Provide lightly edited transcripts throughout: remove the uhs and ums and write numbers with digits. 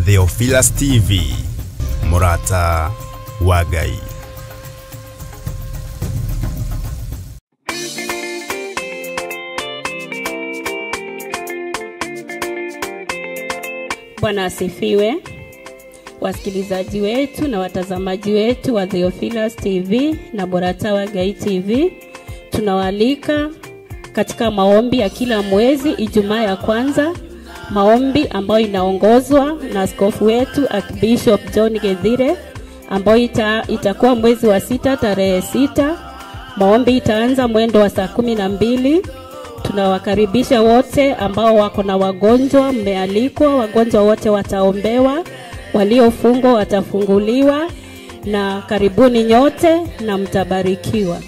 Theophilus TV, mũrata wa Ngai. Bwana asifiwe. Wasikilizaji wetu na watazamaji wetu wa Theophilus TV na Mũrata wa Ngai TV, tunawaalika katika maombi ya kila mwezi Ijumaa ya kwanza, maombi ambayo inaongozwa na askofu wetu Archbishop John Githire, ambayo itakuwa mwezi wa 6 tarehe 6. Maombi itaanza mwendo wa saa 12. Tunawakaribisha wote ambao wako na wagonjwa, mmealikwa, wagonjwa wote wataombewa, waliofungwa watafunguliwa, na karibuni nyote na mtabarikiwa.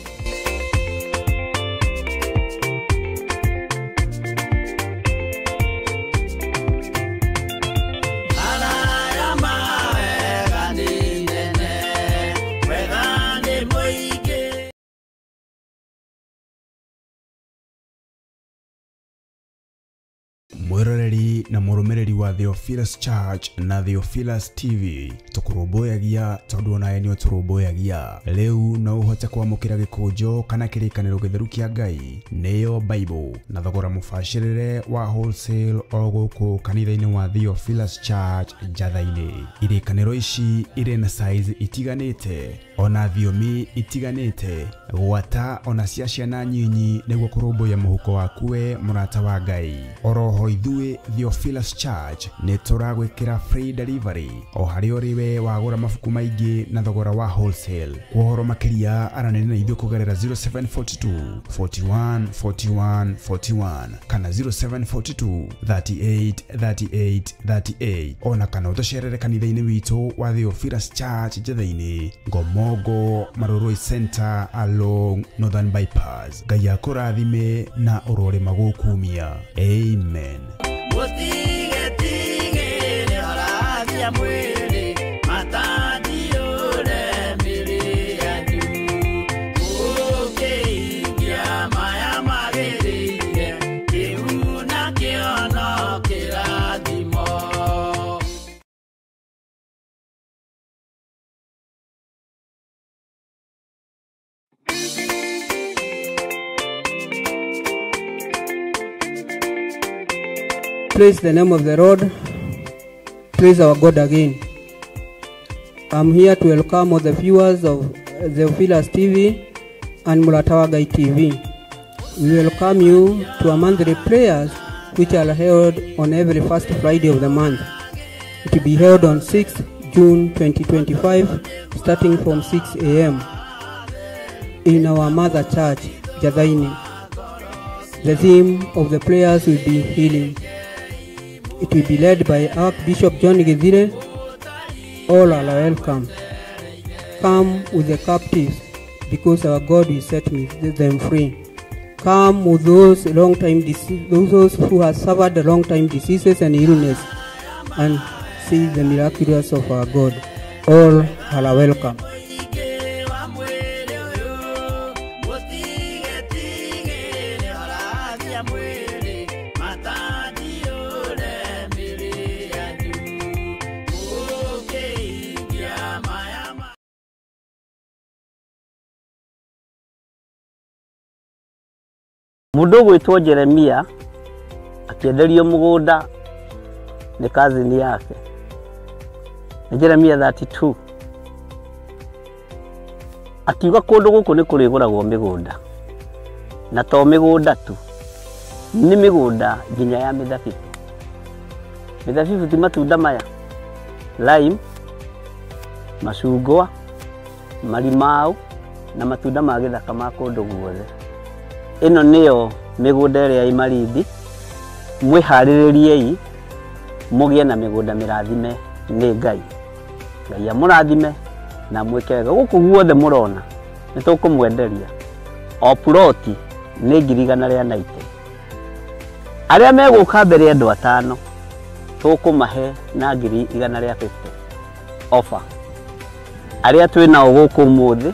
Mwiroreri na mũrũmĩrĩri wa Theophilus Church na Theophilus TV, tũkũrũmbũyagia tondũ onawe nĩ ũtũrũmbũyagia. Rĩu no ũhote kwamũkĩra gĩkũnjo kana kĩrĩkanĩro gĩtheru kĩa Ngai, nĩyo Bible, na thogora mũbacĩrĩre wa wholesale o gũkũ kanitha-inĩ wa Theophilus Church Njatha-inĩ. Irĩkanĩro ici irĩ na size itiganĩte ona thiomi itiganĩte, gwata ona cia ciana nyinyi, nĩguo kũrũmbũiya mũhuko waku we mũrata wa Ngai. Oroho ithuĩ Theophilus Church nĩ tũragwĩkĩra free delivery o harĩa ũrĩ we wagũra mabuku maingĩ na thogora wa wholesale. Kwa ũhoro makĩria aranĩria na ithuĩ kũgerera 0742 41 41 41 kana 0742 38 38 38, ona kana ũtũcerere kanitha-inĩ witũ wa Theophilus Church Njatha-inĩ, Ngomongo Marurui Center along Northern Bypass. Ngai akũrathime na ũrore magũkumia. Amen. Praise the name of the Lord. Praise our God again. I'm here to welcome all the viewers of Theophilus TV and Mũrata wa Ngai TV. We welcome you to our monthly prayers, which are held on every first Friday of the month. It will be held on 6th June 2025, starting from 6 a.m. in our mother church, Njatha-inĩ. The theme of the prayers will be healing. It will be led by Archbishop John Githire. All are welcome. Come with the captives, because our God will set them free. Come with those those who have suffered long time diseases and illness, and see the miraculous of our God. All are welcome. Mundu gwitwo Jeremia akienderio mugunda ni cousin yake. Ni Jeremia 32. Akiuga kundu guku ni kuriguragwo migunda. Na to migunda tu. Ni migunda nginya ya mithabibu. Mithabibu ti matunda maya. Lime, macungwa, marimau na matunda ma githaka ma kundu guothe. Ĩno nĩyo mĩgũnda ĩrĩa ĩ Malindi. Mwĩharĩrĩriei mũgĩe na mĩgũnda mĩrathime nĩ Ngai. Ngai amũrathime na mwĩke wega. Gũkũ guothe mũrona nĩ tũkũmwenderia. O ploti nĩ 190,000. Arĩa megũka mbere andũ atano tũkũmahe na 150,000 offer. Arĩa twĩ nao gũkũ ũmũthĩ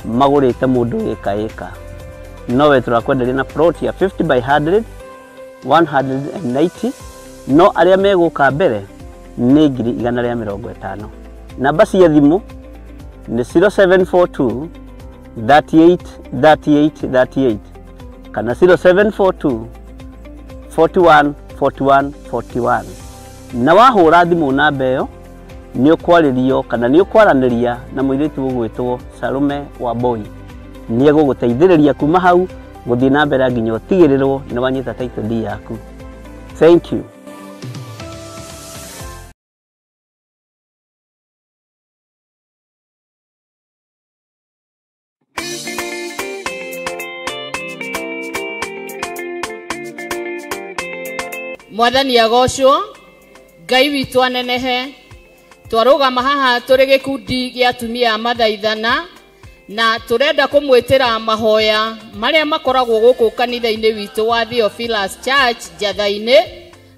magũrĩte mũndũ ĩka ĩka. Nowe turakwenderia na plot ya 50 by 100, 190, no arĩa megũka mbere nĩ 150,000. Namba cia thimũ nĩ 0742 38 38 38 kana 0742 41 41 41. Na wahũra thimũ namba ĩyo nĩ ũkwarĩrio kana nĩ ũkwaranĩria na mũirĩtu ũgwĩtwo Salome Wambui. Nĩ egũgũteithĩrĩria kuma hau gũthiĩ na mbere nginya ũtigĩrĩrwo nĩ wanyita title deed yaku. Thank you. Mwathani agocwo, Ngai witũ anenehe. Twarũgama haha tũrĩ gĩkundi gĩa atumia a mathaithana na tũrenda kũmwĩtĩra mahoya marĩa makoragwo gũkũ kanitha-inĩ witũ wa Theophilus Church Njatha-inĩ,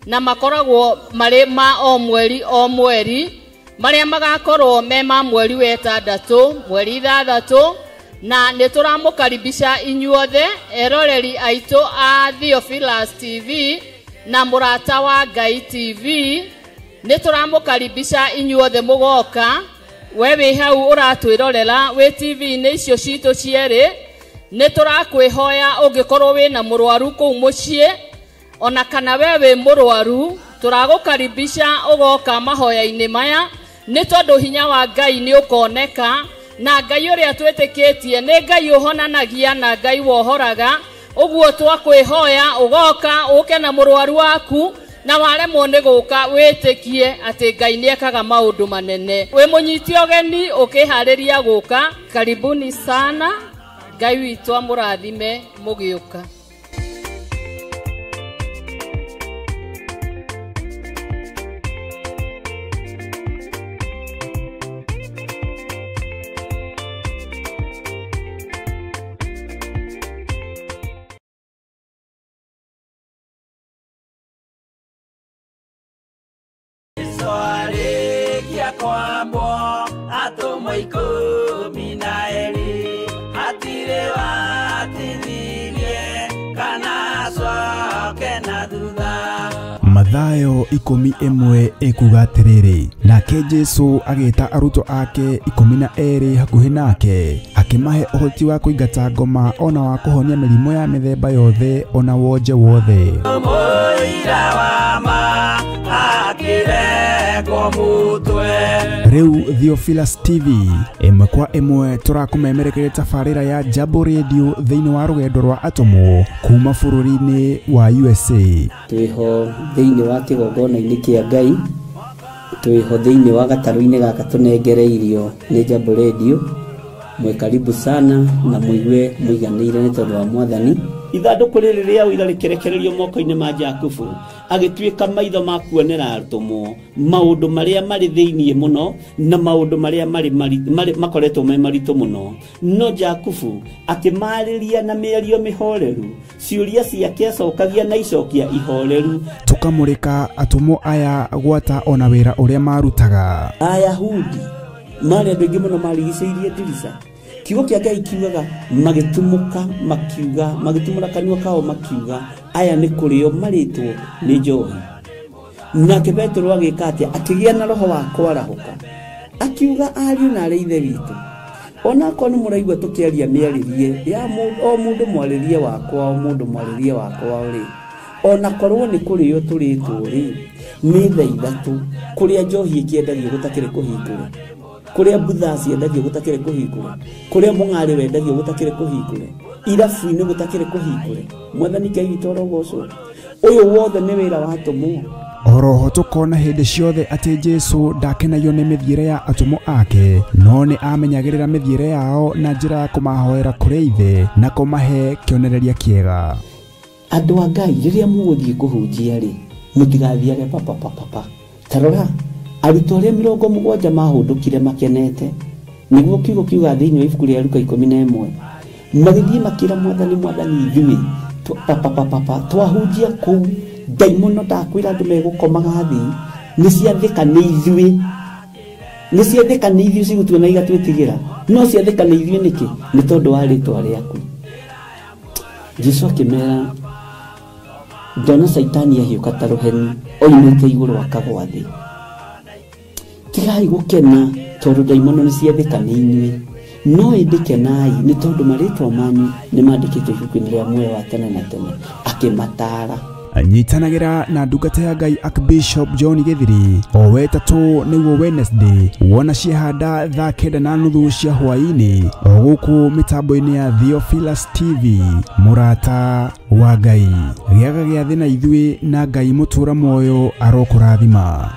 na makoragwo marĩ ma o mweri o mweri, marĩa magakorwo me ma mweri wa 6, mweri 6, na nĩ tũramũkaribisha inyuothe eroreri aitũ a Theophilus TV na Mũrata wa Ngai TV. Nĩ tũramũkaribisha inyuothe mũgoka. We wĩ hau ũratwĩrorera wĩ TV-inĩ icio citũ cierĩ, nĩ tũrakwĩhoya ũngĩkorwo wĩna mũrwaru kũu mũciĩ ona kana we wĩ mũrwaru, tũragũkaribisha ũgoka mahoya-inĩ maya, nĩ tondũ hinya wa Ngai nĩ ũkoneka, na Ngai ũrĩa twĩtĩkĩtie nĩ Ngai ũhonanagia na Ngai wohoraga. Ũguo twakwĩhoya ũgoka ũke na mũrwaru waku, na waremwo nĩ gũka wĩtĩkie atĩ Ngai nĩ ekaga maũndũ manene. Wĩ mũnyiti ũgeni ũkĩharĩria gũka, karibuni sana. Ngai witũ amũrathime mũgĩũka. Mathayo 11 ĩkuga atĩrĩrĩ, nake Jesũ agĩta arutwo ake 12 hakuhĩ nake, akĩmahe ũhoti wa kũingata ngoma ona wa kũhonia mĩrimũ ya mĩthemba yothe ona wonje wothe. Rĩu Theophilus TV ĩmwe kwa ĩmwe tũrakũmemerekeria tabarĩra ya Jambo Radio thĩinĩ wa rũgendo rwa atũmwo kuma bũrũri-inĩ wa USA. Twĩho thĩinĩ wa kĩgongona-inĩ kĩa Ngai, twĩho thĩinĩ wa gatarũ-inĩ gaka tũnengereirio nĩ Jambo Radio. Mwĩ karibu sana na mũigue mũiganĩire nĩ tondũ wa Mwathani. Ithandũkũ rĩrĩ rĩa ũira rĩkĩrekererio moko-inĩ ma Jakubu, agĩtuĩka maitho ma kuonera atũmwo maũndũ marĩa marĩ thĩinĩ mũno na maũndũ marĩa marĩ makoretwo me maritũ mũno. No Jakubu akĩmarĩria na mĩario mĩhoreru, ciũria ciake acokagia na icokia ihoreru. Tũkamũrĩka atũmwo aya gwata ona wĩra ũrĩa marutaga. Ayahudi marĩ andũ aingĩ mũno marigicĩirie ndirica. Kiugo kĩa Ngai kiugaga magĩtumũka makiuga, magĩtumũra kanua kao makiuga, aya nĩ kũrĩo marĩtwo nĩ njohi. Nake Petero agĩka atĩa? Akĩgĩa na roho wa kwarahũka, akiuga ariũ na arĩ ithe witũ, onakorwo nĩ mũraigua tũkĩaria mĩarĩrie ya o mũndũ mwarĩrie wakwa, o mũndũ mwarĩrie wakwa rĩ, onakorwo nĩ kũrĩo tũrĩtwo rĩ, nĩ thaa 3 kũrĩa njohi ĩkĩendagio gũtakĩrĩ kũhingũre, kũrĩa mbutha ciendagio gũtakĩrĩ kũhingũre, kũrĩa mũng'arĩ wendagio gũtakĩrĩ kũhingũre, irabu-inĩ gũtakĩrĩ kũhingũre. Mwathani Ngai witũ arogocwo. Ũyũ wothe nĩ wĩra wa atũmwo. Oroho tũkona hĩndĩ ciothe atĩ Jesũ ndakenagio nĩ mĩthiĩre ya atũmwo ake, no nĩ amenyagĩrĩra mĩthiĩre yao na njĩra ya kũmahoera kũrĩ Ithe na kũmahe kĩonereria kĩega. Andũ a Ngai, rĩrĩa mũgũthiĩ kũhunjia rĩ, mũtigathiage papapapapa. Ta rora arutwo arĩa 70 mahũndũkire makenete, nĩguo kiugo kiuga thĩinĩ wa ibuku rĩa Luka 11, magĩthiĩ makĩra Mwathani, Mwathani ithuĩ papapapapa twahunjia kũu ndaimono ndakwĩra andũ megũkomaga thĩ, nĩ ciathĩka nĩ ithuĩ, nĩ ciathĩka nĩ ithuĩ cigũtuona igatwĩtigĩra, no ciathĩka nĩ ithuĩ nĩkĩ? Nĩ tondũ wa rĩtwa rĩaku. Jesũ akĩmera, ndona Caitani ahiũka ta rũheni oimĩte igũrũ akagwa thĩ. Tigai gũkena tondũ ndaimono nĩ ciathĩka nĩ inyuĩ, no ĩndĩ kenai nĩ tondũ marĩtwa manyu nĩ mandĩkĩtwo ibuku-inĩ rĩa muoyo wa tene na tene. Akĩmataara. Nyitanagĩra na ndungata ya Ngai Archbishop John Githiri o wetatũ nĩguo Wednesday wona ciahanda thaa 9:30 cia hwaĩ-inĩ o gũkũ mĩtambo-inĩ ya Theophilus TV. Mũrata wa Ngai, gĩaga gĩathĩ na ithuĩ na Ngai mũtũra muoyo arokũrathima.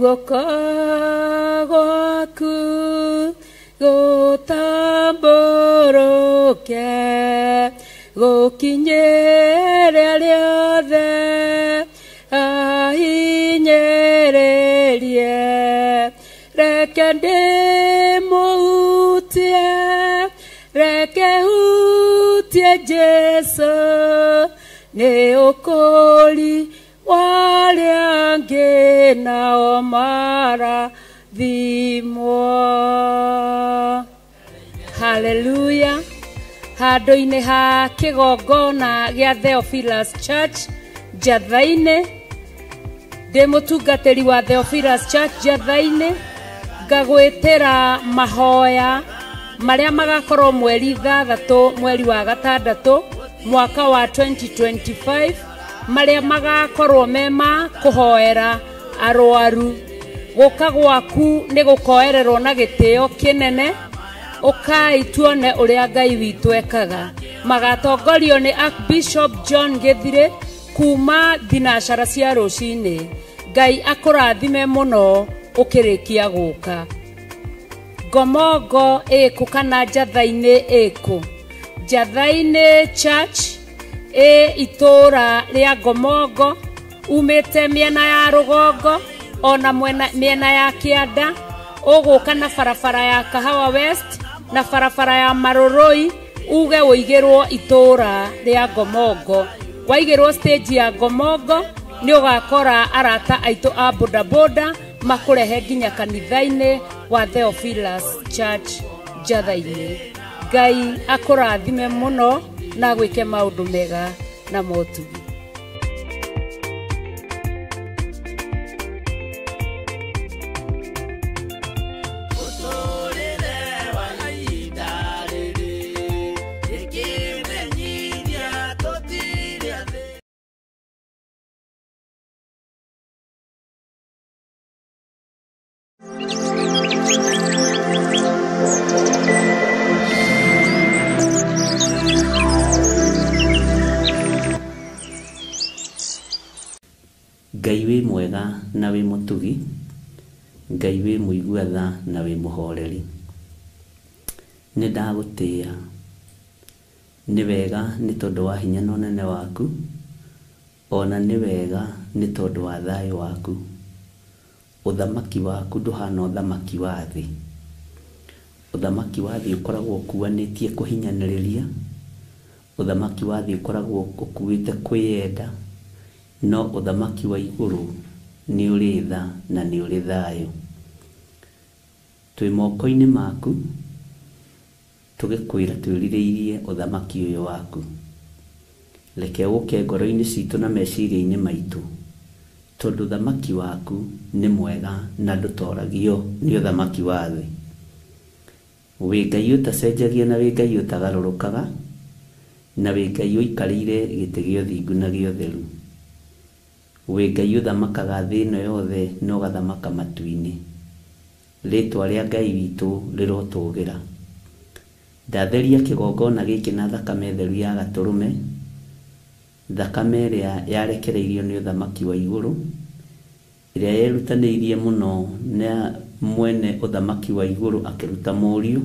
Guoko gwaku gũtambũrũke gũkinyĩre arĩa othe ahinyĩrĩrie, reke ndĩmũhutie, reke hutie Jesũ, nĩ ũkũũri warĩa angĩ nao marathimwo. Haleluya. Handũ-inĩ ha kĩgongona gĩa Theophilus Church Njatha-inĩ, ndĩ mũtungatĩri wa Theophilus Church Njatha-inĩ, ngagwĩtĩra mahoya marĩa magakorwo mweri 6 mweri wa 6 mwaka wa 2025, marĩa magakorwo mema kũhoera arwaru. Gũka gwaku nĩ gũkoererwo na gĩtĩo kĩnene, ũkai tuone ũrĩa Ngai witũ ekaga. Magatongorio nĩ Archbishop John Githiri kuma thinacara cia rũcinĩ. Ngai akũrathime mũno ũkĩrĩkia gũka. Ngomongo ĩkũ kana Njatha-inĩ ĩkũ? Njatha-inĩ Church ĩ itũra rĩa Ngomongo, umĩte mĩena ya rũgongo ona mĩena ya kĩanda, ũgũka na barabara ya Kahawa West na barabara ya Marũrũi, uge ũigĩrwo itũra rĩa Ngomongo. Waigĩrwo stage ya Ngomongo nĩ ũgakora arata aitũ a bodaboda makũrehe nginya kanitha-inĩ wa Theophilus Church Njatha-inĩ. Ngai akũrathime mũno na gwĩke maũndũ mega na motugi. Ngai wĩ mwega na wĩ mũtugi, Ngai wĩ mũigua tha na wĩ mũhoreri. Nĩ ndagũtĩĩa, nĩ wega nĩ tondũ wa hinya na ũnene waku, ona nĩ wega nĩ tondũ wa thayũ waku. Ũthamaki waku ndũhana ũthamaki wa thĩ. Ũthamaki wa thĩ ũkoragwo ũkuanĩtie kũhinyanĩrĩria, ũthamaki wa thĩ ũkoragwo ũkuĩte kwĩyenda, no ũthamaki wa igũrũ nĩ ũrĩ tha na nĩ ũrĩ thayũ. Twĩ moko-inĩ maku, tũgĩkwĩra twĩrirĩirie ũthamaki ũyũ waku. Reke ũke ngoro-inĩ citũ na meciria-inĩ maitũ, tondũ ũthamaki waku nĩ mwega na ndũtoragio nĩ ũthamaki wa thĩ. Wĩ Ngai ũtacenjagia na wĩ Ngai ũtagarũrũkaga, na wĩ Ngai ũikarĩire gĩtĩ gĩa ũthingu na gĩa ũtheru. Wĩ Ngai ũthamakaga thĩ ĩno yothe na ũgathamaka matu-inĩ. Rĩtwa rĩa Ngai witũ rĩrotũgĩra. Ndatheria kĩgongona gĩkĩ na thakame theru ya gatũrũme, thakame ĩrĩa yarekereirio nĩ ũthamaki wa igũrũ, ĩrĩa yerutanĩirie mũno na mwene ũthamaki wa igũrũ akĩruta mũriũ,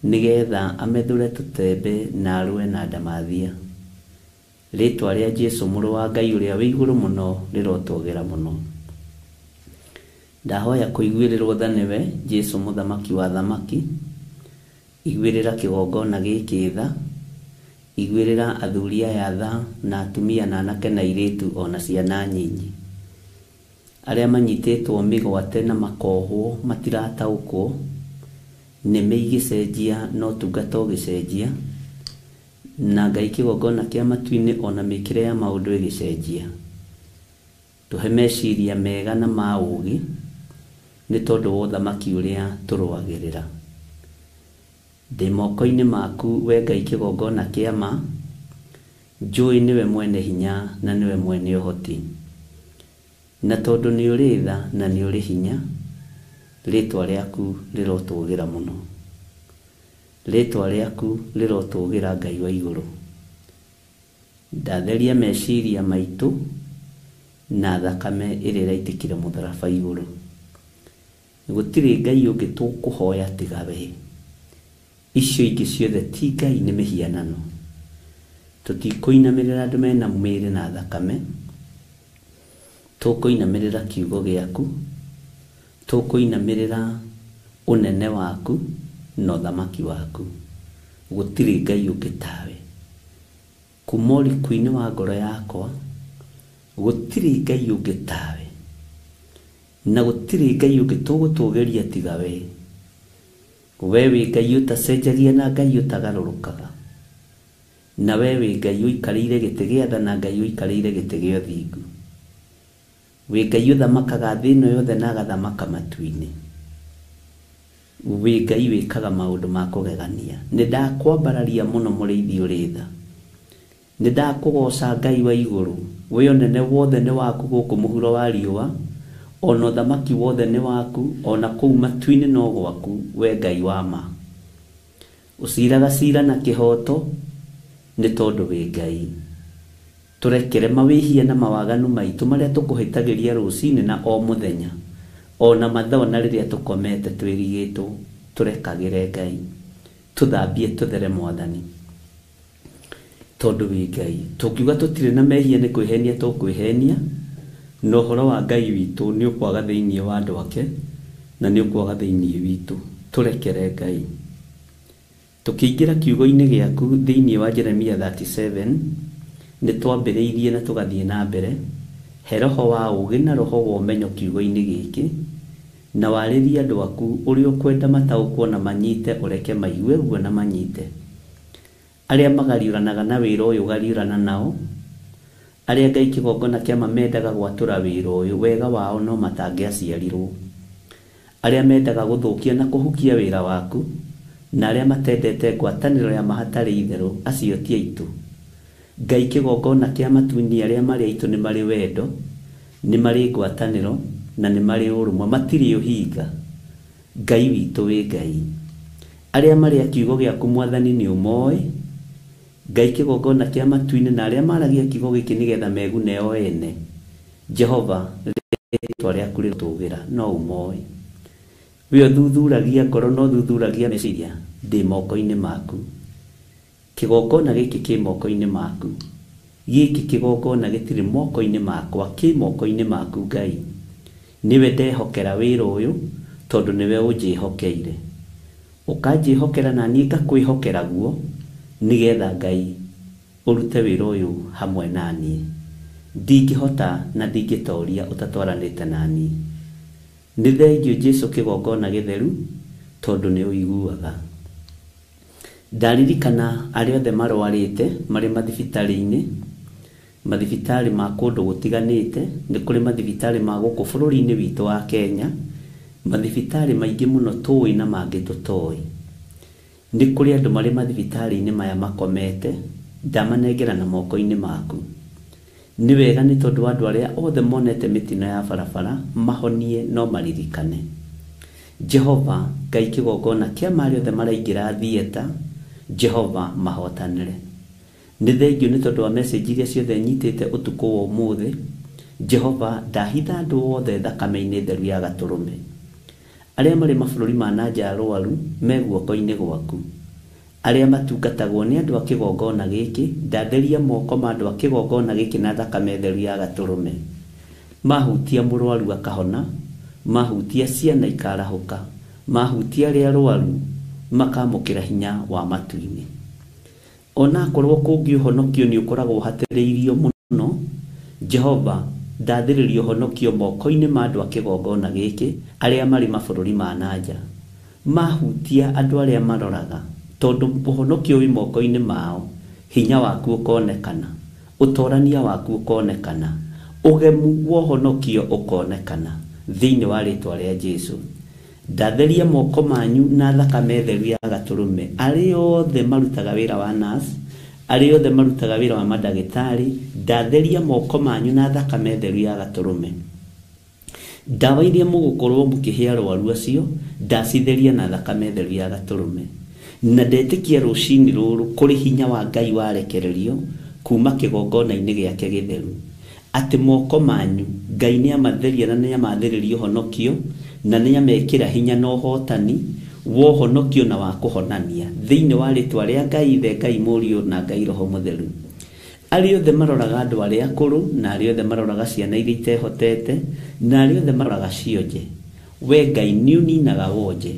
nĩgetha amethũre tũtembe na arũe na ndamathia. Rĩtwa rĩa Jesũ mũrũ wa Ngai ũrĩa wĩ igũrũ mũno rĩrotũgĩra mũno. Ndahoya kũiguĩrĩrwo tha nĩwe Jesũ mũthamaki wa thamaki, iguĩrĩra kĩgongona gĩkĩ tha, Iguĩrĩra athuri aya tha na atumia na anake na airĩtu ona ciana nyinyi. Arĩa manyitĩtwo mĩgwate na makohwo matirataũkwo, nĩme igĩcenjia na ũtungata ũgĩcenjia, na Ngai kĩgongona kĩa matu-inĩ ona mĩkĩre ya maũndũ ĩgĩcenjia. Tũhe meciria mega na ma ũũgĩ nĩ tondũ wa ũthamaki ũrĩa tũrũagĩrĩra. Ndĩ moko-inĩ maku we Ngai kĩgongona kĩa ma, njũĩ nĩwe mwene hinya na nĩwe mwene ũhoti. Na tondũ nĩ ũrĩ tha na nĩ ũrĩ hinya, rĩtwa rĩaku rĩrotũgĩra mũno. Rĩtwa rĩaku rĩrotũgĩra Ngai wa igũrũ. Ndatheria meciria maitũ na thakame ĩrĩa ĩraitĩkire mũtharaba igũrũ. Gũtirĩ Ngai ũngĩ tũkũhoya tiga we. Icio ingĩ ciothe ti Ngai, nĩ mĩhianano. Tũtikũinamĩrĩra andũ mena mĩĩrĩ na thakame, tũkũinamĩrĩra kiugo gĩaku, tũkũinamĩrĩra ũnene waku na ũthamaki waku. Gũtirĩ Ngai ũngĩ tawe. Kuma ũriku-inĩ wa ngoro yakwa, gũtirĩ Ngai ũngĩ tawe, na gũtirĩ Ngai ũngĩ tũgũtũgĩria tiga we. We wĩ Ngai ũtacenjagia na Ngai ũtagarũrũkaga, na we wĩ Ngai ũikarĩire gĩtĩ gĩa tha na Ngai ũikarĩire gĩtĩ gĩa ũthingu. Wĩ Ngai ũthamakaga thĩ ĩno yothe na agathamaka matu-inĩ. Wĩ Ngai wĩkaga maũndũ ma kũgegania. Nĩ ndakwambararia mũno mũrĩithi ũrĩ tha. Nĩ ndakũgoca Ngai wa igũrũ. We ũnene wothe nĩ waku gũkũ mũhuro wa riũa, ona ũthamaki wothe nĩ waku, ona kũu matu-inĩ no gwaku, we Ngai wa ma. Ũciraga cira na kĩhooto nĩ tondũ wĩ Ngai. Tũrekere mawĩhia na mawaganu maitũ marĩa tũkũhĩtagĩria rũcinĩ na o mũthenya, ona mathaa ona rĩrĩa tũkomete twĩrigĩtwo, tũrekagĩre Ngai. Tũthambie tũthere Mwathani, tondũ wĩ Ngai. Tũngiuga tũtirĩ na mehia nĩ kwĩhenia tũkwĩhenia, na ũhoro wa Ngai witũ nĩ ũkwaga thĩinĩ wa andũ ake na nĩ ũkwaga thĩinĩ witũ. Tũrekere Ngai. Tũkĩingĩra kiugo-inĩ gĩaku thĩinĩ wa Jeremia 37, nĩ twambĩrĩirie na tũgathiĩ na mbere. He roho wa ũũgĩ na roho wa ũmenyo kiugo-inĩ gĩkĩ, na warĩrie andũ aku ũrĩa ũkwenda mataũkwo na manyite, ũreke maigue guo na manyite. Arĩa magariũranaga na wĩra ũyũ gariũrana nao, arĩa Ngai kĩgongona kĩa ma mendaga gwatũra wĩra ũyũ, wega wao no matangĩaciarirwo. Arĩa mendaga gũthũkia na kũhukia wĩra waku, na arĩa matendete ngwatanĩro ya ma hatarĩ itherũ, acio ti aitũ. Ngai kĩgongona kĩa matu-inĩ, arĩa marĩ aitũ nĩ marĩ wendo, nĩ marĩ ngwatanĩro na nĩ marĩ ũrũmwe, matirĩ ũhinga. Ngai witũ wĩ Ngai. Arĩa marĩ a kiugo gĩaku Mwathani nĩ ũmoĩ. Ngai kĩgongona kĩa matu-inĩ, na arĩa maragia kiugo gĩkĩ nĩgetha megune o ene, Jehova rĩtwa rĩaku rĩrotũgĩra, no ũmoĩ. We ũthuthuragia ngoro na ũthuthuragia meciria, ndĩ moko-inĩ maku. Kĩgongona gĩkĩ kĩ moko-inĩ maku. Gĩkĩ kĩgongona gĩtirĩ moko-inĩ makwa, kĩ moko-inĩ maku Ngai. Nĩwe ndehokera wĩra ũyũ, tondũ nĩwe ũnjĩhokeire. Ũkanjĩhokera na niĩ ngakwĩhokera guo, nĩgetha Ngai ũrute wĩra ũyũ hamwe na niĩ. Ndingĩhota na ndingĩtoria ũtatwaranĩte na niĩ. Nĩ thengio Jesu kĩgongona gĩtheru, tondũ nĩ ũiguaga. Ndaririkana arĩa othe marwarĩte marĩ mathibitarĩ-inĩ, mathibitarĩ ma kũndũ gũtiganĩte, nĩ kũrĩ mathibitarĩ ma gũkũ bũrũri-inĩ witũ wa Kenya, mathibitarĩ maingĩ mũno tũĩ na mangĩ tũtoĩ. Nĩ kũrĩ andũ marĩ mathibitarĩ-inĩ maya makomete, ndamanengera na moko-inĩ maku. Nĩ wega nĩ tondũ wa andũ arĩa othe monete mĩtino ya barabara, mahonie no maririkane. Jehova Ngai kĩgongona kĩa ma arĩa othe maraingĩra theatre, Jehova mahotanĩre. Nĩ thengio nĩ tondũ wa message iria ciothe nyitĩte ũtukũ wa ũmũthĩ. Jehova ndahitha andũ othe thakame-inĩ theru ya gatũrũme. Arĩa marĩ mabũrũri ma na nja arwaru me guoko-inĩ gwaku. Arĩa matungatagwo nĩ andũ a kĩgongona gĩkĩ, ndatheria moko ma andũ a kĩgongona gĩkĩ na thakame theru ya gatũrũme. Mahutia mũrwaru akahona, mahutia ciana ikarahũka, mahutia arĩa arwaru makamũkĩra hinya wa matu-inĩ. Onakorwo kũngĩ ũhonokio nĩ ũkoragwo ũhatĩrĩirio mũno, Jehova ndathĩrĩria ũhonokio moko-inĩ ma andũ a kĩgongona gĩkĩ arĩa marĩ mabũrũri ma nanja. Mahutia andũ arĩa maroraga, tondũ ũhonokio wĩ moko-inĩ mao, hinya waku ũkonekana, ũtorania waku ũkonekana, ũgemu wa ũhonokio ũkonekana thĩinĩ wa rĩtwa rĩa Jesu. Ndatheria moko manyu na thakame theru ya gatũrũme. Arĩa othe marutaga wĩra wa nurse, arĩa othe marutaga wĩra wa mandagĩtarĩ, ndatheria moko manyu na thakame theru ya gatũrũme. Ndawa iria mũgũkorwo mũkĩhe arwaru acio, ndacitheria na thakame theru ya gatũrũme. Na ndetĩkia rũcinĩ rũrũ kũrĩ hinya wa Ngai warekererio kuma kĩgongona-inĩ gĩake gĩtheru, atĩ moko manyu Ngai nĩamatheria na nĩamathĩrĩria ũhonokio, na nĩamekĩra hinya na ũhotani wa ũhonokio na wa kũhonania thĩinĩ wa rĩtwa rĩa Ngai Ithe, Ngai Mũriũ na Ngai Roho Mũtheru. Arĩa othe maroraga andũ arĩa akũrũ, na arĩa othe maroraga ciana iria itehotete, na arĩa othe maroraga cionje, we Ngai nĩũninaga wonje.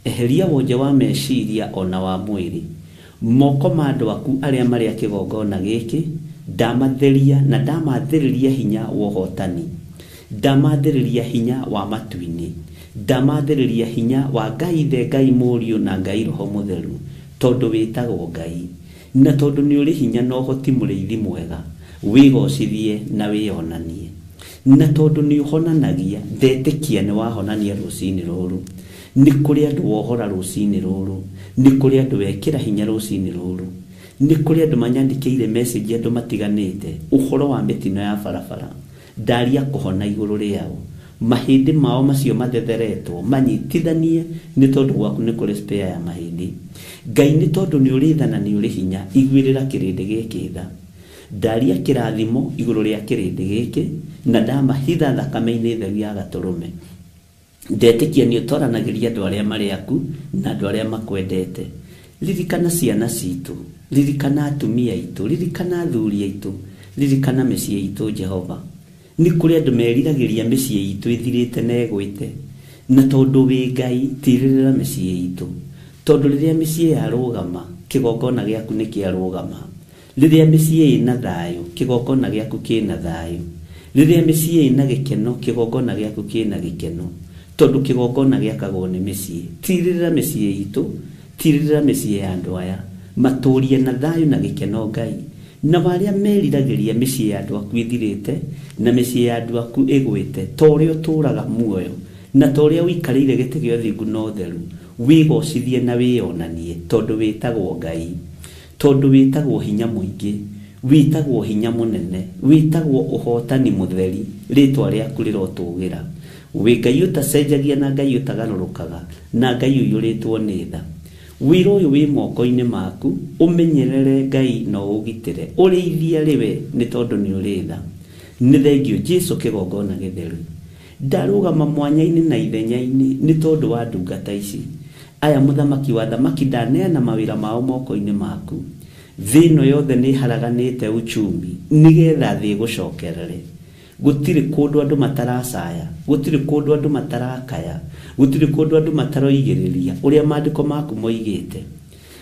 Eheria wonje wa meciria ona wa mwĩrĩ. Moko ma andũ aku arĩa marĩ a kĩgongona gĩkĩ ndamatheria na ndamathĩrĩria hinya wa ũhotani, ndamathĩrĩria hinya wa matu-inĩ, ndamathĩrĩria hinya wa Ngai Ithe, Ngai Mũriũ na Ngai Roho Mũtheru, tondũ wĩtagwo Ngai, na tondũ nĩ ũrĩ hinya na ũhoti mũrĩithi mwega, wĩgocithie na wĩonanie. Na tondũ nĩ ũhonanagia, ndetĩkia nĩ wahonania rũcinĩ rũrũ. Nĩ kũrĩ andũ wohora rũcinĩ rũrũ, nĩ kũrĩ andũ wekĩra hinya rũcinĩ rũrũ, nĩ kũrĩ andũ manyandĩkĩire message andũ matiganĩte ũhoro wa mĩtino ya barabara. Ndaria kũhona igũrũ rĩao, mahĩndĩ mao macio mathetheretwo manyitithanie, nĩ tondũ gwaku nĩ kũrĩ spare ya mahĩndĩ. Ngai nĩ tondũ nĩ ũrĩ tha na nĩ ũrĩ hinya, iguĩrĩra kĩrĩndĩ gĩkĩ tha. Ndaria kĩrathimo igũrũ rĩa kĩrĩndĩ gĩkĩ, na ndamahitha thakame-inĩ theru ya gatũrũme. Ndetĩkia nĩ ũtoranagĩria andũ arĩa marĩ aku na andũ arĩa makwendete. Ririkana ciana citũ, ririkana atumia aitũ, ririkana athuri aitũ, ririkana mĩciĩ itũ Jehova. Nĩ kũrĩ andũ meriragĩria mĩciĩ itũ ĩthirĩte na ĩgwĩte, na tondũ wĩ Ngai tirĩrĩra mĩciĩ itũ, tondũ rĩrĩa mĩciĩ yarũgama kĩgongona gĩaku nĩ kĩarũgama. Rĩrĩa mĩciĩ ĩna thayũ kĩgongona gĩaku kĩna thayũ. Rĩrĩa mĩciĩ ĩna gĩkeno kĩgongona gĩaku kĩna gĩkeno, tondũ kĩgongona gĩakagwo nĩ mĩciĩ. Tirĩrĩra mĩciĩ itũ, tirĩrĩra mĩciĩ ya andũ aya, matũrie na thayũ na gĩkeno Ngai. Na arĩa meriragĩria mĩciĩ ya andũ aku ĩthirĩte na mĩciĩ ya andũ aku ĩgwĩte, ta ũrĩa ũtũũraga muoyo na ta ũrĩa ũikarĩire gĩtĩ gĩa ũthingu na ũtheru, wĩgocithie na wĩonanie, tondũ wĩtagwo Ngai, tondũ wĩtagwo hinya mũingĩ, wĩtagwo hinya mũnene, wĩtagwo ũhotani mũtheri, rĩtwa rĩaku rĩrotũgĩra. Wĩ Ngai ũtacenjagia na Ngai ũtagarũrũkaga na Ngai ũiyũrĩtwo nĩ tha. Wĩra ũyũ wĩ moko-inĩ maku, ũmenyerere Ngai na ũũgitĩre, ũrĩithie arĩ we, nĩ tondũ nĩ ũrĩ tha. Nĩ thengio Jesu kĩgongona gĩtheru. Ndarũgama mwanya-inĩ na ithenya-inĩ nĩ tondũ wa ndungata ici. Aya mũthamaki wa thamaki, ndaneana mawĩra mao moko-inĩ maku. Thĩ ĩno yothe nĩ ĩharaganĩte uchumi nĩgetha thĩ ĩgũcokerere. Gũtirĩ kũndũ andũ mataracaya, gũtirĩ kũndũ andũ matarakaya, gũtirĩ kũndũ andũ mataroigĩrĩria ũrĩa maandĩko maku moigĩte.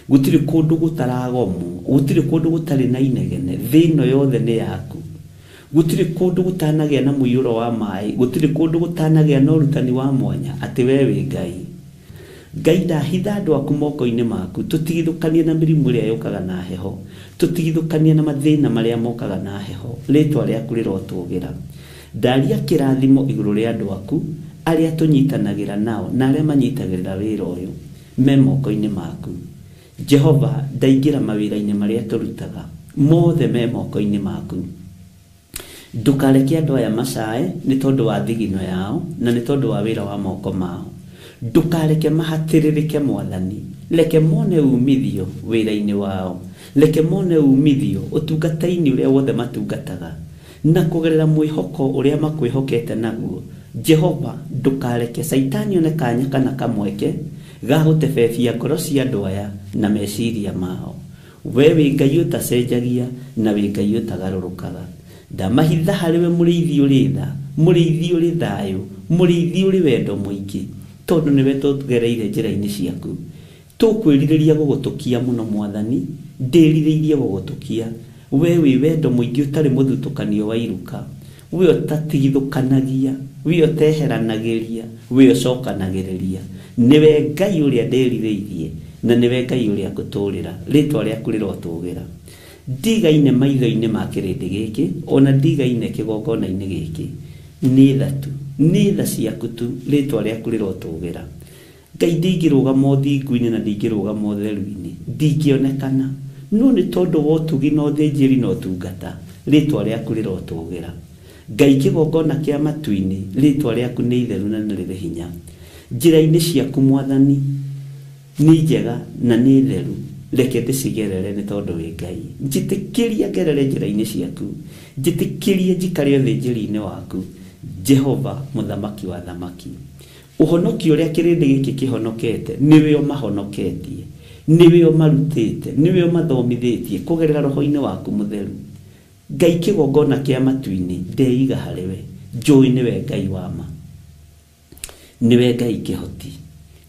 Gũtirĩ kũndũ gũtaragomwo, gũtirĩ kũndũ gũtarĩ na inegene. Thĩ ĩno yothe nĩ yaku. Gũtirĩ kũndũ gũtanagĩa na mũiyũro wa maĩ, gũtirĩ kũndũ gũtanagĩa na ũrutani wa mwanya atĩ we wĩ Ngai. Ngai ndahitha andũ aku moko-inĩ maku, tũtigithũkanie na mĩrimũ ĩrĩa yũkaga na heho, tũtigithũkanie na mathĩna marĩa mokaga na heho. Rĩtwa rĩaku rĩrotũgĩra. Ndaria kĩrathimo igũrũ rĩa andũ aku arĩa tũnyitanagĩra nao na arĩa manyitagĩrĩra wĩra ũyũ me moko-inĩ maku. Jehova, ndaingĩra mawĩra-inĩ marĩa tũrutaga mothe me moko-inĩ maku. Ndũkareke andũ aya macae nĩ tondũ wa thigino yao na nĩ tondũ wa wĩra wa moko mao. Ndũkareke mahatĩrĩrĩke Mwathani, reke mone umithio wĩra-inĩ wao, reke mone umithio ũtungata-inĩ ũrĩa wothe matungataga, na kũgerera mwĩhoko ũrĩa makwĩhokete naguo. Jehova, ndũkareke Caitani one kanya kana kamweke ga gũtebebia ngoro cia andũ aya na meciria mao. We wĩ Ngai ũtacenjagia na wĩ Ngai ũtagarũrũkaga. Ndamahitha harĩ we mũrĩithi ũrĩ tha, mũrĩithi ũrĩ thayũ, mũrĩithi ũrĩ wendo mũingĩ, tondũ nĩwe tũgereire njĩra-inĩ ciaku. Tũkwĩrirĩria gũgũtũkia mũno mwathani, ndĩrirĩirie gũgũtũkia. We wĩ wendo mũingĩ ũtarĩ mũthutũkanio wa iruka, we ũtatigithũkanagia, we ũteheranagĩria, we ũcokanagĩrĩria. Nĩwe Ngai ũrĩa ndĩrirĩirie na nĩwe Ngai ũrĩa ngũtũũrĩra. Rĩtwa rĩaku rĩrotũgĩra. Ndigaine maitho-inĩ ma kĩrĩndĩ gĩkĩ, ona ndigaine kĩgongona-inĩ gĩkĩ. Nĩ tha tu, nĩ tha ciaku tu, rĩtwa rĩaku rĩrotũgĩra. Ngai ndingĩrũgama ũthingu-inĩ na ndingĩrũgama ũtheru-inĩ, ndingĩonekana. No nĩ tondũ wa ũtugi na ũthĩnjĩri na ũtungata, rĩtwa rĩaku rĩrotũgĩra. Ngai kĩgongona kĩa matu-inĩ, rĩtwa rĩaku nĩ itheru na nĩ rĩrĩ hinya. Njĩra-inĩ ciaku mwathani nĩ njega na nĩ theru, reke ndĩcigerere nĩ tondũ wĩ Ngai. Njĩtĩkĩria ngerere njĩra-inĩ ciaku, njĩtĩkĩrie njikare ũthĩnjĩri-inĩ waku, Jehova mũthamaki wa thamaki. Ũhonokio ũrĩa kĩrĩndĩ gĩkĩ kĩhonokete nĩwe ũmahonoketie, nĩwe ũmarutĩte, nĩwe ũmathomithĩtie kũgerera roho-inĩ waku mũtheru. Ngai kĩgongona kĩa matu-inĩ, ndeiga harĩ we, njũĩ nĩwe Ngai wa ma, nĩwe Ngai kĩhoti,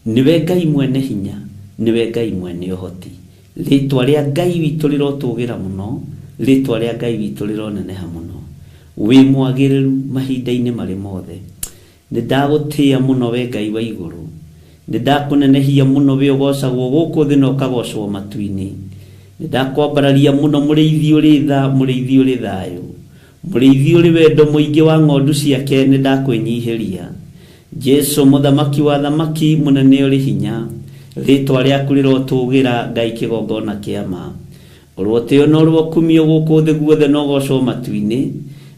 nĩwe Ngai mwene hinya, nĩwe Ngai mwene ũhoti. Rĩtwa rĩa Ngai witũ rĩrotũgĩra mũno, rĩtwa rĩa Ngai witũ rĩroneneha mũno. Wĩ mwagĩrĩru mahinda-inĩ marĩ mothe. Nĩ ndagũtĩĩa mũno we Ngai wa igũrũ, nĩ ndakũnenehia mũno we ũgocagwo gũkũ thĩ na ũkagocwo matu-inĩ. Nĩ ndakwambararia mũno mũrĩithi ũrĩ tha, mũrĩithi ũrĩ thayũ, mũrĩithi ũrĩ wendo mũingĩ wa ng'ondu ciake, nĩ ndakwĩnyihĩria. Jesu mũthamaki wa thamaki, mũnene ũrĩ hinya, rĩtwa rĩaku rĩrotũgĩra. Ngai kĩgongona kĩa ma, ũrotĩo na ũrokumio gũkũ thĩ guothe na ũgocwo matu-inĩ.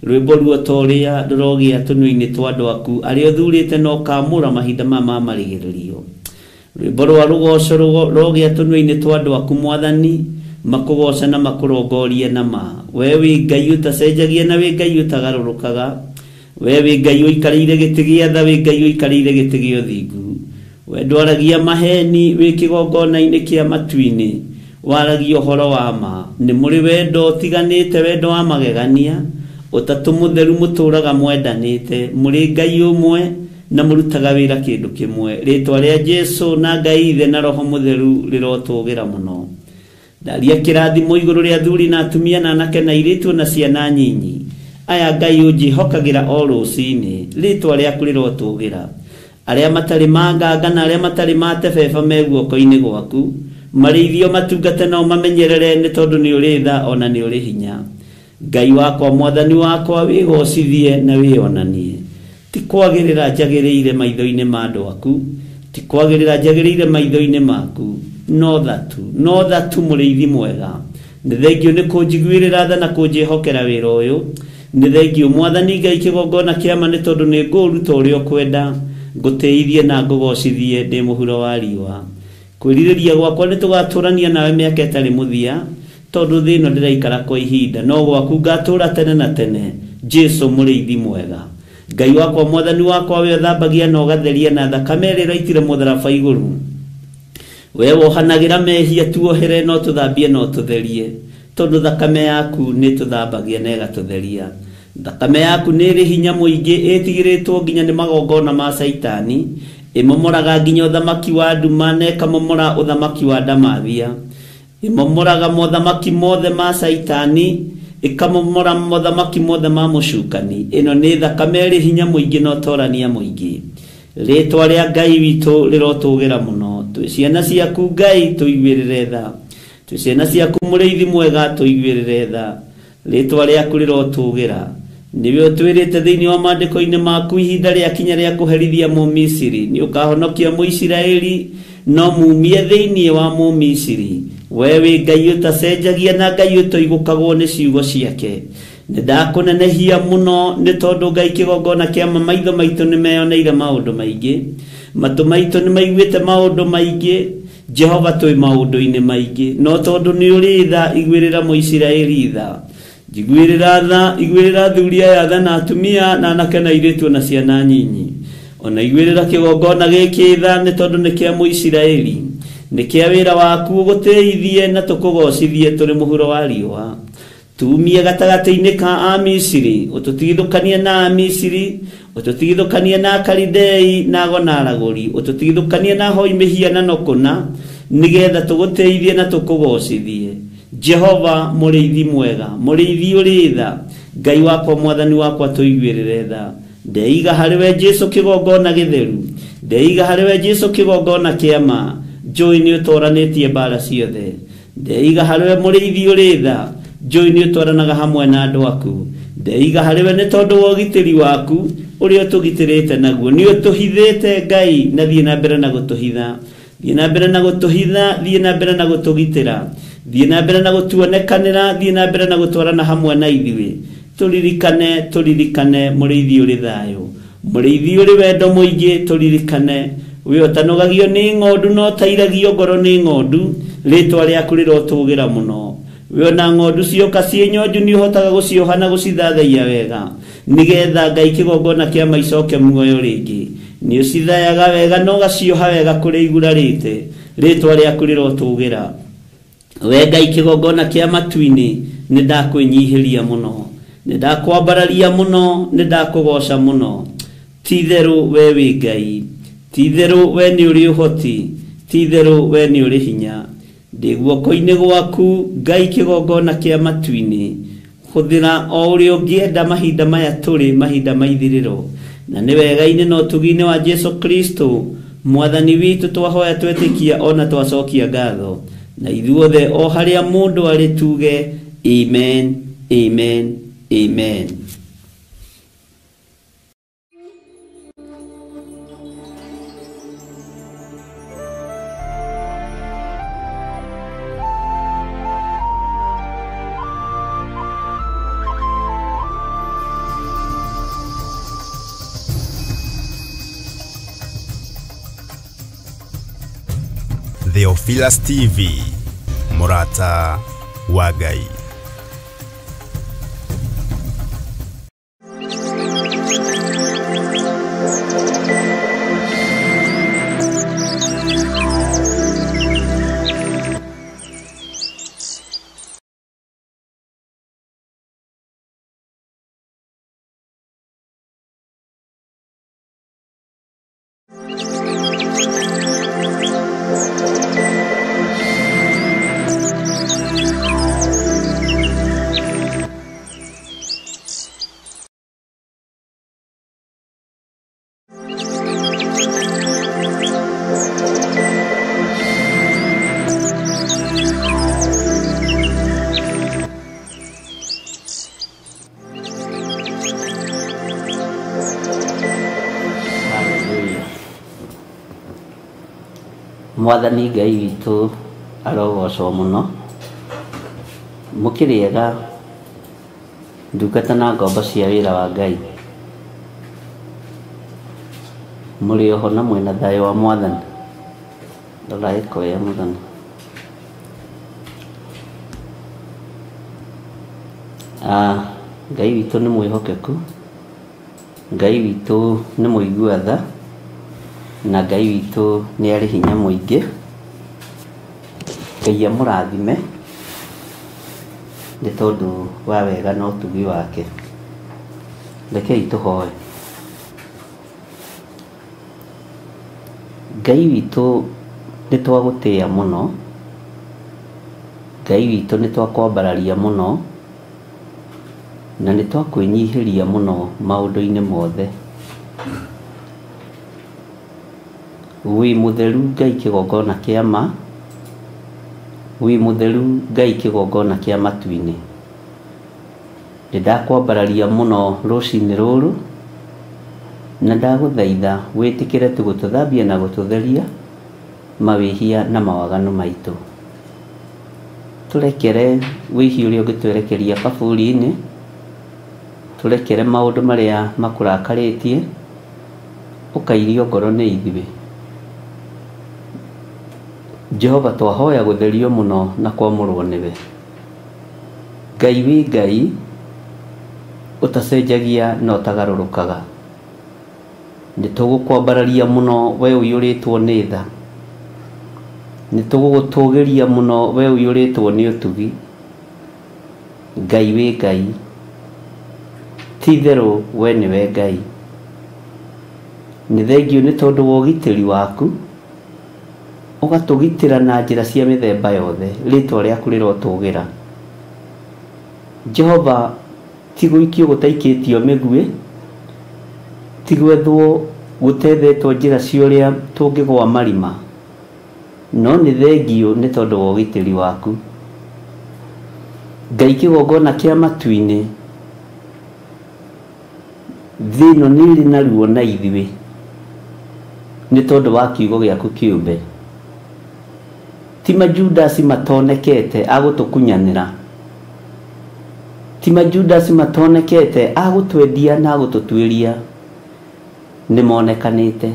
Rwĩmbo ruo ta ũrĩa rũrogĩa tũnua-inĩ twa andũ aku arĩa ũthurĩte na ũkaamũra mahinda maya ma marigĩrĩrio. Rwĩmbo rwa rũgoco rũrogĩa tũnua-inĩ twa andũ aku mwathani, makũgoce na makũrongorie na ma. We wĩ Ngai ũtacenjagia na wĩ Ngai ũtagarũrũkaga. We wĩ Ngai ũikarĩire gĩtĩ gĩa tha, wĩ Ngai ũikarĩire gĩtĩ gĩa ũthingu. We ndwaragia maheni, wĩ kĩgongona-inĩ kĩa matu-inĩ, waragia ũhoro wa ma. Nĩ mũrĩ wendo ũtiganĩte, wendo wa magegania, ũtatũ mũtheru mũtũraga mwendanĩte. Mũrĩ Ngai ũmwe na mũrutaga wĩra kĩndũ kĩmwe. Rĩtwa rĩa Jesu na Ngai Ithe na Roho Mũtheru rĩrotũgĩra mũno. Ndaria kĩrathimo igũrũ rĩa athuri na atumia na anake na airĩtu na ciana nyinyi. Aya Ngai ũnjĩhokagĩra o rũcinĩ, rĩtwa rĩaku rĩrotũgĩra. Arĩa matarĩ manganga na arĩa matarĩ matebeba me guoko-inĩ gwaku, marĩithio matungate nao mamenyerere, nĩ tondũ nĩ ũrĩ tha ona nĩ ũrĩ hinya. Ngai wakwa, mwathani wakwa, wĩgocithie na wĩonanie. Ti kwagĩrĩra njagĩrĩire maitho-inĩ ma andũ aku, ti kwagĩrĩra njagĩrĩire maitho-inĩ maku, no tha tu, no tha tu mũrĩithi mwega. Nĩ thengio nĩ kũnjiguĩrĩra tha na kũnjĩhokera wĩra ũyũ. Nĩ thengio mwathani Ngai kĩgongona kĩa ma, nĩ tondũ nĩ ngũũruta ũrĩa ũkwenda, ngũtĩithie na ngũgocithie ndĩ mũhuro wa riũa. Kwĩrirĩria gwakwa nĩ tũgatũrania nawe mĩaka ĩtarĩ mũthia, tondũ thĩ ĩno ndĩraikara kwa ihinda, no gwaku ngatũra tene na tene. Jesu mũrĩithi mwega, Ngai wakwa, mwathani wakwa, we ũthambagia na ũgatheria na thakame ĩrĩa ĩraitire mũtharaba igũrũ. We wohanagĩra mehia, tuohere no tũthambie no tũtherie, tondũ thakame yaku nĩ tũthambagia na ĩgatũtheria. Thakame yaku nĩ ĩrĩ hinya mũingĩ, ĩtigĩrĩtwo nginya nĩ magongona ma Caitani, ĩmomoraga nginya ũthamaki wa nduma na ĩkamomora ũthamaki wa ndamathia, ĩmomoraga mothamaki mothe ma Caitani, ĩkamomora mothamaki mothe ma mũcukani. Ĩno nĩ thakame ĩrĩ hinya mũingĩ na ũtorania mũingĩ. Rĩtwa rĩa Ngai witũ rĩrotũgĩra mũno. Twĩ ciana ciaku Ngai, tũiguĩrĩre tha. Twĩ ciana ciaku mũrĩithi mwega, tũiguĩrĩre tha. Rĩtwa rĩaku rĩrotũgĩra. Nĩwe ũtwĩrĩte thĩinĩ wa maandĩko-inĩ maku, ihinda rĩakinya rĩa kũherithia Mũmisiri, nĩ ũkahonokia Mũisiraeli no mumie thĩinĩ wa Mũmisiri. We wĩ Ngai ũtacenjagia na Ngai ũtoigũkagwo nĩ ciugo ciake. Nĩ ndakũnenehia mũno nĩ tondũ Ngai kĩgongona kĩa ma, maitho maitũ nĩ meyoneire maũndũ maingĩ, matũ maitũ nĩ maiguĩte maũndũ maingĩ. Jehova twĩ maũndũ-inĩ maingĩ, no tondũ nĩ ũrĩ tha, iguĩrĩra Mũisiraeli tha. Njiguĩrĩra tha, iguĩrĩra athuri aya tha na atumia na anake na airĩtu na ciana nyinyi. Ona iguĩrĩra kĩgongona gĩkĩ tha, nĩ tondũ nĩ kĩa Mũisiraeli, nĩ kĩa wĩra waku, ũgũtĩithie na tũkũgocithie tũrĩ mũhuro wa riũa. Tumie gatagatĩ-inĩ ka Amisiri, ũtũtigithũkanie na Amisiri, ũtũtigithũkanie na Akalidei na ago na aragũri, ũtũtigithũkanie na ahoi mĩhianano kũna. Nĩgetha tũgũtĩithie na tũkũgocithie. Jehova mũrĩithi mwega, mũrĩithi ũrĩ tha, Ngai wakwa mwathani wakwa tũiguĩrĩre tha. Ndeiga harĩ we Jesu kĩgongona gĩtheru, ndeiga harĩ we Jesu kĩgongona kĩa ma, njũĩ nĩ ũtoranĩtie mbara ciothe. Ndeiga harĩ we mũrĩithi ũrĩ tha, njũĩ nĩ ũtwaranaga hamwe na andũ aku. Ndeiga harĩ we nĩ tondũ wa ũgitĩri waku ũrĩa ũtũgitĩrĩte naguo, nĩ ũtũhithĩte Ngai, na thiĩ na mbere na gũtũhitha. Thiĩ na mbere na gũtũhitha, thiĩ na mbere na gũtũgitĩra, thiĩ na mbere na gũtuonekanĩra, thiĩ na mbere na gũtwarana hamwe na ithuĩ. Tũririkane, tũririkane mũrĩithi ũrĩ thayũ, mũrĩithi ũrĩ wendo mũingĩ, tũririkane. We ũtanogagio nĩ ng'ondu na ũtairagio ngoro nĩ ng'ondu, rĩtwa rĩaku rĩrotũgĩra mũno. We ona ng'ondu cioka ciĩ nyonju nĩ ũhotaga gũcioha na gũcithathaiya wega, nĩgetha Ngai kĩgongona kĩa maicoke muoyo rĩngĩ. Nĩ ũcithayaga wega na ũgacioha wega kũrĩa igurarĩte, rĩtwa rĩaku rĩrotũgĩra. We Ngai kĩgongona kĩa matu-inĩ, nĩ ndakwĩnyihĩria mũno, nĩ ndakwambararia mũno, nĩ ndakũgoca mũno. Ti-itherũ we wĩ Ngai, ti-itherũ we nĩ ũrĩ ũhoti, ti-itherũ we nĩ ũrĩ hinya. Ndĩ guoko-inĩ gwaku Ngai kĩgongona kĩa matu-inĩ, hũthĩra o ũrĩa ũngĩenda mahinda maya tũrĩ, mahinda ma ithirĩro. Na nĩ wega-inĩ na ũtugi-inĩ wa Jesu Kristo mwathani witũ twahoya twetĩkia ona twacokia ngatho. Na ithuothe o harĩa mũndũ arĩ tuge amen, amen, amen. Theophilus TV, Murata wa Ngai. Mwathani Ngai witũ arogocwo mũno. Mũkĩrĩega ndungata na ngombo cia wĩra wa Ngai, mũrĩ oho na mwĩna thayũ wa Mwathani. Rora ĩko ya Mwathani. Ngai witũ nĩ mwĩhokeku, Ngai witũ nĩ mũigua tha, na Ngai witũ nĩ arĩ hinya mũingĩ. Ngai amũrathime nĩ tondũ wa wega na ũtugi wake. Rekei tũhoe. Ngai witũ nĩ twagũtĩĩa mũno, Ngai witũ nĩ twakwambararia mũno, na nĩ twakwĩnyihĩria mũno maũndũ-inĩ mothe. Wĩ mũtheru Ngai kĩgongona kĩa ma, wĩ mũtheru Ngai kĩgongona kĩa matu-inĩ. Nĩ ndakwambararia mũno rũcinĩ rũrũ, na ndagũthaitha wĩtĩkĩre tu gũtũthambia na gũtũtheria mawĩhia na mawaganu maitũ. Tũrekere wĩhia ũrĩa ũngĩtwerekeria kaburi-inĩ, tũrekere maũndũ marĩa makũrakarĩtie, ũkairio ngoro nĩ ithuĩ. Jehova twahoya gũtherio mũno na kwamũrwo nĩwe. Ngai wĩ Ngai ũtacenjagia na ũtagarũrũkaga. Nĩ tũgũkwambararia mũno we ũiyũrĩtwo nĩ tha, nĩ tũgũgũtũgĩria mũno we ũiyũrĩtwo nĩ ũtugi. Ngai wĩ Ngai, ti-itherũ we nĩwe Ngai. Nĩ thengiũ nĩ tondũ wa ũgitĩri waku, Ũgatũgitĩra na njĩra cia mĩthemba yothe, rĩtwa rĩaku rĩrotũgĩra. Jehova, ti gũikio gũtaikĩtio mĩguĩ, ti gwethwo gũtethetwo njĩra cia ũrĩa tũngĩgwa marima, no nĩ thengio nĩ tondũ wa ũgitĩri waku. Ngai kĩgongona kĩa matu-inĩ, thĩ ĩno nĩ ĩrĩ na ruo na ithuĩ nĩ tondũ wa kiugo gĩaku kĩũmbe. Ti majudasi matonekete a gũtũkunyanĩra, ti majudasi matonekete a gũtwendia na gũtũtuĩria, nĩ monekanĩte,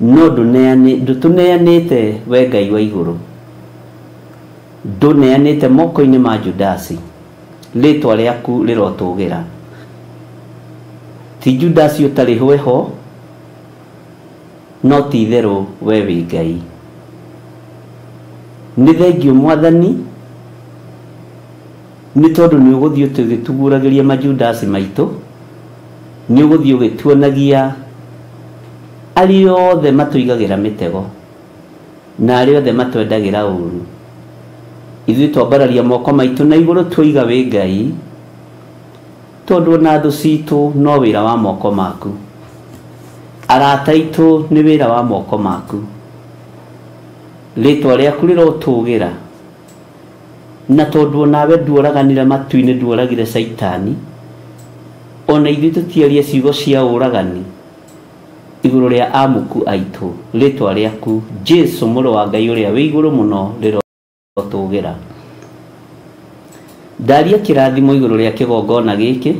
no ndũtũneanĩte we Ngai wa igũrũ, ndũneanĩte moko-inĩ ma Judasi, rĩtwa rĩaku rĩrotũgĩra. Ti Judasi ũtarĩ hweho, no ti itherũ we wĩ Ngai. Nĩ thengio Mwathani, nĩ tondũ nĩ ũgũthiĩ ũtũgĩtuguragĩria majudasi maitũ, nĩ ũgũthiĩ ũgĩtuonagia arĩa othe matũigagĩra mĩtego na arĩa othe matwendagĩra ũru. Ithuĩ twambararia moko maitũ na igũrũ twoiga wĩ Ngai, tondũ ona thũ citũ no wĩra wa moko maku, arata aitũ nĩ wĩra wa moko maku. Rĩtwa rĩaku rĩrotũgĩra, na tondũ onawe nduoraganire matu-inĩ, nduoragire Caitani, ona ithuĩ tũtiarie ciugo cia ũragani igũrũ rĩa amuku aitũ, rĩtwa rĩaku Jesu mũrũ wa Ngai ũrĩa wĩ igũrũ mũno rĩrotũgĩra. Ndaria kĩrathimo igũrũ rĩa kĩgongona gĩkĩ,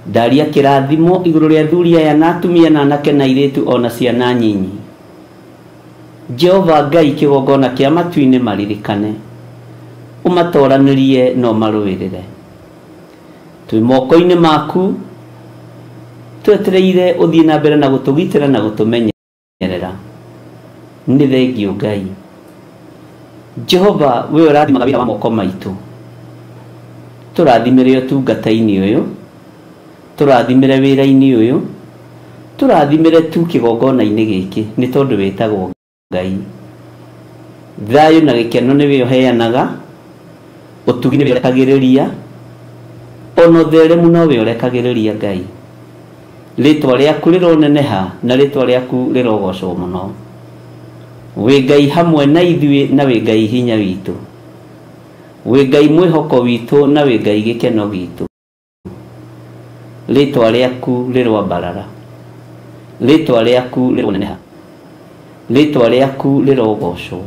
ndaria kĩrathimo igũrũ rĩa athuri aya na atumia na anake na airĩtu ona ciana nyinyi. Jehova Ngai kĩgongona kĩa matu-inĩ maririkane, ũmatoranĩrie na ũmarũĩrĩre. Twĩ moko-inĩ maku, twetereire ũthiĩ na mbere na gũtũgitĩra na gũtũmenyerera. Nĩ thengio Ngai. Jehova, we ũrathimaga wĩra wa moko maitũ, tũrathimĩre ũtungata-inĩ ũyũ, tũrathimĩre wĩra-inĩ ũyũ, tũrathimĩre tu kĩgongona-inĩ gĩkĩ, nĩ tondũ wĩtagwo Ngai. Thayũ na gĩkeno nĩwe ũheanaga, ũtugi nĩwe ũrekagĩrĩria, ona ũtheremu nowe ũrekagĩrĩria Ngai. Rĩtwa rĩaku rĩroneneha na rĩtwa rĩaku rĩrogocwo mũno. Wĩ Ngai hamwe na ithuĩ na wĩ Ngai hinya witũ, wĩ Ngai mwĩhoko witũ na wĩ Ngai gĩkeno gitũ. Rĩtwa rĩaku rĩroambarara, rĩtwa rĩaku rĩroneneha, rĩtwa rĩaku rĩrogocwo.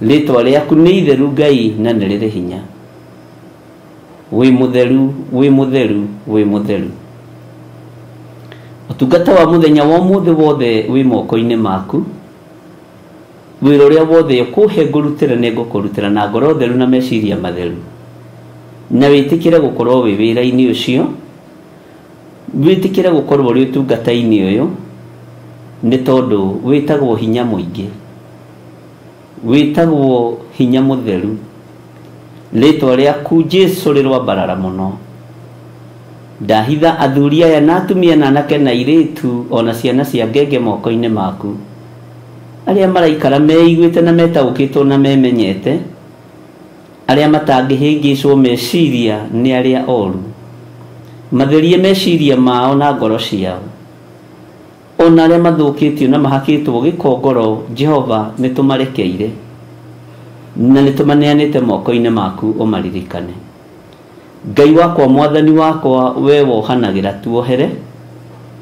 Rĩtwa rĩaku nĩ itheru Ngai na nĩ rĩrĩ hinya. Wĩ mũtheru, wĩ mũtheru, wĩ mũtheru. Ũtungata wa mũthenya wa ũmũthĩ wothe wĩ moko-inĩ maku. Wĩra ũrĩa wothe ũkũhe ngũrutĩra nĩ ngũkũrutĩra na ngoro theru na meciria matheru, na wĩtĩkĩre gũkorwo wĩ wĩra-inĩ ũcio, wĩtĩkĩre gũkorwo ũrĩ ũtungata-inĩ ũyũ, nĩ tondũ wĩtagwo hinya mũingĩ, wĩtagwo hinya mũtheru. Rĩtwa rĩaku Jesu rĩroambarara mũno. Ndahitha athuri aya na atumia na anake na airĩtu ona ciana cia ngenge moko-inĩ maku, arĩa maraikara meiguĩte na metaũkĩtwo na memenyete, arĩa matangĩhĩngĩcwo meciria nĩ arĩa oru, matherie meciria mao na ngoro ciao, ona arĩa mathũkĩtio na mahakĩtwo gĩkongoro, Jehova nĩ tũmarekeire na nĩ tũmaneanĩte moko-inĩ maku ũmaririkane. Ngai wakwa, Mwathani wakwa, we wohanagĩra tuohere,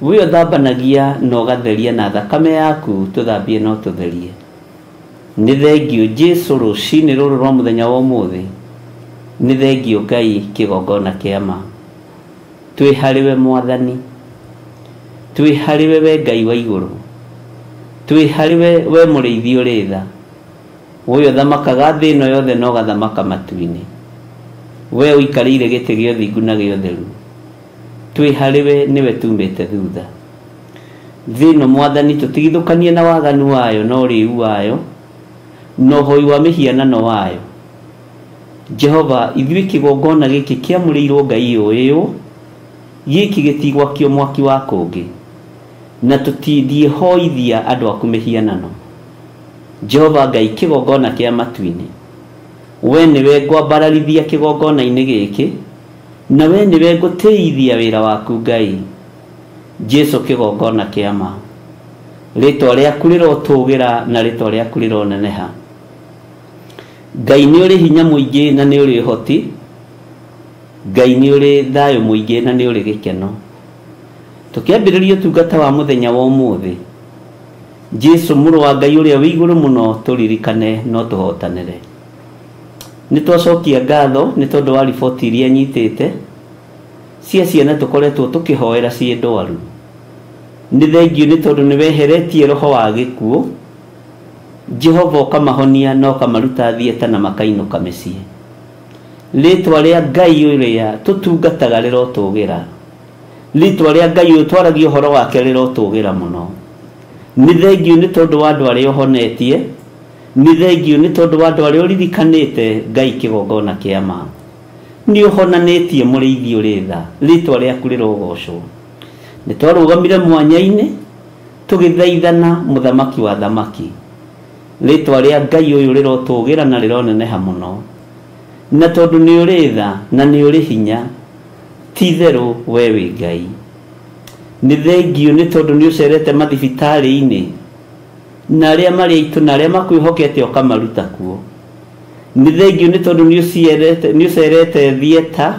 we ũthambanagia na ũgatheria na thakame yaku, tũthambie na ũtũtherie. Nĩ thengio Jesu rũcinĩ rũrũ rwa mũthenya wa ũmũthĩ, nĩ thengio Ngai kĩgongona kĩa ma. Twĩ harĩwe Mwathani, twĩ harĩwe we Ngai wa igũrũ, twĩ harĩwe we mũrĩithi ũrĩ tha, we ũthamakaga thĩ ĩno yothe na ũgathamaka matu-inĩ, we ũikarĩire gĩtĩ gĩa ũthingu na gĩa ũtheru. Twĩ harĩwe nĩwe tumĩte thutha. Thĩ ĩno Mwathani tũtigithũkanie na waganu wayo na ũrĩu wayo na ũhoi wa mĩhianano wayo. Jehova, ithuĩ kĩgongona gĩkĩ kĩamũrĩirwo Ngai ũyũ, gĩkĩ gĩtigwakio mwaki wa kũngĩ, na tũtithiĩhoithia andũ aku mĩhianano. Jehova Ngai kĩgongona kĩa matu-inĩ, we nĩwe ngwambararithia kĩgongona-inĩ gĩkĩ, na we nĩwe ngũtĩithia wĩra waku Ngai. Jesu kĩgongona kĩa ma, rĩtwa rĩaku rĩrotũgĩra na rĩtwa rĩaku rĩroneneha. Ngai nĩ ũrĩ hinya mũingĩ na nĩ ũrĩ ũhoti, Ngai nĩ ũrĩ thayũ mũingĩ na nĩ ũrĩ gĩkeno. Tũkĩambĩrĩria ũtungata wa mũthenya wa ũmũthĩ, Jesu mũrũ wa Ngai ũrĩa wĩ igũrũ mũno, tũririkane no tũhotanĩre. Nĩ twacokia ngatho nĩ tondũ wa riboti iria nyitĩte cia ciana tũkoretwo tũkĩhoera ciĩ ndwaru. Nĩ thengio nĩ tondũ nĩ weheretie roho wa gĩkuũ, Jehova ũkamahonia na ũkamaruta thieta na makainũka mĩciĩ. Rĩtwa rĩa Ngai ũrĩa tũtungataga rĩrotũgĩra, rĩtwa rĩa Ngai ũyũ twaragia ũhoro wake rĩrotũgĩra mũno. Nĩ thengio nĩ tondũ wa andũ arĩa ũhonetie, nĩ thengio nĩ tondũ wa andũ arĩa ũririkanĩte Ngai kĩgongona kĩa ma. Nĩ ũhonanĩtie mũrĩithi ũrĩ tha, rĩtwa rĩaku rĩrogocwo. Nĩ twarũgamire mwanya-inĩ tũgĩthaithana mũthamaki wa thamaki, rĩtwa rĩa Ngai ũyũ rĩrotũgĩra na rĩroneneha mũno. Na tondũ nĩ ũrĩ tha na nĩ ũrĩ hinya, ti itherũ we wĩ Ngai. Nĩ thengio nĩ tondũ nĩ ũcerete mathibitarĩ-inĩ, na arĩa marĩ aitũ na arĩa makwĩhokete ũkamaruta kuo. Nĩ thengio nĩ tondũ nĩ ũcerete theatre,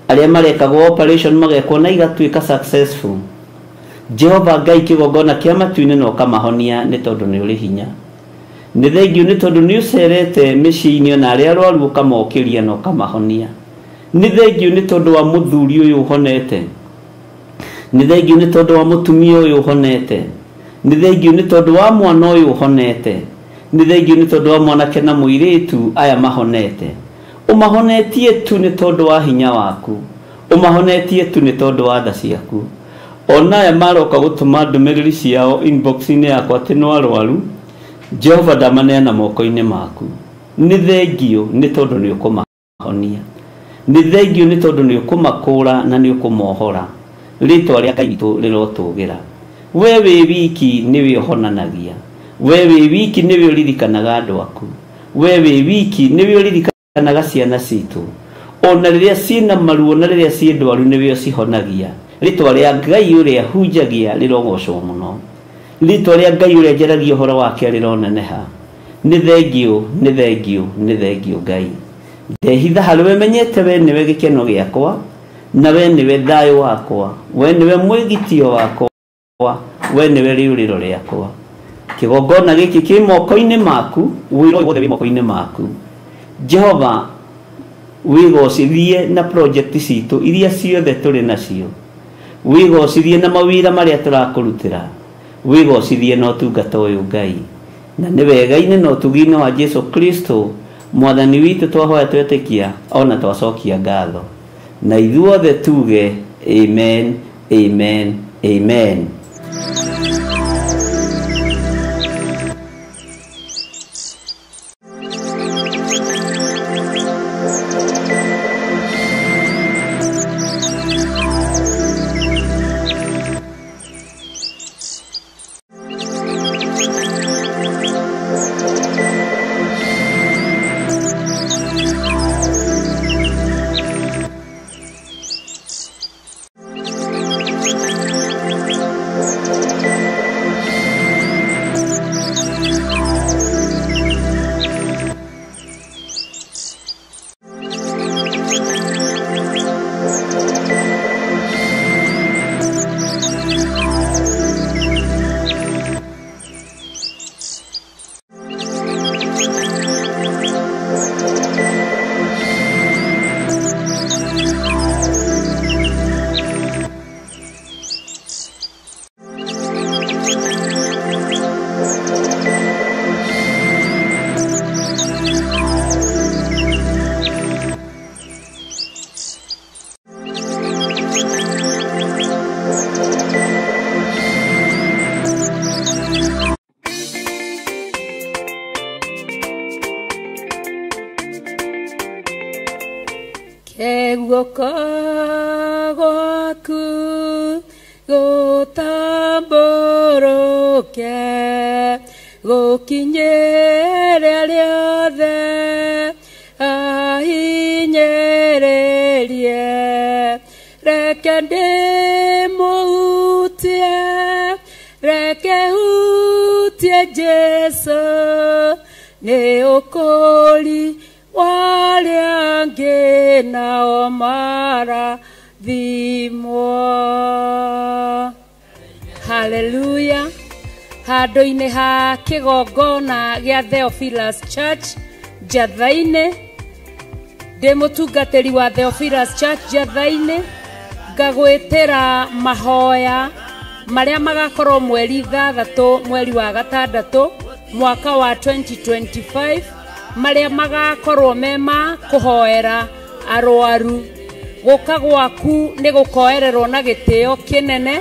arĩa marekagwo operation magekwo na igatuĩka successful. Jehova Ngai kĩgongona kĩa matu-inĩ na ũkamahonia nĩ tondũ nĩ ũrĩ hinya. Nĩ thengio nĩ tondũ nĩ ũcerete mĩciĩ-inĩ ona arĩa arwaru ũkamokĩria na ũkamahonia. Nĩ thengio nĩ tondũ wa mũthuri ũyũ ũhonete, nĩ thengio nĩ tondũ wa mũtumia ũyũ ũhonete, nĩ thengio nĩ tondũ wa mwana ũyũ ũhonete, nĩ thengio nĩ tondũ wa mwanake na mũirĩtu aya mahonete. Ũmahonetie tu nĩ tondũ wa hinya waku, ũmahonetie tu nĩ tondũ wa tha ciaku. Ona aya maroka gũtũma ndũmĩrĩri ciao inbox-inĩ yakwa atĩ nĩ arwaru, Jehova ndamaneana moko-inĩ maku. Nĩ thengio nĩ tondũ nĩ ũkũmahonia, nĩ thengio nĩ tondũ nĩ ũkũmakũra na nĩ ũkũmohora. Rĩtwa rĩa Ngai witũ rĩrotũgĩra. We wĩ wiki nĩwe ũhonanagia, we wĩ wiki nĩwe ũririkanaga andũ aku, we wĩ wiki nĩwe ũririkanaga ciana citũ, ona rĩrĩa ciĩna maruo na rĩrĩa ciĩ ndwaru nĩwe ũcihonagia. Rĩtwa rĩa Ngai ũrĩa hunjagia rĩrogocwo mũno, rĩtwa rĩa Ngai ũrĩa njaragia ũhoro wake rĩroneneha. Nĩ thengio, nĩ thengio, nĩ thengio Ngai. Ndehitha harĩ we menyete we nĩwe gĩkeno gĩakwa, na we nĩwe thayũ wakwa, we nĩwe mwĩgitio wakwa, we nĩwe rĩũrĩro rĩakwa. Kĩgongona gĩkĩ kĩ moko-inĩ maku, wĩra wothe wĩ moko-inĩ maku. Jehova wĩgocithie na project citũ iria ciothe tũrĩ nacio, wĩgocithie na mawĩra marĩa tũrakũrutĩra, wĩgocithie na ũtungata ũyũ Ngai. Na nĩ wega-inĩ na ũtugi-inĩ wa Jesu Kristo mwathani witũ twahoya twetĩkia ona twacokia ngatho, na ithuothe tuge amen, amen, amen. Guoko gwaku gũtambũrũke Gũkinyĩre arĩa othe ahinyĩrĩrie, reke ndĩmũhutie, reke hutie Jesũ, nĩ ũkũũri wa arĩa angĩ nao marathimwo. Haleluya. Handũ-inĩ ha kĩgongona gĩa Theophilus Church Njatha-inĩ, ndĩ mũtungatĩri wa Theophilus Church Njatha-inĩ, ngagwĩtĩra mahoya marĩa magakorwo mweri 6 mweri wa 6 mwaka wa 2025, marĩa magakorwo mema kũhoera arwaru. Gũka gwaku nĩ gũkoererwo na gĩtĩo kĩnene,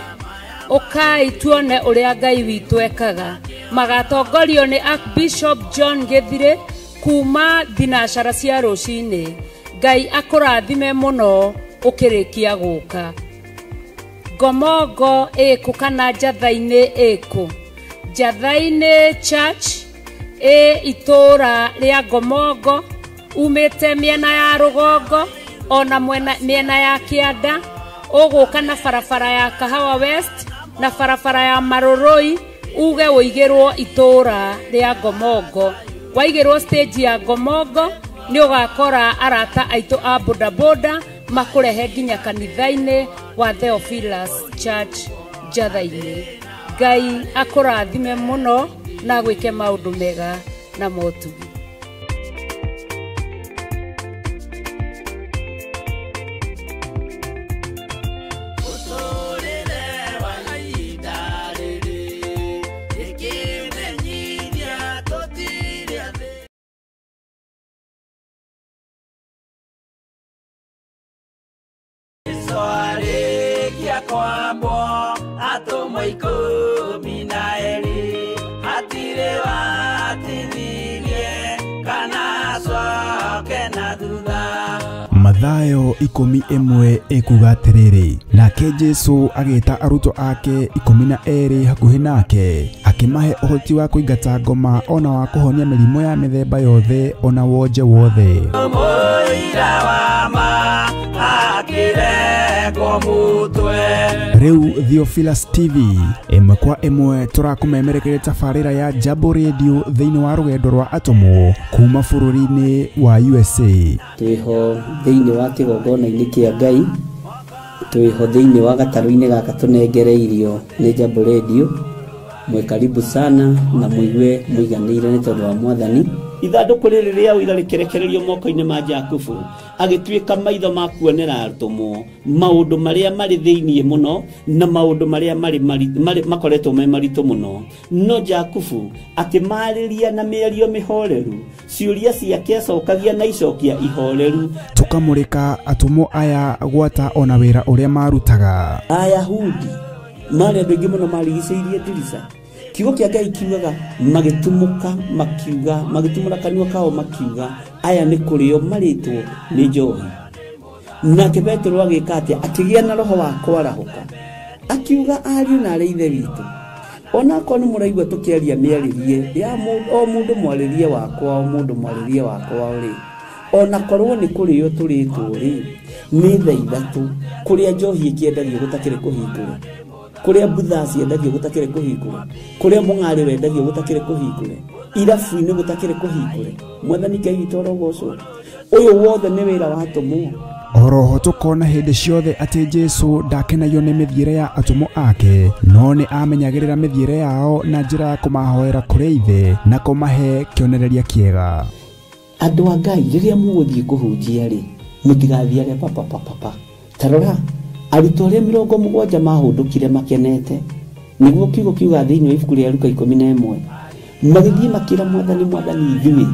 ũkai tuone ũrĩa Ngai witũ ekaga. Magatongorio nĩ Archbishop John Gĩthirĩ kuma thinacara cia rũcinĩ. Ngai akũrathime mũno ũkĩrĩkia gũka. Ngomongo ĩkũ kana Njatha-inĩ ĩkũ? Njatha-inĩ Church ĩ itũũra rĩa Ngomongo, umĩte mĩena ya rũgongo ona mĩena ya kĩanda, ũgũka na barabara ya Kahawa West na barabara ya Marũrũi, uge ũigĩrwo itũũra rĩa Ngomongo. Waigĩrwo stage ya Ngomongo nĩ ũgakora arata aitũ a bodaboda makũrehe nginya kanitha-inĩ wa Theophilus Church Njatha-inĩ. Ngai akũrathime mũno na gwĩke maũndũ mega na motugi. Mathayo 11 ĩkuga atĩrĩrĩ, nake Jesũ agĩta arutwo ake 12 hakuhĩ nake, akĩmahe ũhoti wa kũingata ngoma ona wa kũhonia mĩrimũ ya mĩthemba yothe ona wonje wothe. Rĩu Theophilus TV ĩmwe kwa ĩmwe tũrakũmemerekeria tabarĩra ya Jambo Radio thĩinĩ wa rũgendo rwa atũmwo kuma bũrũri-inĩ wa USA. Twĩho thĩinĩ wa kĩgongona-inĩ kĩa Ngai, twĩho thĩinĩ wa gatarũ-inĩ gaka tũnengereirio nĩ Jambo Radio. Mwĩ karibu sana na mũigue mũiganĩire nĩ tondũ wa Mwathani. Ithandũkũ rĩrĩ rĩa ũira rĩkĩrekererio moko-inĩ ma Jakubu, agĩtuĩka maitho ma kuonera atũmwo maũndũ marĩa marĩ thĩinĩ mũno na maũndũ marĩa marĩ makoretwo me maritũ mũno. No Jakubu akĩmarĩria na mĩario mĩhoreru, ciũria ciake acokagia na icokia ihoreru. Tũkamũrĩka atũmwo aya gwata ona wĩra ũrĩa marutaga. Ayahudi marĩ andũ aingĩ mũno marigicĩirie ndirica. Kiugo kĩa Ngai kiugaga magĩtumũka makiuga, magĩtumũra kanua kao makiuga, aya nĩ kũrĩo marĩtwo nĩ njohi. Nake Petero agĩka atĩa? Akĩgĩa na roho wa kwarahũka, akiuga ariũ na arĩ ithe witũ, onakorwo nĩ mũraigua tũkĩaria mĩarĩrie ya o mũndũ mwarĩrie wakwa, o mũndũ mwarĩrie wakwa rĩ, onakorwo nĩ kũrĩo tũrĩtwo rĩ, nĩ thaa 3 kũrĩa njohi ĩkĩendagio gũtakĩrĩ kũhingũre, kũrĩa mbutha ciendagio gũtakĩrĩ kũhingũre, kũrĩa mũng'arĩ wendagio gũtakĩrĩ kũhingũre, irabu-inĩ gũtakĩrĩ kũhingũre. Mwathani Ngai witũ arogocwo. Ũyũ wothe nĩ wĩra wa atũmwo. Oroho tũkona hĩndĩ ciothe atĩ Jesũ ndakenagio nĩ mĩthiĩre ya atũmwo ake, no nĩ amenyagĩrĩra mĩthiĩre yao na njĩra ya kũmahoera kũrĩ Ithe na kũmahe kĩonereria kĩega. Andũ a Ngai, rĩrĩa mũgũthiĩ kũhunjia rĩ, mũtigathiage papapapapa. Ta rora, arutwo arĩa 70 mahũndũkire makenete, nĩguo kiugo kiuga thĩinĩ wa ibuku rĩa Luka 11, magĩthiĩ makĩra Mwathani, Mwathani ithuĩ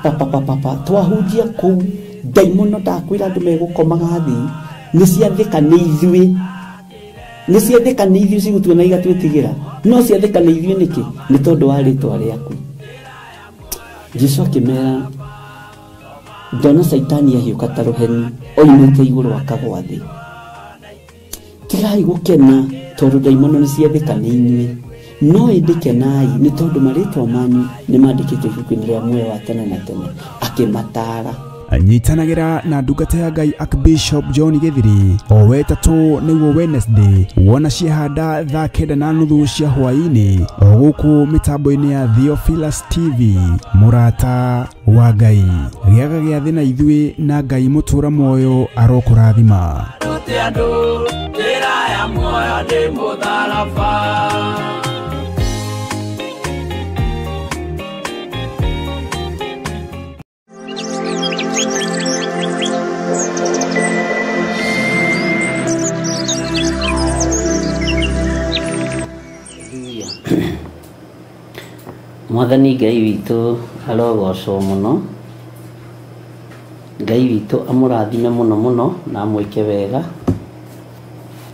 papapapapa twahunjia kũu, ndaimono ndakwĩra andũ megũkomaga thĩ, nĩ ciathĩka nĩ ithuĩ, nĩ ciathĩka nĩ ithuĩ cigũtuona igatwĩtigĩra, no ciathĩka nĩ ithuĩ nĩkĩ? Nĩ tondũ wa rĩtwa rĩaku. Jesũ akĩmera, ndona Caitani ahiũka ta rũheni oimĩte igũrũ akagwa thĩ. Tigai gũkena tondũ ndaimono nĩ ciathĩka nĩ inyuĩ, No ĩndĩ kenai nĩ tondũ marĩtwa manyu nĩ mandĩkĩtwo ibuku-inĩ rĩa muoyo wa tene na tene. Akĩmataara. Nyitanagĩra na ndungata ya Ngai Archbishop John Githiri o wetatũ nĩguo Wednesday wona ciahanda thaa 9:30 cia hwaĩ-inĩ o gũkũ mĩtambo-inĩ ya Theophilus TV. Mũrata wa Ngai, gĩaga gĩathĩ na ithuĩ na Ngai mũtũra muoyo arokũrathima. Mwathani Ngai witũ arogocwo mũno. Ngai witũ amũrathime mũno mũno na amwĩke wega,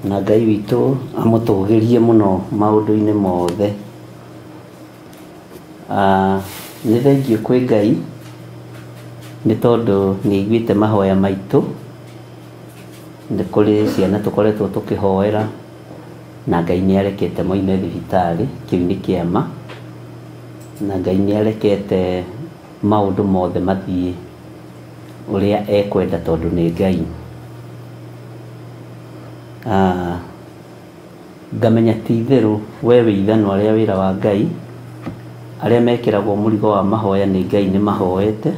na Ngai witũ amũtũgĩrie mũno maũndũ-inĩ mothe. Nĩ thengiũ kwĩ Ngai nĩ tondũ nĩ aiguĩte mahoya maitũ. Nĩ kũrĩ ciana tũkoretwo tũkĩhoera na Ngai nĩ arekete moime thibitarĩ, kĩu nĩ kĩama. Na Ngai nĩ arekete maũndũ mothe mathiĩ ũrĩa ekwenda tondũ nĩ Ngai. Ngamenya ti itherũ we wĩ ithanwa rĩa wĩra wa Ngai, arĩa mekĩragwo mũrigo wa mahoya nĩ Ngai nĩ mahoete.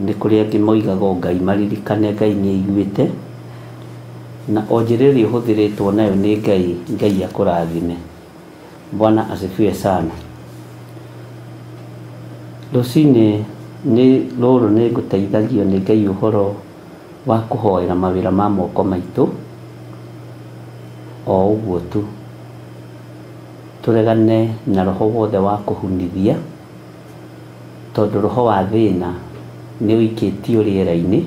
Nĩ kũrĩ angĩ moigaga o Ngai maririkane, Ngai nĩ aiguĩte. Na o njĩra ĩrĩa ũhũthĩrĩtwo nayo nĩ Ngai, Ngai akũrathime. Bwana asifiwe sana. Rũcinĩ nĩ rũrũ nĩ ngũteithagio nĩ Ngai ũhoro wa kũhoera mawĩra ma moko maitũ o ũguo tu. Tũregane na roho wothe wa kũhunithia, tondũ roho wa thĩna nĩ ũikĩtio rĩera-inĩ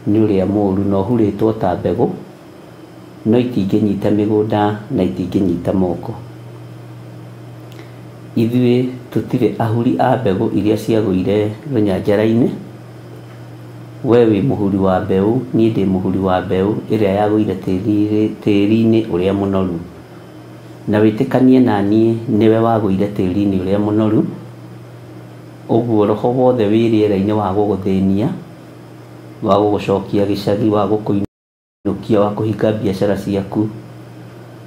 nĩ ũrĩa mũũru na ũhurĩtwo ta mbegũ, no itingĩnyita mĩgũnda na itingĩnyita moko. Ithuĩ tũtirĩ ahuri a mbegũ iria ciagũire rũnyanjara-inĩ. We wĩ mũhuri wa mbeũ, niĩ ndĩ mũhuri wa mbeũ ĩrĩa yagũire tĩĩri-inĩ ũrĩa mũnoru. Na wĩtĩkanie na niĩ nĩwe wagũire tĩĩri-inĩ ũrĩa mũnoru. Ũguo roho wothe wĩ rĩera-inĩ wa gũgũthĩnia, wa gũgũcokia gĩcagi, wa gũkũinũkia, wa kũhinga biacara ciaku,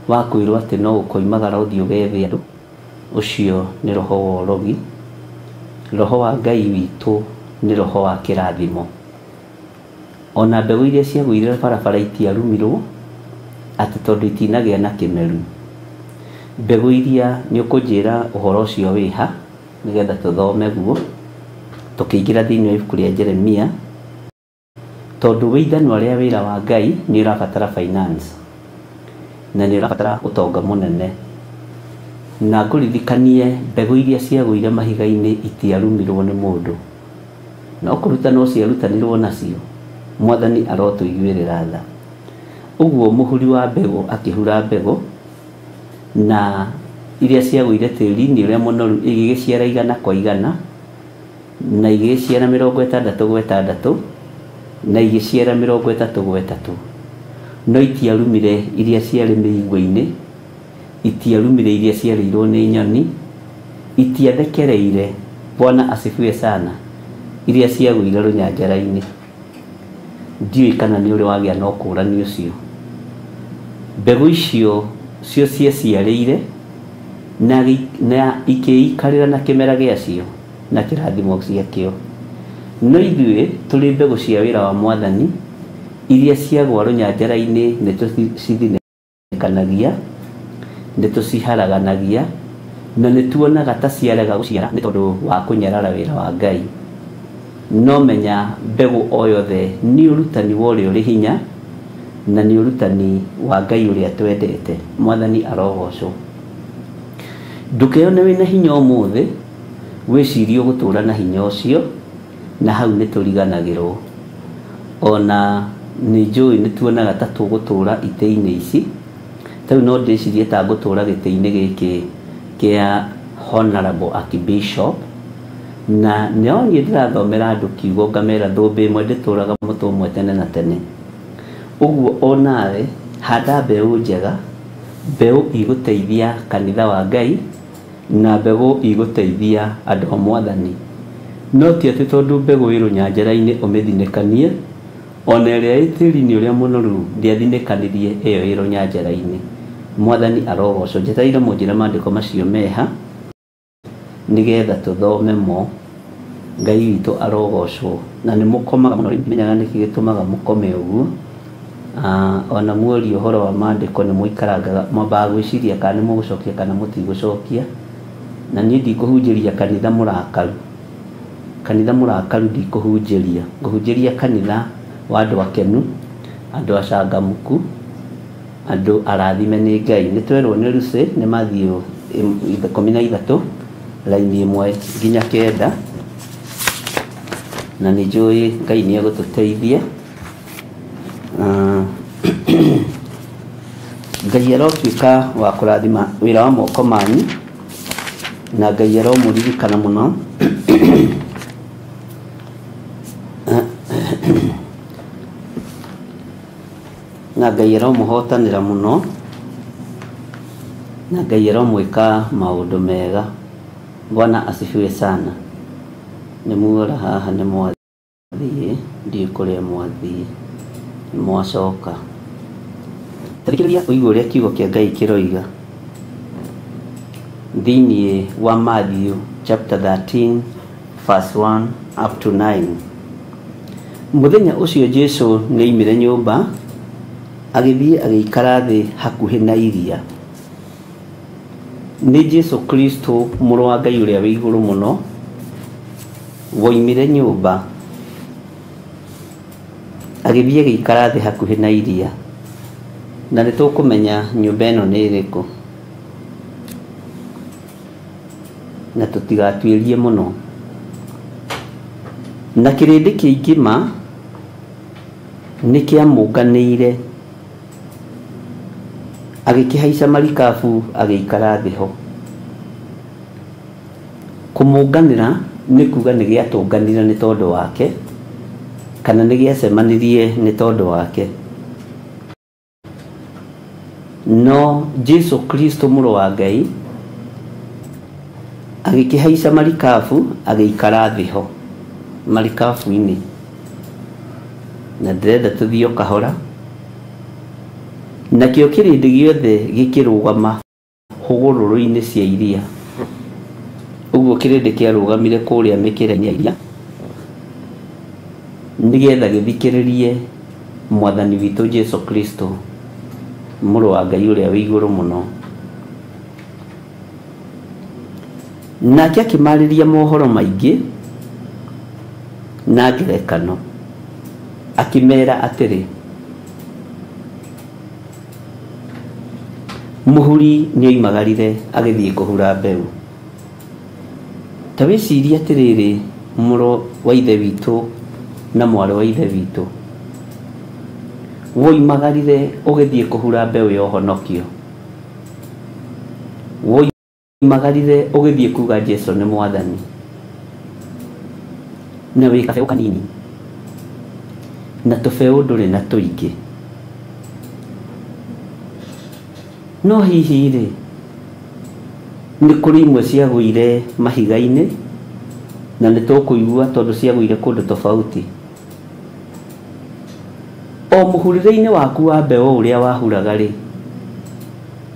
wa kwĩrwo atĩ no ũkoimagara ũthiĩ ũgethe andũ, ũcio nĩ roho wa ũrogi. Roho wa Ngai witũ nĩ roho wa kĩrathimo. Ona mbegũ iria ciagũire barabara itiarumirwo atĩ tondũ itinagĩa na kĩmeru. Mbegũ iria nĩ ũkũnjĩra ũhoro ũcio wĩha nĩgetha tũthome guo tũkĩingĩra thĩinĩ wa ibuku rĩa Jeremia, tondũ wĩ ithanwa rĩa wĩra wa Ngai nĩ ũrabatara finance na nĩ ũrabatara ũtonga mũnene. Na ngũririkanie mbegũ iria ciagũire mahiga-inĩ itiarumirwo nĩ mũndũ, no kũruta no ciarutanirwo nacio. Mwathani arotũiguĩrĩra tha. Ũguo mũhuri wa mbegũ akĩhura mbegũ, na iria ciagũire tĩĩri-inĩ ũrĩa mũnoru igĩgĩciara 100 kwa 100, na igĩgĩciara 60 gwa 60, na igĩciara 30 gwa 3. No itiarumire iria ciarĩ mĩigua-inĩ, itiarumire iria ciarĩirwo nĩ nyoni, itiathekereire. Bwana asifiwe sana. Iria ciagũire rũnyanjara-inĩ. Ndiũĩ kana nĩ ũrĩ wagĩa na ũkũrani ũcio. Mbegũ icio cio ciaciarĩire na ikĩikarĩra na kĩmera gĩacio na kĩrathimo gĩakĩo. No ithuĩ tũrĩ mbegũ cia wĩra wa Mwathani iria ciagwa rũnyanjara-inĩ nĩ tũcithinĩkanagia, nĩ tũciharaganagia, na nĩ tuonaga ta ciarega gũciara nĩ tondũ wa kũnyarara wĩra wa Ngai. No menya mbegũ o yothe nĩ ũrutani wa ũrĩa ũrĩ hinya na nĩ ũrutani wa Ngai ũrĩa twendete. Mwathani arogocwo. Ndũkeyone wĩna hinya ũmũthĩ wĩcirie ũgũtũra na hinya ũcio, na hau nĩ tũriganagĩrwo. Ona nĩ njũĩ nĩ tuonaga ta tũgũtũra itĩ-inĩ ici. Tarĩu no ndĩcirie ta ngũtũra gĩtĩ-inĩ gĩkĩ kĩa Honorable Archbishop, na no niĩ ndĩrathomera andũ kiugo ngamera thũmbĩ ĩmwe ndĩtũraga mũtwe ũmwe tene na tene. Ũguo onawe handa mbeũ njega Mbeũ igũteithia kanitha wa Ngai na mbegũ igũteithia andũ a Mwathani. No ti atĩ tondũ mbegũ ĩ rũnyanjara-inĩ ũmĩthinĩkanie, ona ĩrĩa ĩ tĩri-inĩ ũrĩa mũnoru ndĩathinĩkanirie ĩyo ĩ rũnyanjara-inĩ. Mwathani arogocwo. Njetereire mũnjĩre maandĩko macio meha nĩgetha tũthome mo. Ngai witũ arogocwo. Na nĩ mũkomaga mũno, ndimenyaga nĩkĩ gĩtũmaga mũkome ũguo. Ona muorio ũhoro wa maandĩko nĩ mũikarangaga, mwambaga gwĩciria kana nĩ mũgũcokia kana mũtigũcokia. Na niĩ ndikũhunjĩria kanitha mũrakaru. Kanitha mũrakaru ndikũhunjĩria. Ngũhunjĩria kanitha wa andũ akenu, andũ acangamũku, andũ arathime nĩ Ngai. Nĩ twerwo nĩ Lucy nĩ Matthew 13 raini 1 nginya 9, na nĩ njũĩ Ngai nĩ egũtũteithia. Ngai arotuĩka wa kũrathima wĩra wa moko manyu, na Ngai aromũririkana mũno. Na Ngai aromũhotanĩra mũno, na Ngai aromwĩka maũndũ mega. Bwana asifiwe sana. Nĩ muora haha nĩ mwathiĩ, ndiũĩ kũrĩa mwathiĩ, nĩ mwacoka. Thikĩrĩria ũigue ũrĩa kiugo kĩa Ngai kĩroiga thĩinĩ wa Matthew chapter 13 verse 1 up to 9. Mũthenya ũcio Jesũ nĩaimire nyũmba agĩthiĩ agĩikara thĩ hakuhĩ na iria. Nĩ Jesũ Kristo mũrũ wa Ngai ũrĩa wĩ igũrũ mũno woimire nyũmba agĩthiĩ agĩikara thĩ hakuhĩ na iria. Na nĩ tũkũmenya nyũmba ĩno nĩ ĩrĩkũ, na tũtigatuĩrie mũno. Na kĩrĩndĩ kĩingĩ ma nĩ kĩamũnganĩire, agĩkĩhaica marikabu agĩikara thĩ ho. Kũmũnganĩra nĩ kuga nĩ gĩatũnganire nĩ tondũ wake, kana nĩ gĩacemanirie nĩ tondũ wake. No Jesũ Kristo mũrũ wa Ngai agĩkĩhaica marikabu agĩikara thĩ ho, marikabu-inĩ. Na ndĩrenda tũthiĩ o kahora. Nakĩo kĩrĩndĩ gĩothe gĩkĩrũgama hũgũrũrũ-inĩ cia iria. Ũguo kĩrĩndĩ kĩarũgamire kũrĩa mĩkĩra-inĩ ya iria nĩgetha gĩthikĩrĩrie Mwathani witũ Jesũ Kristo mũrũ wa Ngai ũrĩa wĩ igũrũ mũno. Nake akĩmarĩria mohoro maingĩ na ngerekano, akĩmera atĩrĩ, mũhuri nĩoimagarire agĩthiĩ kũhura mbeũ. Ta wĩcirie atĩrĩrĩ, mũrũ wa ithe witũ na mwarĩ wa ithe witũ, woimagarire ũgĩthiĩ kũhura mbeũ ya ũhonokio, woimagarire ũgĩthiĩ kuga Jesũ nĩ Mwathani, na wĩ kabeũ kanini, na tũbeũ ndũrĩ na tũingĩ. No hihi rĩ, nĩ kũrĩ imwe ciagũire mahiga-inĩ, na nĩ tũkũigua tondũ ciagũire kũndũ tofauti. O mũhurĩre-inĩ waku wa mbeũ ũrĩa wahuraga rĩ,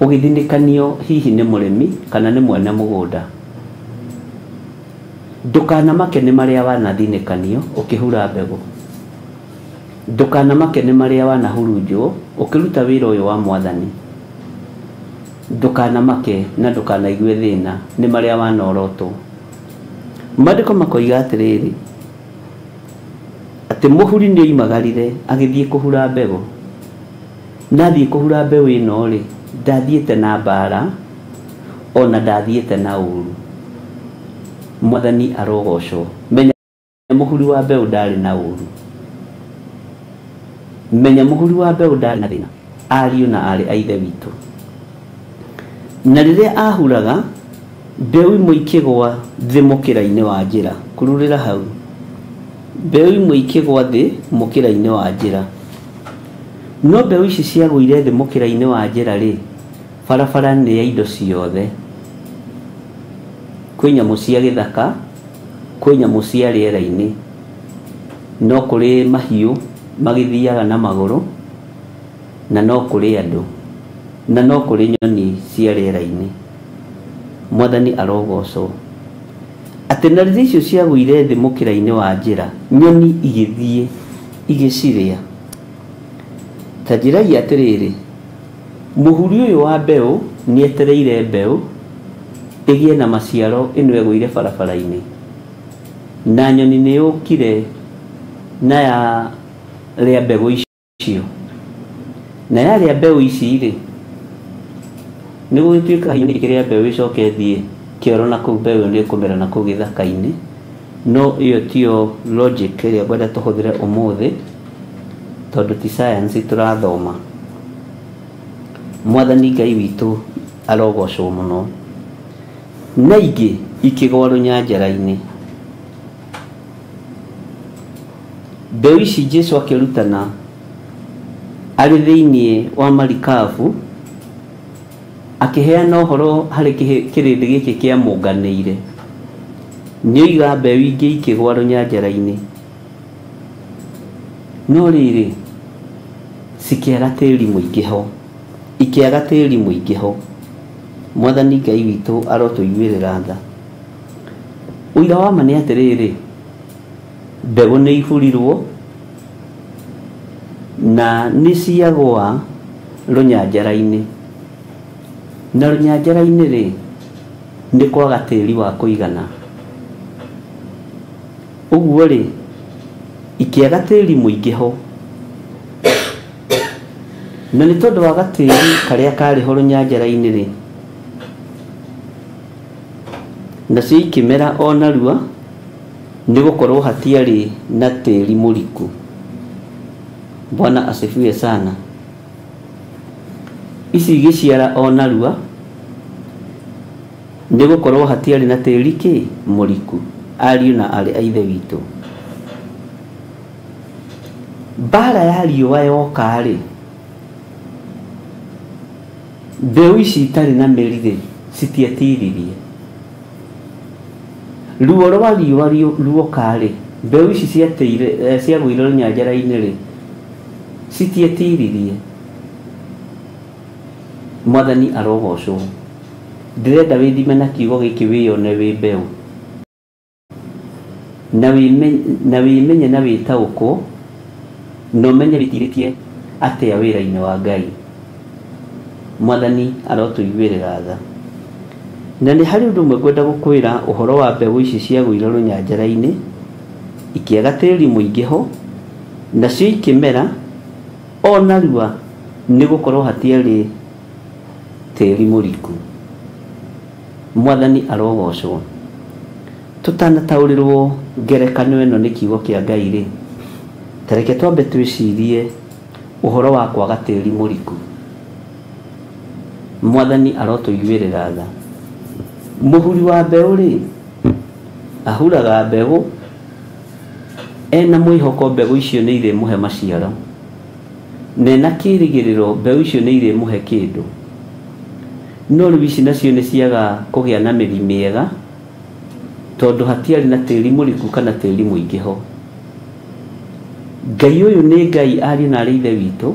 ũgĩthinĩkanio hihi nĩ mũrĩmi kana nĩ mwene mũgũnda, ndũkanamake nĩ marĩa wanathinĩkanio ũkĩhura mbegũ, ndũkanamake nĩ marĩa wanahurunjwo ũkĩruta wĩra ũyũ wa Mwathani, ndũkanamake na ndũkanaigue thĩna nĩ marĩa wanorotwo. Maandĩko makoiga atĩrĩrĩ, atĩ mũhuri nĩoimagarire agĩthiĩ kũhura mbegũ. Na athiĩ kũhura mbeũ ĩno rĩ, ndathiĩte na mbara ona ndathiĩte na ũru. Mwathani arogocwo. Menya mũhuri wa mbeũ ndarĩ na ũru, menya mũhuri wa mbeũ ndarĩ na thĩna, ariũ na aarĩ a ithe witũ. Na rĩrĩa ahuraga mbeũ imwe ikĩgwa thĩ mũkĩra-inĩ wa njĩra, kururĩra hau, mbeũ imwe ikĩgwa thĩ mũkĩra-inĩ wa njĩra. No mbeũ ici ciagũire thĩ mũkĩra-inĩ wa njĩra rĩ, Barabara nĩ ya indo ciothe. Kwĩ nyamũ cia gĩthaka, kwĩ nyamũ cia rĩera-inĩ, no kũrĩ mahiũ magĩthiaga na magũrũ, na no kũrĩ andũ, na no kũrĩ nyoni cia rĩera-inĩ. Mwathani arogocwo. Atĩ na rĩrĩa icio ciagũire thĩ mũkĩra-inĩ wa njĩra, nyoni igĩthiĩ igĩcirĩa. Ta njĩrai atĩrĩrĩ, mũhuri ũyũ wa mbeũ nĩetereire mbeũ ĩgĩe na maciaro ĩno ĩgũire barabara-inĩ, na nyoni nĩ yũkire na yarĩa mbegũ icio, na yarĩa mbeũ ici rĩ, nĩ gũgĩtuĩka nyoni ĩkĩrĩa mbeũ ĩcoke ĩthiĩ kĩoro na kũu mbeũ ĩyo nĩ ĩkũmera na kũu gĩthaka-inĩ. No ĩyo tiyo logic ĩrĩa ngwenda tũhũthĩre ũmũthĩ, tondũ ti science tũrathoma. Mwathani Ngai witũ arogocwo mũno. Na ingĩ ikĩgwa rũnyanjara-inĩ. Mbeũ ici Jesũ akĩrutana arĩ thĩinĩ wa marikabu, akĩheana ũhoro harĩ kĩrĩndĩ gĩkĩ kĩamũnganĩire. Nĩoiga mbeũ ingĩ ikĩgwa rũnyanjara-inĩ, no rĩrĩ cikĩaga tĩri mũingĩ ho, ikĩaga tĩri mũingĩ ho. Mwathani Ngai witũ arotũiguĩrĩra tha. Ũira wa ma nĩ atĩrĩrĩ, mbegũ nĩ iburirwo na nĩ ciagũa rũnyanjara-inĩ, na rũnyanjara-inĩ rĩ nĩ kwaga tĩri wa kũigana. Ũguo rĩ, ikĩaga tĩri mũingĩ ho, na nĩ tondũ wa gatĩri karĩa karĩ ho rũnyanjara-inĩ rĩ, nacio ikĩmera o narua, nĩ gũkorwo hatiarĩ na tĩri mũriku. Bwana asifiwe sana. Ici igĩciara o narua, nĩ gũkorwo hatiarĩ na tĩri kĩ mũriku. Ariũ na aarĩ a Ithe witũ, mbara ya riũa yoka rĩ, mbeũ ici itarĩ na mĩri rĩ, citietiririe. Ruo rwa riũa ruoka rĩ, mbeũ ici ciateire ciagũire rũnyanjara-inĩ rĩ, citietiririe. Mwathani arogocwo. Ndĩrenda wĩthime na kiugo gĩkĩ wĩyone wĩ mbeũ, na wĩmenye na wĩtaũkwo, na ũmenye wĩtirĩtie atĩa wĩra-inĩ wa Ngai. Mwathani arotũiguĩrĩra tha. Na nĩ harĩ ũndũ ũmwe ngwenda gũkwĩra ũhoro wa mbeũ ici ciagũire rũnyanjara-inĩ, ikĩaga tĩri mũingĩ ho, nacio ikĩmera o narua, nĩ gũkorwo hatiarĩ tĩri mũriku. Mwathani arogocwo. Tũtanataũrĩrwo ngerekano ĩno nĩ kiugo kĩa Ngai rĩ, ta reke twambe twĩcirie ũhoro wa kwaga tĩri mũriku. Mwathani arotũiguĩrĩra tha. Mũhuri wa mbeũ rĩ, ahuraga mbegũ ena mwĩhoko mbegũ icio nĩ irĩmũhe maciaro, na ena kĩĩrĩgĩrĩro mbeũ icio nĩ irĩmũhe kĩndũ. No rĩu ici nacio nĩ ciaga kũgĩa na mĩri mĩega, tondũ hatiarĩ na tĩri mũriku kana tĩri mũingĩ ho. Ngai ũyũ nĩ Ngai, ariũ na aarĩ Ithe witũ,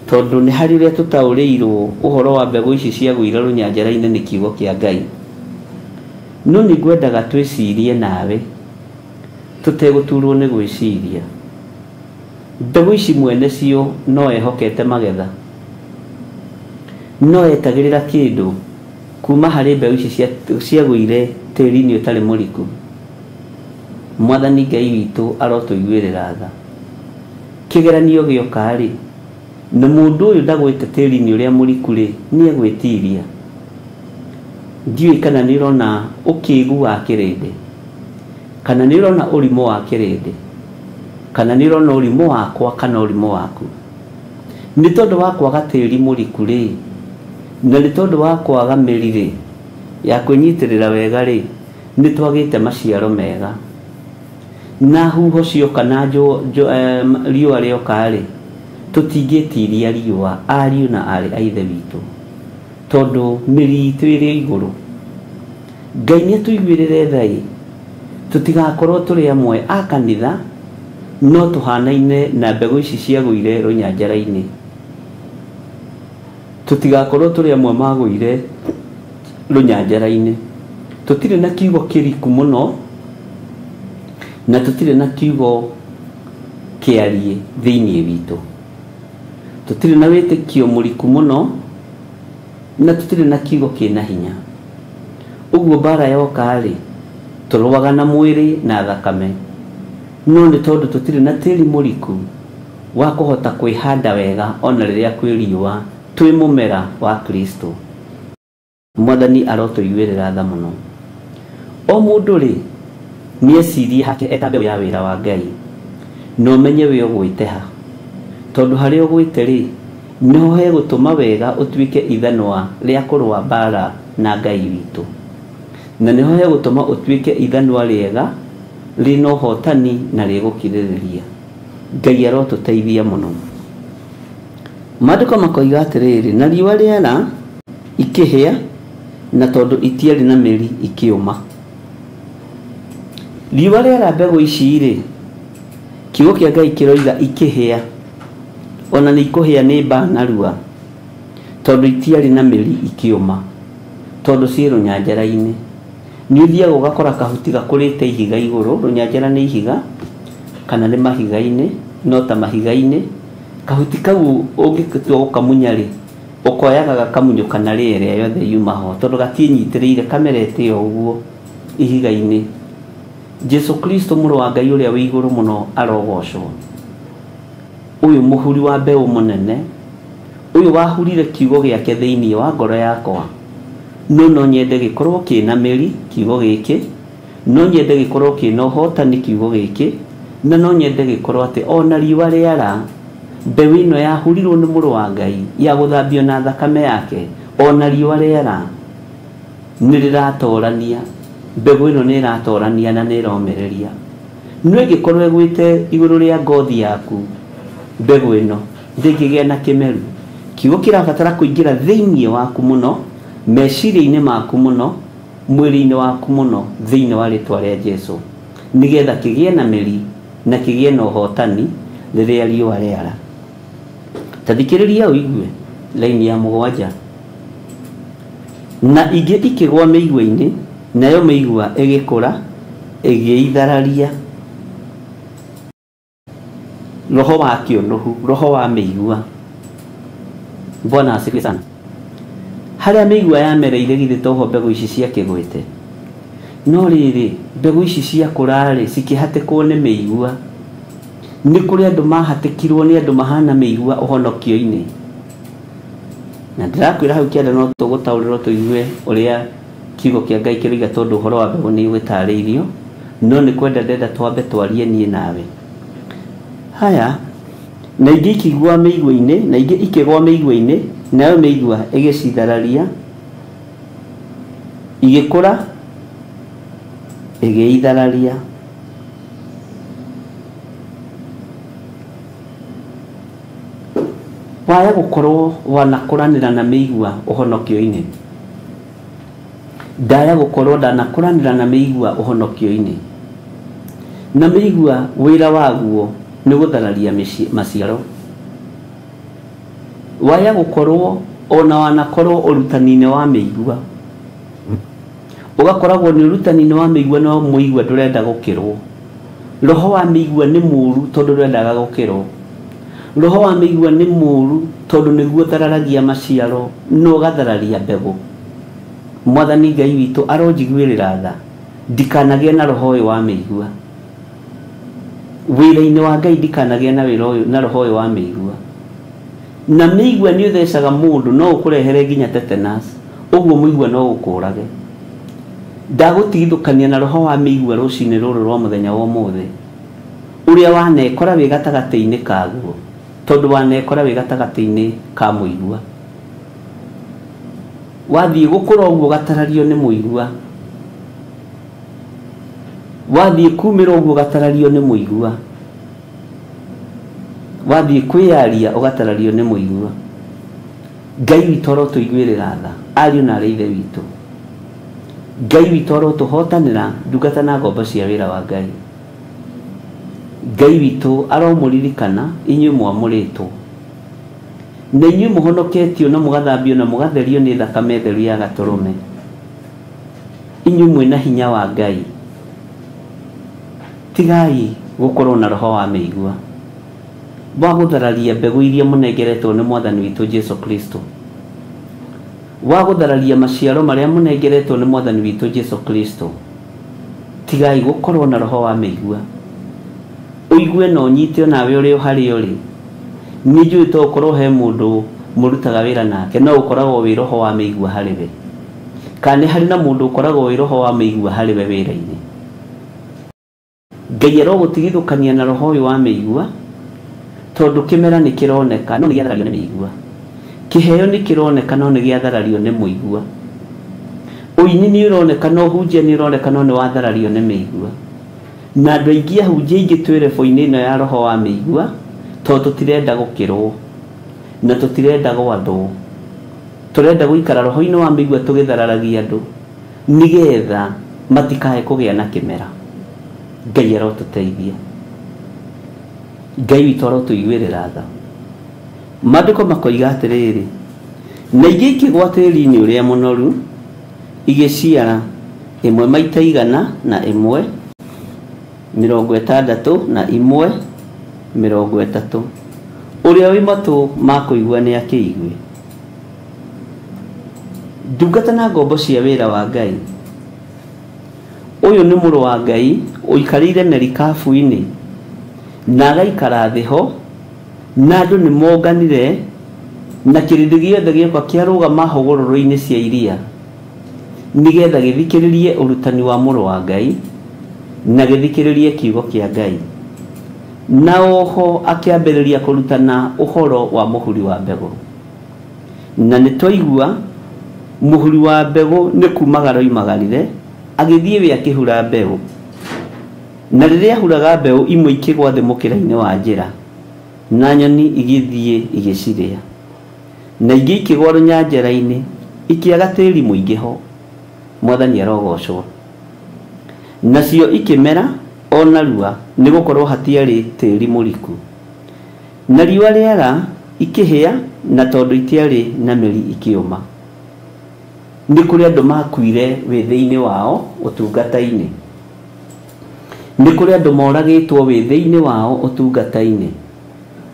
tondũ nĩ harĩ ũrĩa tũtaũrĩirwo ũhoro wa mbegũ ici ciagũire rũnyanjara-inĩ nĩ kiugo kĩa Ngai. No nĩ ngwendaga twĩcirie nawe tũtegũturwo nĩ gwĩciria. Mbegũ ici mwene cio no ehokete magetha, no etagĩrĩra kĩndũ kuma harĩ mbeũ ici ciagũire tĩri-inĩ ũtarĩ mũriku. Mwathani Ngai witũ arotũiguĩrĩra tha. Kĩgeranio gĩoka rĩ, na mũndũ ũyũ ndagwĩte tĩri-inĩ ũrĩa mũriku rĩ, nĩ egwĩtiria. Ndiũĩ kana nĩ ũrona ũkĩgu wa kĩrĩndĩ, kana nĩ ũrona ũrimũ wa kĩrĩndĩ, kana nĩ ũrona ũrimũ wakwa kana ũrimũ waku. Nĩ tondũ wa kwaga tĩri mũriku rĩ, na nĩ tondũ wa kwaga mĩri rĩ, ya kwĩnyitĩrĩra wega rĩ, nĩ twagĩte maciaro mega. Na huho cioka na riũa rĩoka rĩ, tũtingĩtiria riũa, ariũ na aarĩ a Ithe witũ. Tondũ mĩri itũ ĩrĩ igũrũ. Ngai nĩ atũiguĩrĩre tha tũtigakorwo tũrĩ amwe a kanitha no tũhanaine na mbegũ ici ciagũire rũnyanjara-inĩ. Tũtigakorwo tũrĩ amwe magũire rũnyanjara-inĩ. Tũtirĩ na kiugo kĩriku mũno na tũtirĩ na kiugo kĩarie thĩinĩ witũ. Tũtirĩ na wĩtĩkio mũriku mũno na tũtirĩ na kiugo kĩna hinya. Ũguo mbara yoka rĩ, tũrũaga na mwĩrĩ na thakame, no nĩ tondũ tũtirĩ na tĩri mũriku wa kũhota kwĩhanda wega ona rĩrĩa kwĩ riũa twĩ mũmera wa Kristo. Mwathani arotũiguĩrĩra tha mũno. O mũndũ rĩ nĩ ecirie hake eta mbeũ ya wĩra wa Ngai, na ũmenye wĩ ũgwĩte ha, tondũ harĩa ũgwĩte rĩ nĩho hegũtũma wega ũtuĩke ithanwa rĩa kũrũa mbara na Ngai witũ, na nĩho hegũtũma ũtuĩke ithanwa rĩega rĩna ũhotani na rĩgũkirĩrĩria. Ngai arotũteithia mũno. Maandĩko makoiga atĩrĩrĩ, na riũa rĩara ikĩhĩa, na tondũ itiarĩ na mĩri ikĩũma. Riũa rĩara mbegũ ici rĩ, kiugo kĩa Ngai kĩroiga ikĩhĩa, ona nĩ ikũhĩa nĩ mbaa narua, tondũ itiarĩ na mĩri ikĩũma, tondũ ciĩ rũnyanjara-inĩ. Nĩ ũthiaga ũgakora kahuti gakũrĩte ihiga igũrũ, rũnyanjara nĩ ihiga kana nĩ mahiga-inĩ, no ta mahiga-inĩ. Kahuti kau ũngĩtua gũkamunya rĩ, ũkoyaga gakamunyũka na rĩera yothe yuma ho, tondũ gatiĩnyitĩrĩire kamerete o ũguo ihiga-inĩ. Jesu Kristo mũrũ wa Ngai ũrĩa wĩ igũrũ mũno arogocwo. Ũyũ mũhuri wa mbeũ mũnene, ũyũ wahurire kiugo gĩake thĩinĩ wa ngoro yakwa, no no nyende gĩkorwo kĩna mĩri kiugo gĩkĩ, no nyende gĩkorwo kĩna ũhotani kiugo gĩkĩ, na no nyende gĩkorwo atĩ ona riũa rĩara mbeũ ĩno yahurirwo nĩ mũrũ wa Ngai ya gũthambio na thakame yake, ona riũa rĩara nĩ rĩratorania, mbegũ ĩno nĩ ĩratorania na nĩ ĩromĩrĩria. No ĩngĩkorwo ĩgwĩte igũrũ rĩa ngothi yaku, mbegũ ĩno ndĩngĩgĩa na kĩmeru. Kiugo kĩrabatara kũingĩra thĩinĩ waku mũno, meciria-inĩ maku mũno, mwĩrĩ-inĩ waku mũno, thĩinĩ wa rĩtwa rĩa Jesu, nĩgetha kĩgĩe na mĩri na kĩgĩe na ũhotani rĩrĩa riũa rĩara. Ta thikĩrĩria ũigue laini ya 7. Na ingĩ ikĩgwa mĩigua-inĩ, nayo mĩigua ĩgĩkũra ĩgĩithararia. Roho wa kĩũnũhu, roho wa mĩigua. Bwana asifiwe sana. Harĩa mĩigua yamereire githĩ toho mbegũ ici ciakĩgwĩte, no rĩrĩ mbegũ ici ciakũra rĩ cikĩhatĩkwo nĩ mĩigua. Nĩ kũrĩ andũ mahatĩkirwo nĩ andũ mahana mĩigua ũhonokio-inĩ, na ndĩrakwĩra hau kĩanda no tũgũtaũrĩrwo tũigue ũrĩa kiugo kĩa Ngai kĩroiga, tondũ ũhoro wa mbegũ nĩ ũgĩtarĩirio, no nĩ kwenda ndenda twambe twarie niĩ nawe. Haya, na ingĩ ikĩgwa mĩigua-inĩ, na ingĩ ikĩgwa mĩigua-inĩ, nayo mĩigua ĩgĩcithararia, igĩkũra ĩgĩithararia. Waya gũkorwo wanakũranĩra na mĩigua ũhonokio-inĩ, ndaya gũkorwo ndanakũranĩra na mĩigua ũhonokio-inĩ. Na mĩigua wĩra waguo nĩ gũthararia maciaro. Waya gũkorwo ona wanakorwo ũrutani-inĩ wa mĩigua, ũgakoragwo nĩ ũrutani-inĩ wa mĩigua, no mũigua ndũrenda gũkĩrwo. Roho wa mĩigua nĩ mũũru tondũ ndwendaga gũkĩrwo. Roho wa mĩigua nĩ mũũru tondũ nĩguo thararagia maciaro no ũgathararia mbegũ. Mwathani Ngai witũ aronjiguĩrĩra tha, ndikanagĩe na roho ũyũ wa mĩigua. Wĩra-inĩ wa Ngai ndikanagĩe na wĩra ũyũ na roho ũyũ wa mĩigua. Na mĩigua nĩ ũthecaga mũndũ, no ũkũrehere nginya tetanus, ũguo mũigua no ũkũrage. Ndagũtigithũkania na roho wa mĩigua rũcinĩ rũrũ rwa mũthenya wa ũmũthĩ, ũrĩa wanekora wĩ gatagatĩ-inĩ kaguo, tondũ wanekora wĩ gatagatĩ-inĩ ka mũigua. Wathiĩ gũkũra ũguo ũgatarario nĩ mũigua, wathiĩ kumĩra ũguo ũgatarario nĩ mũigua, wathiĩ kwĩyaria ũgatarario nĩ mũigua. Ngai witũ arotũiguĩrĩra tha ariũ na arĩ ithe witũ. Ngai witũ arotũhotanĩra ndungata na ngombo cia wĩra wa Ngai. Ngai witũ aromũririkana inyuĩ mwamũrĩtwo na inyuĩ mũhonoketio na mũgathambio na mũgatherio nĩ thakame theru ya gatũrũme. Inyuĩ mwĩna hinya wa Ngai. Tigai gũkorwo na roho wa mĩigua wa gũthararia mbegũ iria mũnengeretwo nĩ Mwathani witũ Jesu Kristo, wa gũthararia maciaro marĩa mũnengeretwo nĩ Mwathani witũ Jesu Kristo. Tigai gũkorwo na roho wa mĩigua. Ũigue na ũnyite onawe ũrĩ o harĩa ũrĩ. Nĩ njũĩ to ũkorwo he mũndũ mũrutaga wĩra nake no ũkoragwo wĩ roho wa mĩigua harĩ we, kana nĩ harĩ na mũndũ ũkoragwo wĩ roho wa mĩigua harĩ we wĩra-inĩ. Ngai arogũtigithũkania na roho ũyũ wa mĩigua, tondũ kĩmera nĩ kĩroneka no nĩ gĩatharario nĩ mĩigua, kĩheo nĩ kĩroneka no nĩ gĩatharario nĩ mũigua, ũini nĩ ũroneka no ũhunjia nĩ ũroneka no nĩ watharario nĩ mĩigua. Na andũ aingĩ ahunjia aingĩ twĩ rebo-inĩ ĩno ya roho wa mĩigua, tondũ tũtirenda gũkĩrwo na tũtirenda gwathwo, tũrenda gũikara roho-inĩ wa mĩigua tũgĩthararagia andũ nĩgetha matikae kũgĩa na kĩmera. Ngai arotũteithia. Ngai witũ arotũiguĩrĩra tha. Maandĩko makoiga atĩrĩrĩ, na ingĩ ikĩgwa tĩri-inĩ ũrĩa mũnoru igĩciara ĩmwe maita 100 na ĩmwe 60 na ĩmwe 30. Ũrĩa wĩ matũ ma kũigua nĩ akĩigue. Ndungata na ngombo cia wĩra wa Ngai. Ũyũ nĩ mũrũ wa Ngai ũikarĩire merikabu-inĩ na agaikara thĩ ho, na andũ nĩ monganire na kĩrĩndĩ gĩothe gĩoka kĩarũgama hũgũrũrũ-inĩ cia iria nĩgetha gĩthikĩrĩrie ũrutani wa mũrũ wa Ngai na gĩthikĩrĩrie kiugo kĩa Ngai. Na oho akĩambĩrĩria kũrutana ũhoro wa mũhuri wa mbegũ. Na nĩ twaigua mũhuri wa mbegũ nĩ kumagara oimagarire agĩthiĩ we akĩhura mbeũ. Na rĩrĩa ahuraga mbeũ imwe ikĩgwa thĩ mũkĩra-inĩ wa njĩra, na nyoni igĩthiĩ igĩcirĩa, na ingĩ ikĩgwa rũnyanjara-inĩ ikĩaga tĩri mũingĩ ho. Mwathani arogocwo. Nacio ikĩmera o narua nĩ gũkorwo hatiarĩ tĩri mũriku. Na riũa rĩara ikĩhĩa, na tondũ itiarĩ na mĩri ikĩũma. Nĩ kũrĩ andũ makuire wĩthĩ-inĩ wao ũtungata-inĩ. Nĩ kũrĩ andũ moragĩtwo wĩthĩ-inĩ wao ũtungata-inĩ.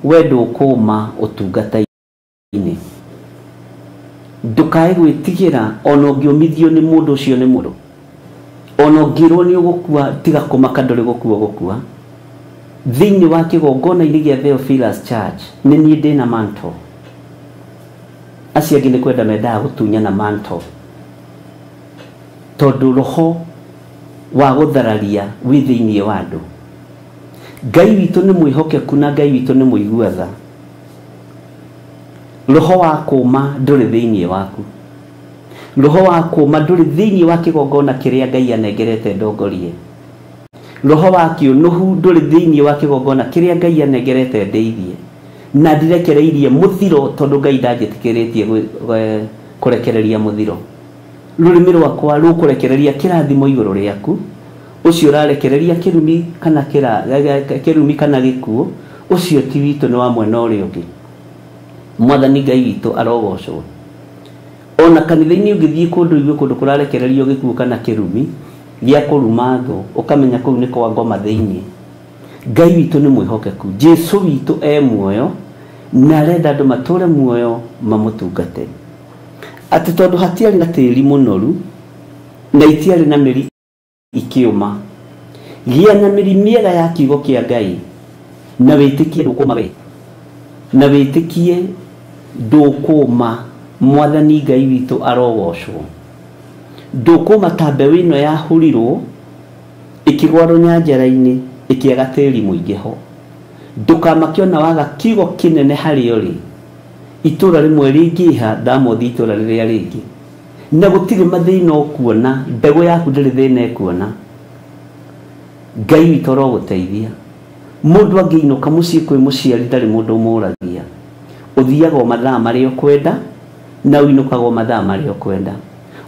We ndũkũma ũtungata-inĩ. Ndũkae gwĩtigĩra ona ũngĩũmithio nĩ mũndũ ũcio nĩ mũndũ. Ona ũngĩrwo nĩ ũgũkua, tiga kũmaka ndũrĩ gũkua gũkua. Thĩinĩ wa kĩgongona-inĩ gĩa Theophilus Church nĩ niĩ ndĩna mantle. Acio angĩ nĩ kwenda mendaga gũtunyana mantle, tondũ roho wa gũthararia wĩ thĩinĩ wa andũ. Ngai witũ nĩ mwĩhokeku na Ngai witũ nĩ mũigua tha. Roho wa kũma ndũrĩ thĩinĩ waku. Roho wa kũma ndũrĩ thĩinĩ wa kĩgongona kĩrĩa Ngai anengerete ndongorie. Roho wa kĩũnũhu ndũrĩ thĩinĩ wa kĩgongona kĩrĩa Ngai anengerete ndeithie. Na ndirekereirie mũthiro tondũ Ngai ndanjĩtĩkĩrĩtie kũrekereria mũthiro. Rũrĩmĩ rwakwa rũkũrekereria kĩrathimo igũrũ rĩaku. Ũcio ũrarekereria kĩrumi kana kĩrumi kana gĩkuũ, ũcio ti witũ, nĩ wa mwena ũrĩa ũngĩ. Mwathani Ngai witũ arogocwo. Ona kanitha-inĩ ũngĩthiĩ kũndũ igue kũndũ kũrarekererio gĩkuũ kana kĩrumi gĩa kũruma thũ, ũkamenya kũu nĩ kwa ngoma thĩinĩ. Ngai witũ nĩ mwĩhokeku. Jesu witũ e muoyo na arenda andũ matũre muoyo mamũtungate. Atĩ tondũ hatiarĩ na tĩri mũnoru na itiarĩ na mĩri ikĩũma. Gĩa na mĩri mĩega ya kiugo kĩa Ngai na wĩtĩkie ndũkũma we. Na wĩtĩkie ndũkũma. Mwathani Ngai witũ arogocwo. Ndũkũma ta mbeũ ĩno yahurirwo ĩkĩgwa rũnyanjara-inĩ ĩkĩaga tĩri mũingĩ ho. Ndũkamake ona waga kiugo kĩnene harĩa ũrĩ. Itũra rĩmwe rĩngĩha ndamothi itũra rĩrĩa rĩngĩ. Na gũtirĩ mathĩna ũkuona, mbegũ yaku ndĩrĩ thĩna ĩkuona. Ngai witũ arogũteithia. Mũndũ angĩinũka mũciĩ kwĩ mũciari ndarĩ mũndũ ũmũragia. Ũthiaga o mathaa marĩa ũkwenda Na ũinũkagwo mathaa marĩa ũkwenda.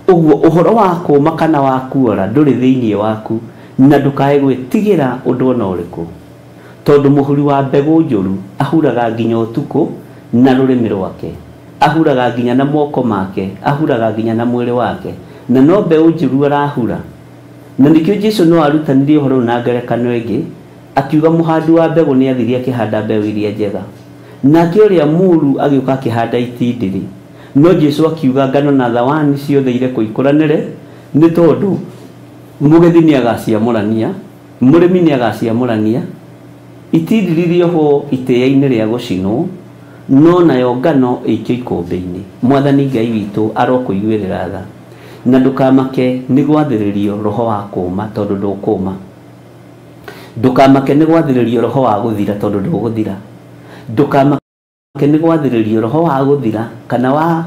Ũguo ũhoro wa kũũma kana wa kuora ndũrĩ thĩinĩ waku, na ndũkae gwĩtigĩra ũndũ ona ũrĩkũ, tondũ mũhuri wa mbegũ njũru ahuraga nginya ũtukũ na rũrĩmĩ rwake, ahuraga nginya na moko make, ahuraga nginya na mwĩrĩ wake, na no mbeũ njũru arahura. Na nĩkĩo Jesu no arutanirie ũhoro na ngerekano ĩngĩ, akiuga mũhandi wa mbegũ nĩ athirie akĩhanda mbeũ iria njega, nake ũrĩa mũũru agĩũka akĩhanda itindirĩ. No Jesu akiuga ngano na thawani ciothe irekwo ikũranĩre, nĩ tondũ mũgethi nĩ agaciamũrania, mũrĩmi nĩ agaciamũrania, itindirĩ rĩohwo itĩĩa-inĩ rĩa gũcinwo, no nayo ngano ĩikio ikũmbĩ-inĩ. Mwathani Ngai witũ arokũiguĩrĩra tha, na ndũkamake nĩ gwathĩrĩrio roho wa kũũma, tondũ ndũkũũma. Ndũkamake nĩ gwathĩrĩrio roho wa gũthira, tondũ ndũgũthira. Ndũkamake nĩ gwathĩrĩrio roho wa gũthira kana wa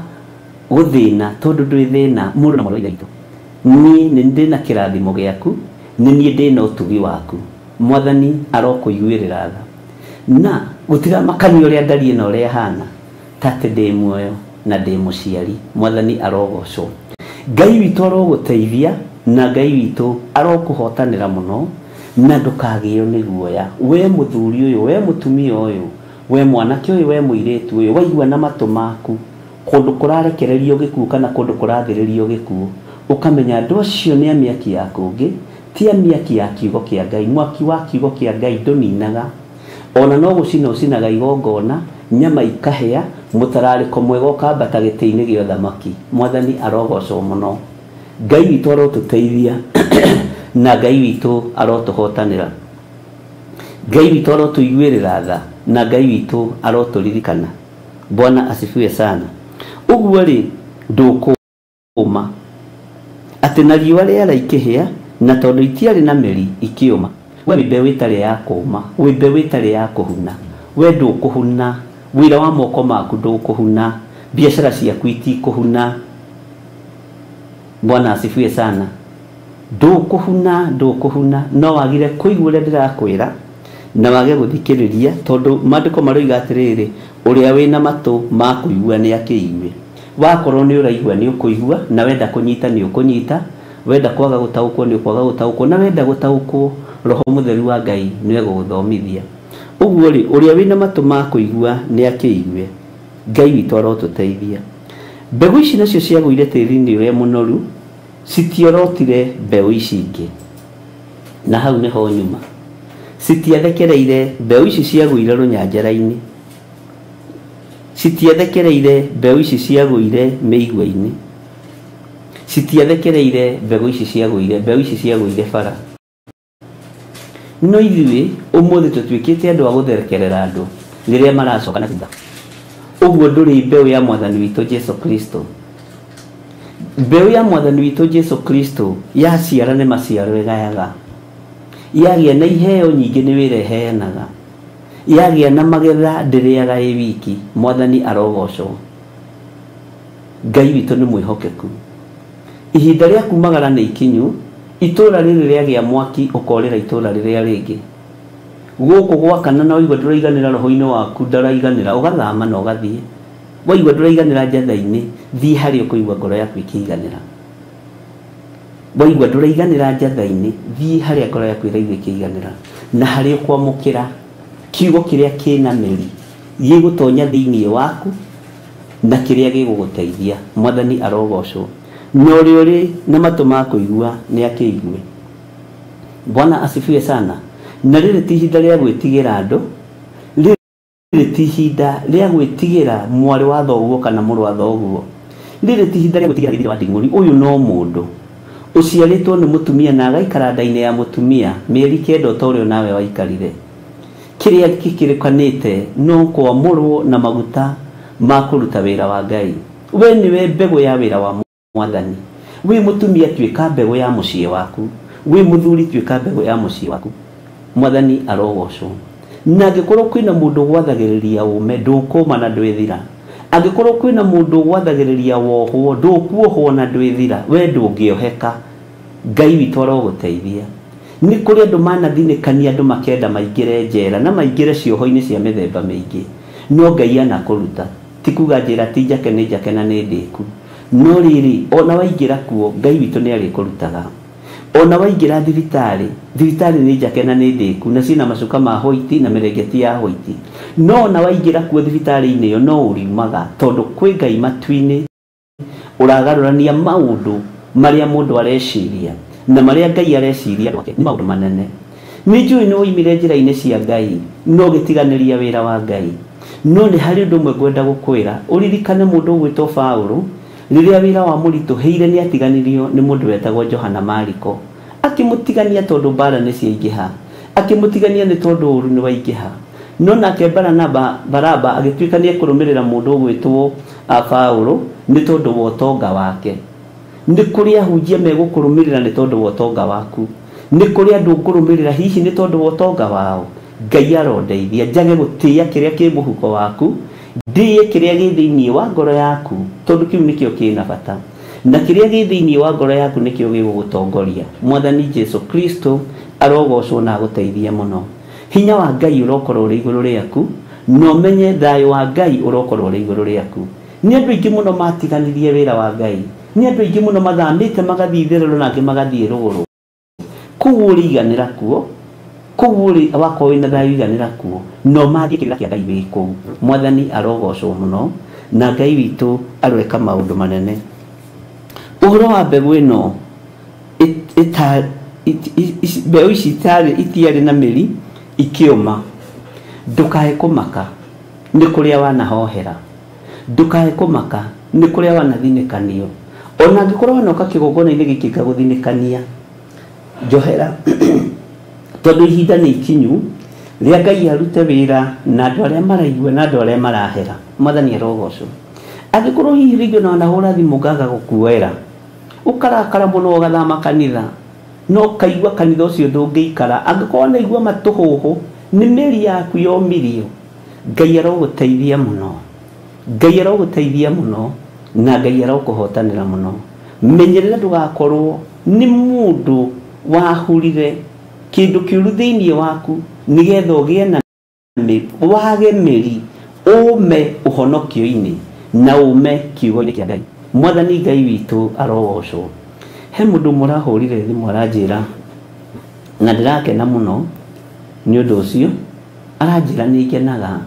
gũthĩna, tondũ ndwĩ thĩna. Mũrũ na mwarĩ wa Ithe witũ, niĩ nĩ ndĩna kĩrathimo gĩaku, nĩ niĩ ndĩna ũtugi waku. Mwathani arokũiguĩrĩra tha, na gũtiramakania ũrĩa ndariĩ na ũrĩa hana, ta atĩ ndĩ muoyo na ndĩ mũciari. Mwathani arogocwo. Ngai witũ arogũteithia, na Ngai witũ arokũhotanĩra mũno, na ndũkagĩo nĩ guoya. We mũthuri ũyũ, we mũtumia ũyũ, we mwanake ũyũ, we mũirĩtu ũyũ, waigua na matũ maku kũndũ kũrarekererio gĩkuũ kana kũndũ kũrathĩrĩrio gĩkuũ, ũkamenya andũ acio nĩ a mĩaki ya kũngĩ, ti a mĩaki ya kiugo kĩa Ngai. Mwaki wa kiugo kĩa Ngai ndũninaga, ona no gũcina ũcinaga igongona, nyama ikahĩa, mũtararĩko mwega ũkambata gĩtĩ-inĩ gĩa ũthamaki. Mwathani arogocwo mũno. Ngai witũ arotũteithia, na Ngai witũ arotũhotanĩra. Ngai witũ arotũiguĩrĩra tha, na Ngai witũ arotũririkana. Bwana asifiwe sana. Ũguo rĩ, ndũkũũma atĩ na riũa rĩara ikĩhĩa, na tondũ itiarĩ na mĩri ikĩũma. We wĩ mbeũ ĩtarĩ ya kũũma, wĩ mbeũ ĩtarĩ ya kũhuna. We ndũkũhuna, wĩra wa moko maku ndũkũhuna, biacara ciaku itikũhuna. Bwana asifiwe sana. Ndũkũhuna, ndũkũhuna. No wagire kũigua ũrĩa ndĩrakwĩra, na wage gũthikĩrĩria, tondũ maandĩko maroiga atĩrĩrĩ, ũrĩa wĩna matũ ma kũigua nĩ akĩigue. Wakorwo nĩ ũraigua nĩ ũkũigua, na wenda kũnyita nĩ ũkũnyita, wenda kwaga gũtaũkwo nĩ ũkwaga gũtaũkwo, na wenda gũtaũkwo Roho Mũtheru wa Ngai nĩ egũgũthomithia. Ũguo rĩ, ũrĩa wĩna matũ ma kũigua nĩ akĩigue. Ngai witũ arotũteithia. Mbegũ ici nacio ciagũire tĩĩri-inĩ ũrĩa mũnoru, citiorotire mbeũ ici ingĩ, na hau nĩho nyuma. Citiathekereire mbeũ ici ciagũire rũnyanjara-inĩ, citiathekereire mbeũ ici ciagũire mĩigua-inĩ, citiathekereire mbegũ ici ciagũire, mbeũ ici ciagũire bara. No ithuĩ ũmũthĩ tũtuĩkĩte andũ a gũthekerera andũ rĩrĩa maracoka na thutha. Ũguo ndũrĩ mbeũ ya Mwathani witũ Jesu Kristo. Mbeũ ya Mwathani witũ Jesu Kristo yaciara nĩ maciaro ĩgayaga, yagĩa na iheo nyingĩ nĩ wĩra ĩheanaga, yagĩa na magetha ndĩrĩaga ĩ wiki. Mwathani arogocwo. Ngai witũ nĩ mwĩhokeku. Ihinda rĩa kumagara nĩ ikinyu, itũra rĩrĩ rĩagĩa mwaki ũkorĩra itũra rĩrĩa rĩngĩ. Gũkũ gwakana na waigua ndũraiganĩra roho-inĩ waku, ndaraiganĩra, ũgathama na ũgathiĩ. Waigua ndũraiganĩra njatha-inĩ, thiĩ harĩa ũkũigua ngoro yaku ĩkĩiganĩra. Waigua ndũraiganĩra njatha-inĩ, thiĩ harĩa ngoro yaku ĩraigua ĩkĩiganĩra, na harĩa ũkwamũkĩra kiugo kĩrĩa kĩna mĩri gĩgũtonya thĩinĩ waku na kĩrĩa gĩgũgũteithia. Mwathani arogocwo. Na ũrĩa ũrĩ na matũ ma kũigua nĩ akĩigue. Bwana asifiwe sana. Na rĩrĩ ti ihinda rĩa gwĩtigĩra andũ, rĩrĩ ti ihinda rĩa gwĩtigĩra mwarĩ wa thoguo kana mũrũ wa thoguo, rĩrĩ ti ihinda rĩa gwĩtigĩra gĩthiri wa nding'ũri. Ũyũ no mũndũ ũciarĩtwo nĩ mũtumia na agaikara nda-inĩ ya mũtumia mĩeri 9 ta ũrĩa nawe waikarire. Kĩrĩa gĩkĩrĩkanĩte no kwamũrwo na maguta ma kũruta wĩra wa Ngai. We nĩwe mbegũ ya wĩra wa Mwathani. Wĩ mũtumia tuĩka mbegũ ya mũciĩ waku, wĩ mũthuri tuĩka mbegũ ya mũciĩ waku. Mwathani arogocwo. Na angĩkorwo kwĩna mũndũ ũgwathagĩrĩria ũme, ndũkũma na ndwĩthira. Angĩkorwo kwĩna mũndũ ũgwathagĩrĩria wohwo, ndũkuohwo na ndwĩthira. We ndũngĩoheka. Ngai witũ arogũteithia. Nĩ kũrĩ andũ manathinĩkania, andũ makenda maingĩre njera na maingĩre cioho-inĩ cia mĩthemba mĩingĩ, no Ngai anakũruta. Ti kuga njĩra ti njake nĩ njake na nĩ ndĩku, no rĩrĩ ona waingĩra kuo Ngai witũ nĩ arĩkũrutaga. Ona waingĩra thibitarĩ, thibitarĩ nĩ njake na nĩ ndĩku na ciĩna macuka ma hoiti na mĩrengeti ya hoiti, no ona waingĩra kuo thibitarĩ-inĩ ĩyo no ũriumaga, tondũ kwĩ Ngai matu-inĩ ũragarũrania maũndũ marĩa mũndũ areciria na marĩa Ngai areciria nĩ maũndũ manene. Nĩ njũĩ nĩ woimire njĩra-inĩ cia Ngai no ũgĩtiganĩria wĩra wa Ngai, no nĩ harĩ ũndũ ũmwe ngwenda gũkwĩra ũririkane. Mũndũ ũgwĩtwo Paũlũ rĩrĩa wĩra wa mũritũhĩire nĩ atiganirio nĩ mũndũ wetagwo Johana Mariko, akĩmũtigania tondũ mbara nĩ ciaingĩha, akĩmũtigania nĩ tondũ ũru nĩ waingĩha. No nake Baraba agĩtuĩka nĩ ekũrũmĩrĩra mũndũ ũgwĩtwo Paũlũ nĩ tondũ wa ũtonga wake. Nĩ kũrĩ ahunjia megũkũrũmĩrĩra nĩ tondũ wa ũtonga waku, nĩ kũrĩ andũ ũkũrũmĩrĩra hihi nĩ tondũ wa ũtonga wao. Ngai arondeithia njage gũtĩĩa kĩrĩa kĩ mũhuko waku, ndĩe kĩrĩa gĩ thĩinĩ wa ngoro yaku, tondũ kĩu nĩkĩo kĩna bata, na kĩrĩa gĩ thĩinĩ wa ngoro yaku nĩkĩo gĩgũgũtongoria. Mwathani Jesu Kristo arogocwo na agũteithie mũno. Hinya wa Ngai ũrokorwo ũrĩ igũrũ rĩaku, na ũmenye thayũ wa Ngai ũrokorwo ũrĩ igũrũ rĩaku. Nĩ andũ aingĩ mũno matiganirie wĩra wa Ngai, nĩ andũ aingĩ mũno mathamĩte magathiĩ itherero na angĩ magathiĩ rũgũrũ. Kũu ũrĩiganĩra kuo, kũu ũrĩ wakorwo wĩna thayũ iganĩra kuo, no mathiĩ kĩrĩra kĩa Ngai wĩ kũu. Mwathani arogocwo mũno na Ngai witũ aroeka maũndũ manene. Ũhoro wa mbegũ ĩno mbeũ ici itiarĩ na mĩri ikĩũma, ndũkae kũmaka nĩ kũrĩa wanahohera, ndũkae kũmaka nĩ kũrĩa wanathinĩkanio. Ona angĩkorwo wanoka kĩgongona-inĩ gĩkĩ ngagũthinĩkania, njohera, tondũ ihinda nĩ ikinyu rĩa Ngai arute wĩra na andũ arĩa maraigua na andũ arĩa marahera. Mwathani arogocwo. Angĩkorwo hihi rĩngĩ ona wanahũra thimũ ngaga gũkuoera, ũkarakara mũno ũgathama kanitha, no ũkaigua kanitha ũcio ndũngĩikara. Angĩkorwo wanaigua matũhũhũ nĩ mĩri yaku yomirio, Ngai arogũteithia mũno, Ngai arogũteithia mũno na Ngai arokũhotanĩra mũno. Menyerera ndũgakorwo nĩ mũndũ wahurire kĩndũ kĩũru thĩinĩ waku nĩgetha ũgĩe na wage mĩri, ũme ũhonokio-inĩ na ũme kiugo-inĩ kĩa Ngai. Mwathani Ngai witũ arogocwo. He mũndũ mũrahũrire thimũ aranjĩra, na ndĩrakena mũno nĩ ũndũ ũcio, aranjĩra nĩ ngenaga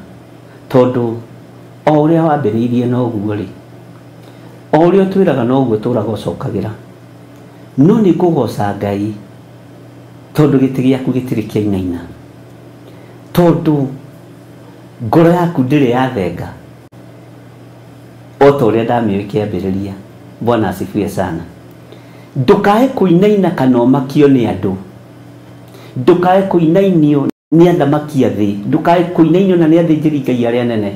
tondũ o ũrĩa wambĩrĩirie noguo rĩ, o ũrĩa ũtwĩraga noguo tũraga ũcokagĩra. No nĩ ngũgoca Ngai tondũ gĩtĩ gĩaku gĩtirĩ kĩainaina, tondũ ngoro yaku ndĩrĩ yathenga o ta ũrĩa ndamĩũĩ kĩambĩrĩria. Bwana asifiwe sana. Ndũkae kũinaina kana ũmakio nĩ andũ, ndũkae kũinainio nĩ athamaki a thĩ, ndũkae kũinainio na nĩ athĩnjĩri Ngai arĩa anene,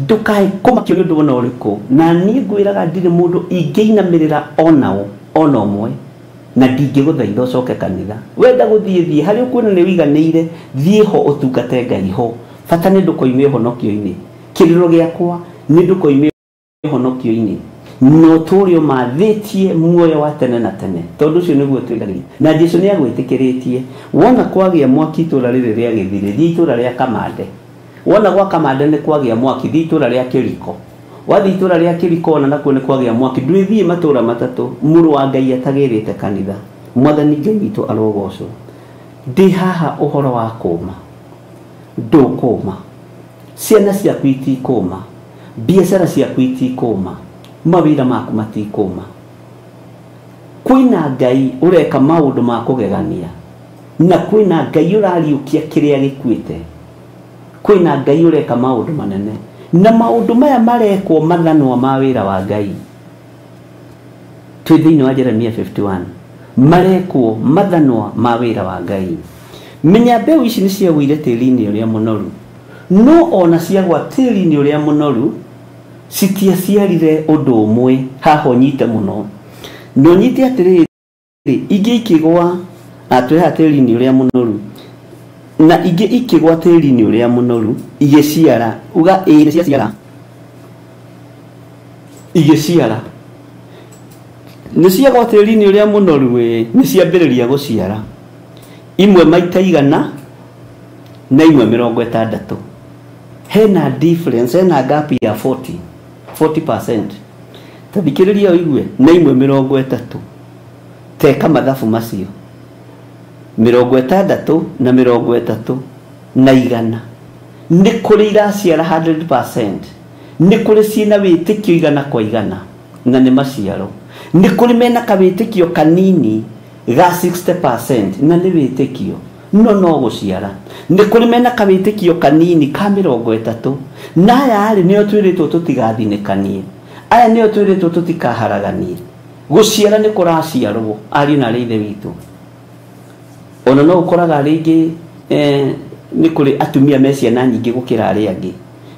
ndũkae kũmakio nĩ ũndũ ona ũrĩkũ. Na niĩ ngwĩraga ndirĩ mũndũ ingĩinamĩrĩra onao ona ũmwe, na ndingĩgũthaitha ũcoke kanitha. Wenda gũthiĩ thiĩ harĩa ũkuona nĩ ũiganĩire, thiĩ ho ũtungate Ngai ho. Bata nĩ ndũkoime ũhonokio-inĩ. Kĩrĩro gĩakwa nĩ ndũkoime ũhonokio-inĩ, no ũtũũre ũmathĩtie muoyo wa tene na tene, tondũ ũcio nĩguo twĩriragĩria. Na Jesu nĩ agwĩtĩkĩrĩtie. Wona kwagĩa mwaki itũũra rĩrĩ rĩa Gĩthirĩ, thiĩ itũũra rĩa Kamande. Wona gwa Kamande nĩ kwagĩa mwaki, thiĩ itũũra rĩa Kĩriko. Wathiĩ itũũra rĩa Kĩriko ona nakuo nĩ kwagĩa mwaki. Ndwĩthiĩ matũũra matatũ mũrũ wa Ngai atagĩrĩte kanitha. Mwathani Ngai witũ arogocwo. Ndĩ haha ũhoro wa kũma, ndũkũma, ciana ciaku itikũma, biacara ciaku itikũma, mawĩra maku matikũma. Kwĩna Ngai ũreka maũndũ ma kũgegania, na kwĩna Ngai ũrariũkia kĩrĩa gĩkuĩte, kwĩna Ngai ũreka maũndũ manene, na maũndũ maya marekwo mathanwa ma wĩra wa Ngai. Twĩ thĩinĩ wa Jeremia 51, marekwo mathanwa ma wĩra wa Ngai. Menya mbeũ ici nĩ ciagũire tĩri-inĩ ũrĩa mũnoru, no ona ciagwa tĩri-inĩ ũrĩa mũnoru citiaciarire ũndũ ũmwe. Haha ũnyite mũno, na ũnyite atĩrĩrĩ, ingĩ ikĩgwa twĩ haha tĩri-inĩ ũrĩa mũnoru, na ingĩ ikĩgwa tĩri-inĩ ũrĩa mũnoru igĩciara. Uga ĩĩ nĩ ciaciara, igĩciara. Nĩ ciagwa tĩri-inĩ ũrĩa mũnoru, ĩĩ nĩ ciambĩrĩria gũciara, imwe maita 100 na imwe 60. Hena difference, hena gap ya 40%. Tathikĩrĩria ũigue, na imwe 30. Teka mathabu macio. 60 na 30 na 100. Nĩ kũrĩ iraciara 100%. Nĩ kũrĩ ciĩna wĩtĩkio 100 kwa 100 na nĩ maciaro. Nĩ kũrĩ mena kawĩtĩkio kanini ga 60% na nĩ wĩtĩkio no gũciara. Nĩ kũrĩ mena kawĩtĩkio kanini ka 30 na aya rĩ nĩo twĩrĩtwo tũtigathinĩkanie, aya nĩo twĩrĩtwo tũtikaharaganie. Gũciara nĩ kũraciarwo ariũ na arĩ ithe witũ. Ona no ũkoraga rĩngĩ nĩ kũrĩ atumia me ciana nyingĩ gũkĩra arĩa angĩ.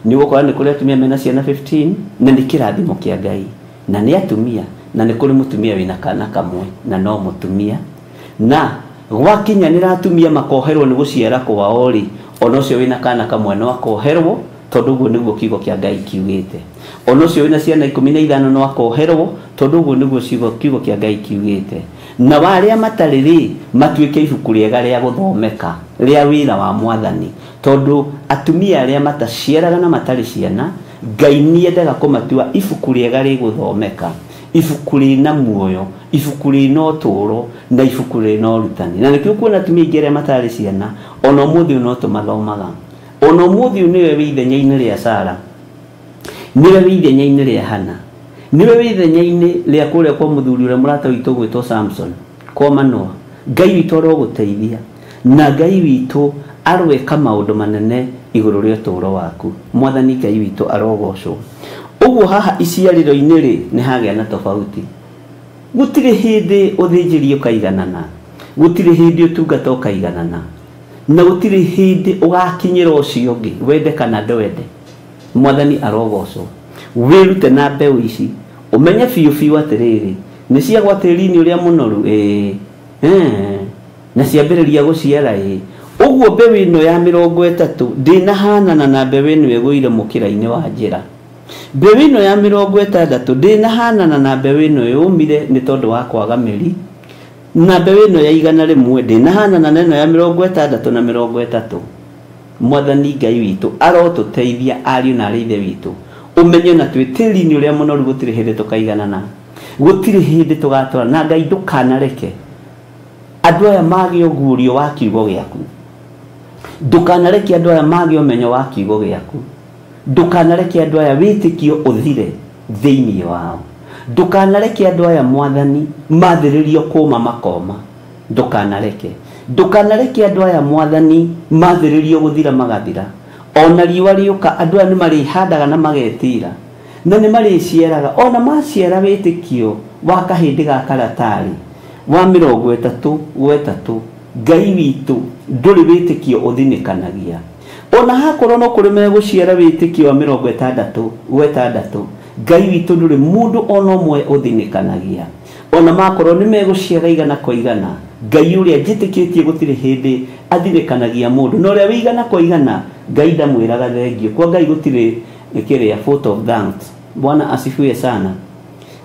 Nĩ ũgũkora nĩ kũrĩ atumia mena ciana 15 na nĩ kĩrathimo kĩa Ngai, na nĩ atumia, na nĩ kũrĩ mũtumia wĩna kana kamwe na no mũtumia. Na gwakinyanĩra atumia makoherwo nĩ gũciara kwao rĩ, ona ũcio wĩna kana kamwe no akoherwo, tondũ ũguo nĩguo kiugo kĩa Ngai kiugĩte. Ona ũcio wĩna ciana 15 no akoherwo, tondũ ũguo nĩguo kiugo kĩa Ngai kiugĩte. Na warĩa matarĩ rĩ, matuĩke ibuku rĩega rĩa gũthomeka rĩa wĩra wa Mwathani, tondũ atumia arĩa mataciaraga na matarĩ ciana, Ngai nĩendaga kũmatua ibuku rĩega rĩgũthomeka, ibuku rĩna muoyo, ibuku rĩna ũtũũro, na ibuku rĩna ũrutani. Na nĩkĩo kuona atumia aingĩ arĩa matarĩ ciana ona ũmũthĩ ũyũ no tũmathomaga. Ona ũmũthĩ ũyũ nĩwe wĩ ithenya-inĩ rĩa Sara, nĩwe wĩ ithenya-inĩ rĩa Hana, nĩwe wĩ ithenya-inĩ rĩa kũrĩa kwa mũthuri ũrĩa mũrata witũ gwĩtwo Samson, kwa Manoa. Ngai witũ arogũteithia, na Ngai witũ arweka maũndũ manene igũrũ rĩa ũtũũro waku. Mwathani Ngai witũ arogocwo. Ũguo haha iciarĩro-inĩ rĩ, nĩ hagĩa na tofauti. Gũtirĩ hĩndĩ ũthĩnjĩri ũkaiganana, gũtirĩ hĩndĩ ũtungata ũkaiganana, na gũtirĩ hĩndĩ ũgakinyĩra ũcio ũngĩ, wende kana ndwende. Mwathani arogocwo. Wĩrute na mbeũ ici, ũmenye biũ biũ atĩrĩrĩ, nĩ ciagwa tĩri-inĩ ũrĩa mũnoru, ĩĩ, na ciambĩrĩria gũciara, ĩĩ. Ũguo mbeũ ĩno ya 30 ndĩnahanana na mbeũ ĩno ĩgũire mũkĩra-inĩ wa njĩra. Mbeũ ĩno ya 60 ndĩnahanana na mbeũ ĩno yũmire nĩ tondũ wa kwaga mĩri, na mbeũ ĩno ya 100 ndĩnahanana na ĩno ya 60 na 30. Mwathani Ngai witũ arotũteithia ariũ na arĩ ithe witũ. Ũmenye na twĩ tĩri-inĩ ũrĩa mũnoru, gũtirĩ hĩndĩ tũkaiganana, gũtirĩ hĩndĩ tũgatwara. Na Ngai ndũkanareke andũ aya mage ũguũrio wa kiugo gĩaku, ndũkanareke andũ aya mage ũmenyo wa kiugo gĩaku, ndũkanareke andũ aya wĩtĩkio ũthire thĩinĩ wao, ndũkanareke andũ aya Mwathani mathĩrĩrio kũma makoma, ndũkanareke, ndũkanareke andũ aya Mwathani mathĩrĩrio gũthira magathira. Ona riũa rĩũka andũ aya nĩ marĩhandaga na magetira, na nĩ marĩciaraga. Ona maciara wĩtĩkio wa kahĩndĩ ga karatarĩ wa 30 gwa 3, Ngai witũ ndũrĩ wĩtĩkio ũthinĩkanagia. Ona hakorwo no kũrĩ megũciara wĩtĩkio wa 60 gwa 6, Ngai witũ ndũrĩ mũndũ ona ũmwe ũthinĩkanagia. Ona makorwo nĩ megũciara 100 kwa 100, Ngai ũrĩa njĩtĩkĩtie gũtirĩ hĩndĩ athinĩkanagia mũndũ. Na ũrĩa wĩ 100 kwa 100, Ngai ndamwĩraga thengio. Kwa Ngai gũtirĩ kĩrĩa vote of thanks. Bwana asifiwe sana.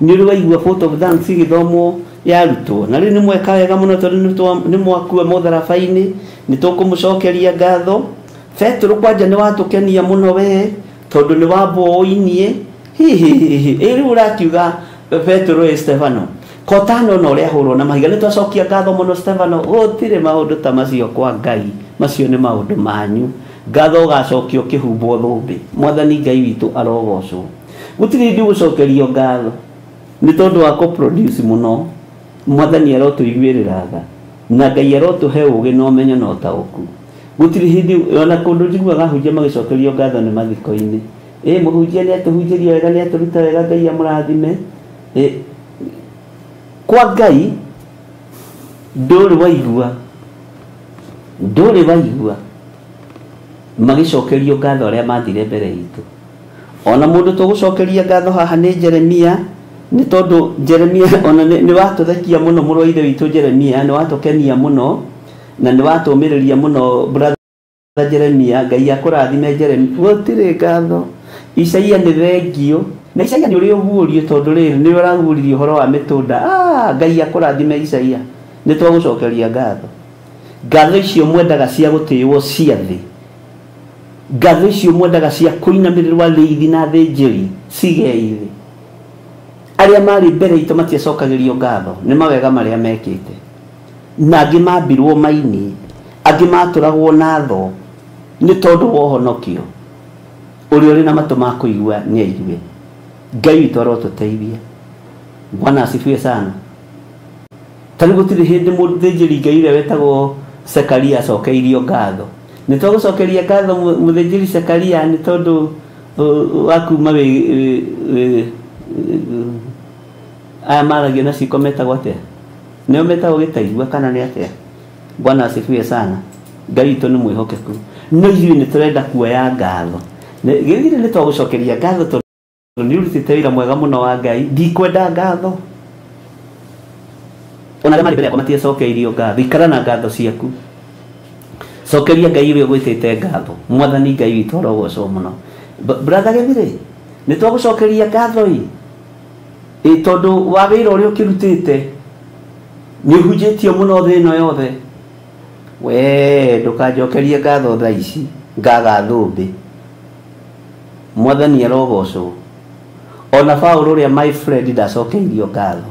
Nĩ ũrĩ waigua vote of thanks ĩgĩthomwo yarutwo? Na rĩu nĩ mweka wega mũno tondũ nĩ mwakua mũtharaba-inĩ, nĩ tũkũmũcokeria ngatho. Petero kwanja nĩ watũkenia mũno we, tondũ nĩ wambwo ũinie. Hihi rĩu ũrakiuga Petero ĩ Stefano kotano na ũrĩa hũrwo na mahiga. Nĩ twacokia ngatho mũno Stefano. Gũtirĩ maũndũ ta macio kwa Ngai, macio nĩ maũndũ manyu. Ngatho ũgacokio ũkĩhumbwo thũmbĩ. Mwathani Ngai witũ arogocwo. Gũtirĩ hĩndĩ ũgũcokerio ngatho nĩ tondũ wa kũ-produce mũno. Mwathani arotũiguĩrĩra tha, na Ngai arotũhe ũũgĩ na ũmenyo na ũtaũku. Gũtirĩ hĩndĩ ona kũndũ njiguaga ahunjia magĩcokerio ngatho nĩ mathiko-inĩ. Ĩ mũhunjia nĩ atũhunjĩria wega, nĩ atũruta wega, Ngai amũrathime. Ĩ kwa Ngai ndũrĩ waigua, ndũrĩ waigua magĩcokerio ngatho arĩa mathire mbere itũ. Ona mũndũ tũgũcokeria ngatho haha nĩ Jeremia, nĩ tondũ Jeremia ona nĩ watũthekia mũno, mũrũ wa ithe witũ Jeremia, nĩ watũkenia mũno na nĩ watũmĩrĩria mũno brother Jeremia. Ngai akũrathime Jeremia. Gũtirĩ ngatho. Isaia nĩ thengio, na Isaia nĩ ũrĩ ũguũrio, tondũ rĩrĩ nĩ ũraguũririe ũhoro wa mĩtũnda. Ngai akũrathime Isaia, nĩ twagũcokeria ngatho. Ngatho icio mwendaga cia gũtĩĩwo cia thĩ, Ngatho icio mwendaga cia kũinamĩrĩrwo arĩithi na athĩnjĩri cigei thĩ. Arĩa marĩ mbere itũ matiacokagĩrio ngatho nĩ mawega marĩa mekĩte, na angĩ mambirwo maini, angĩ matũragwo na tho nĩ tondũ wa ũhonokio. Ũrĩa ũrĩ na matũ ma kũigua nĩ aigue. Ngai witũ arotũteithia. Bwana asifiwe sana. Ta rĩu gũtirĩ hĩndĩ mũthĩnjĩri Ngai ũrĩa wetagwo Sekaria acokeirio ngatho. Nĩ twagũcokeria ngatho mũthĩnjĩri Sekaria nĩ tondũ wa kuma wĩ aya maragia na ciĩko metagwo atĩa? Nĩo metagwo gĩtaigua kana nĩ atĩa? Bwana asifiwe sana. Ngai witũ nĩ mwĩhokeku. No ithuĩ nĩ tũrenda kuoya ngatho. Gĩthire nĩ twagũcokeria ngatho tondũ nĩ ũrutĩte wĩra mwega mũno wa Ngai. Ndikwenda ngatho. Ona arĩa marĩ mbere yakwa matiacokeirio ngatho. Ikara na ngatho ciaku. Cokeria Ngai ũrĩa ũgwĩtĩte ngatho. Mwathani Ngai witũ arogocwo mũno. Brother Gĩthire, nĩ twagũcokeria ngatho ĩ. Ĩ tondũ wa wĩra ũrĩa ũkĩrutĩte nĩ ũhunjĩtio mũno thĩ ĩno yothe. We ndũkanjokerie ngatho thaa ici ngaga thũmbĩ. Mwathani arogocwo. Ona Paũlũ ũrĩa my friend ndacokeirio ngatho.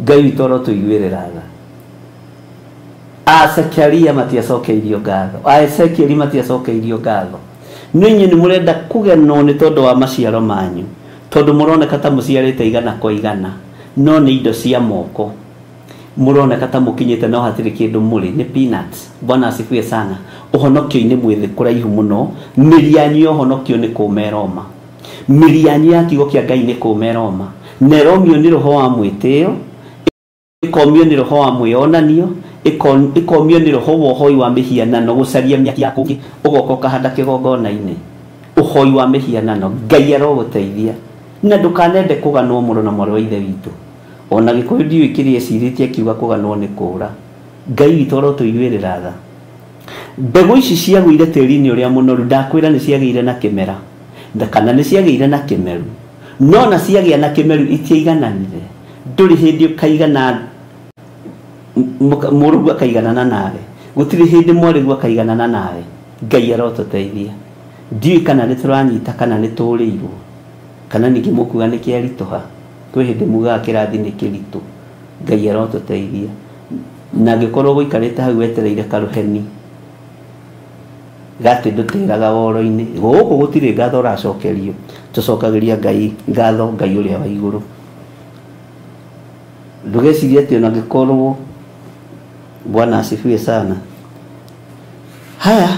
Ngai witũ arotũiguĩrĩra tha. A Zekaria matiacokeirio ngatho. A Ezekieli matiacokeirio ngatho. No inyuĩ nĩ mũrenda kũgenwo nĩ tondũ wa maciaro manyu, tondũ mũroneka ta mũciarĩte igana kwa igana, no nĩ indo cia moko. Mũroneka ta mũkinyĩte no hatirĩ kĩndũ mũrĩ, nĩ peanuts. Bwana asifiwe sana. Ũhonokio-inĩ mwĩthĩ kũraihu mũno, mĩri yanyu ya ũhonokio nĩ kũma ĩroma. Mĩri yanyu ya kiugo kĩa Ngai nĩ kũma ĩroma. Na ĩromio nĩ roho wa mwĩtĩo, ĩkomio nĩ roho wa mwĩonanio, ĩkomio nĩ roho wa ũhoi wa mĩhianano, gũcaria mĩaki ya kũngĩ, ũgoka ũkahanda kĩgongona-inĩ. Ũhoi wa mĩhianano. Ngai arogũteithia. Na ndũkanende kũganwo mũno na mwarĩ wa ithe witũ. Ona Gĩkũyũ ndiũĩ kĩrĩa ecirĩtie akiuga kũganwo nĩ kũũra. Ngai witũ arotũiguĩrĩra tha. Mbegũ ici ciagũire tĩri-inĩ ũrĩa mũnoru, ndakwĩra nĩ ciagĩire na kĩmera, kana nĩ ciagĩire na kĩmeru. No na ciagĩa na kĩmeru itiaigananire. Ndũrĩ hĩndĩ ũkaigana mũrũguo akaiganana nawe. Gũtirĩ hĩndĩ mwarĩguo akaiganana nawe. Ngai arotũteithia. Ndiũĩ kana nĩ tũranyita kana nĩ tũrĩirwo. Kana ningĩ mũkuga nĩ kĩaritũha. Kwĩ hĩndĩ mugaga kĩrathi nĩ kĩritũ. Ngai arotũteithia. Na angĩkorwo gũikarĩte hau wetereire karũheni gatĩ ndũtĩraga woro-inĩ, gũkũ gũtirĩ ngatho ũracokerio. Tũcokagĩria Ngai ngatho, Ngai ũrĩa wa igũrũ. Ndũgecirie atĩ ona angĩkorwo. Bwana asifiwe sana. Haya,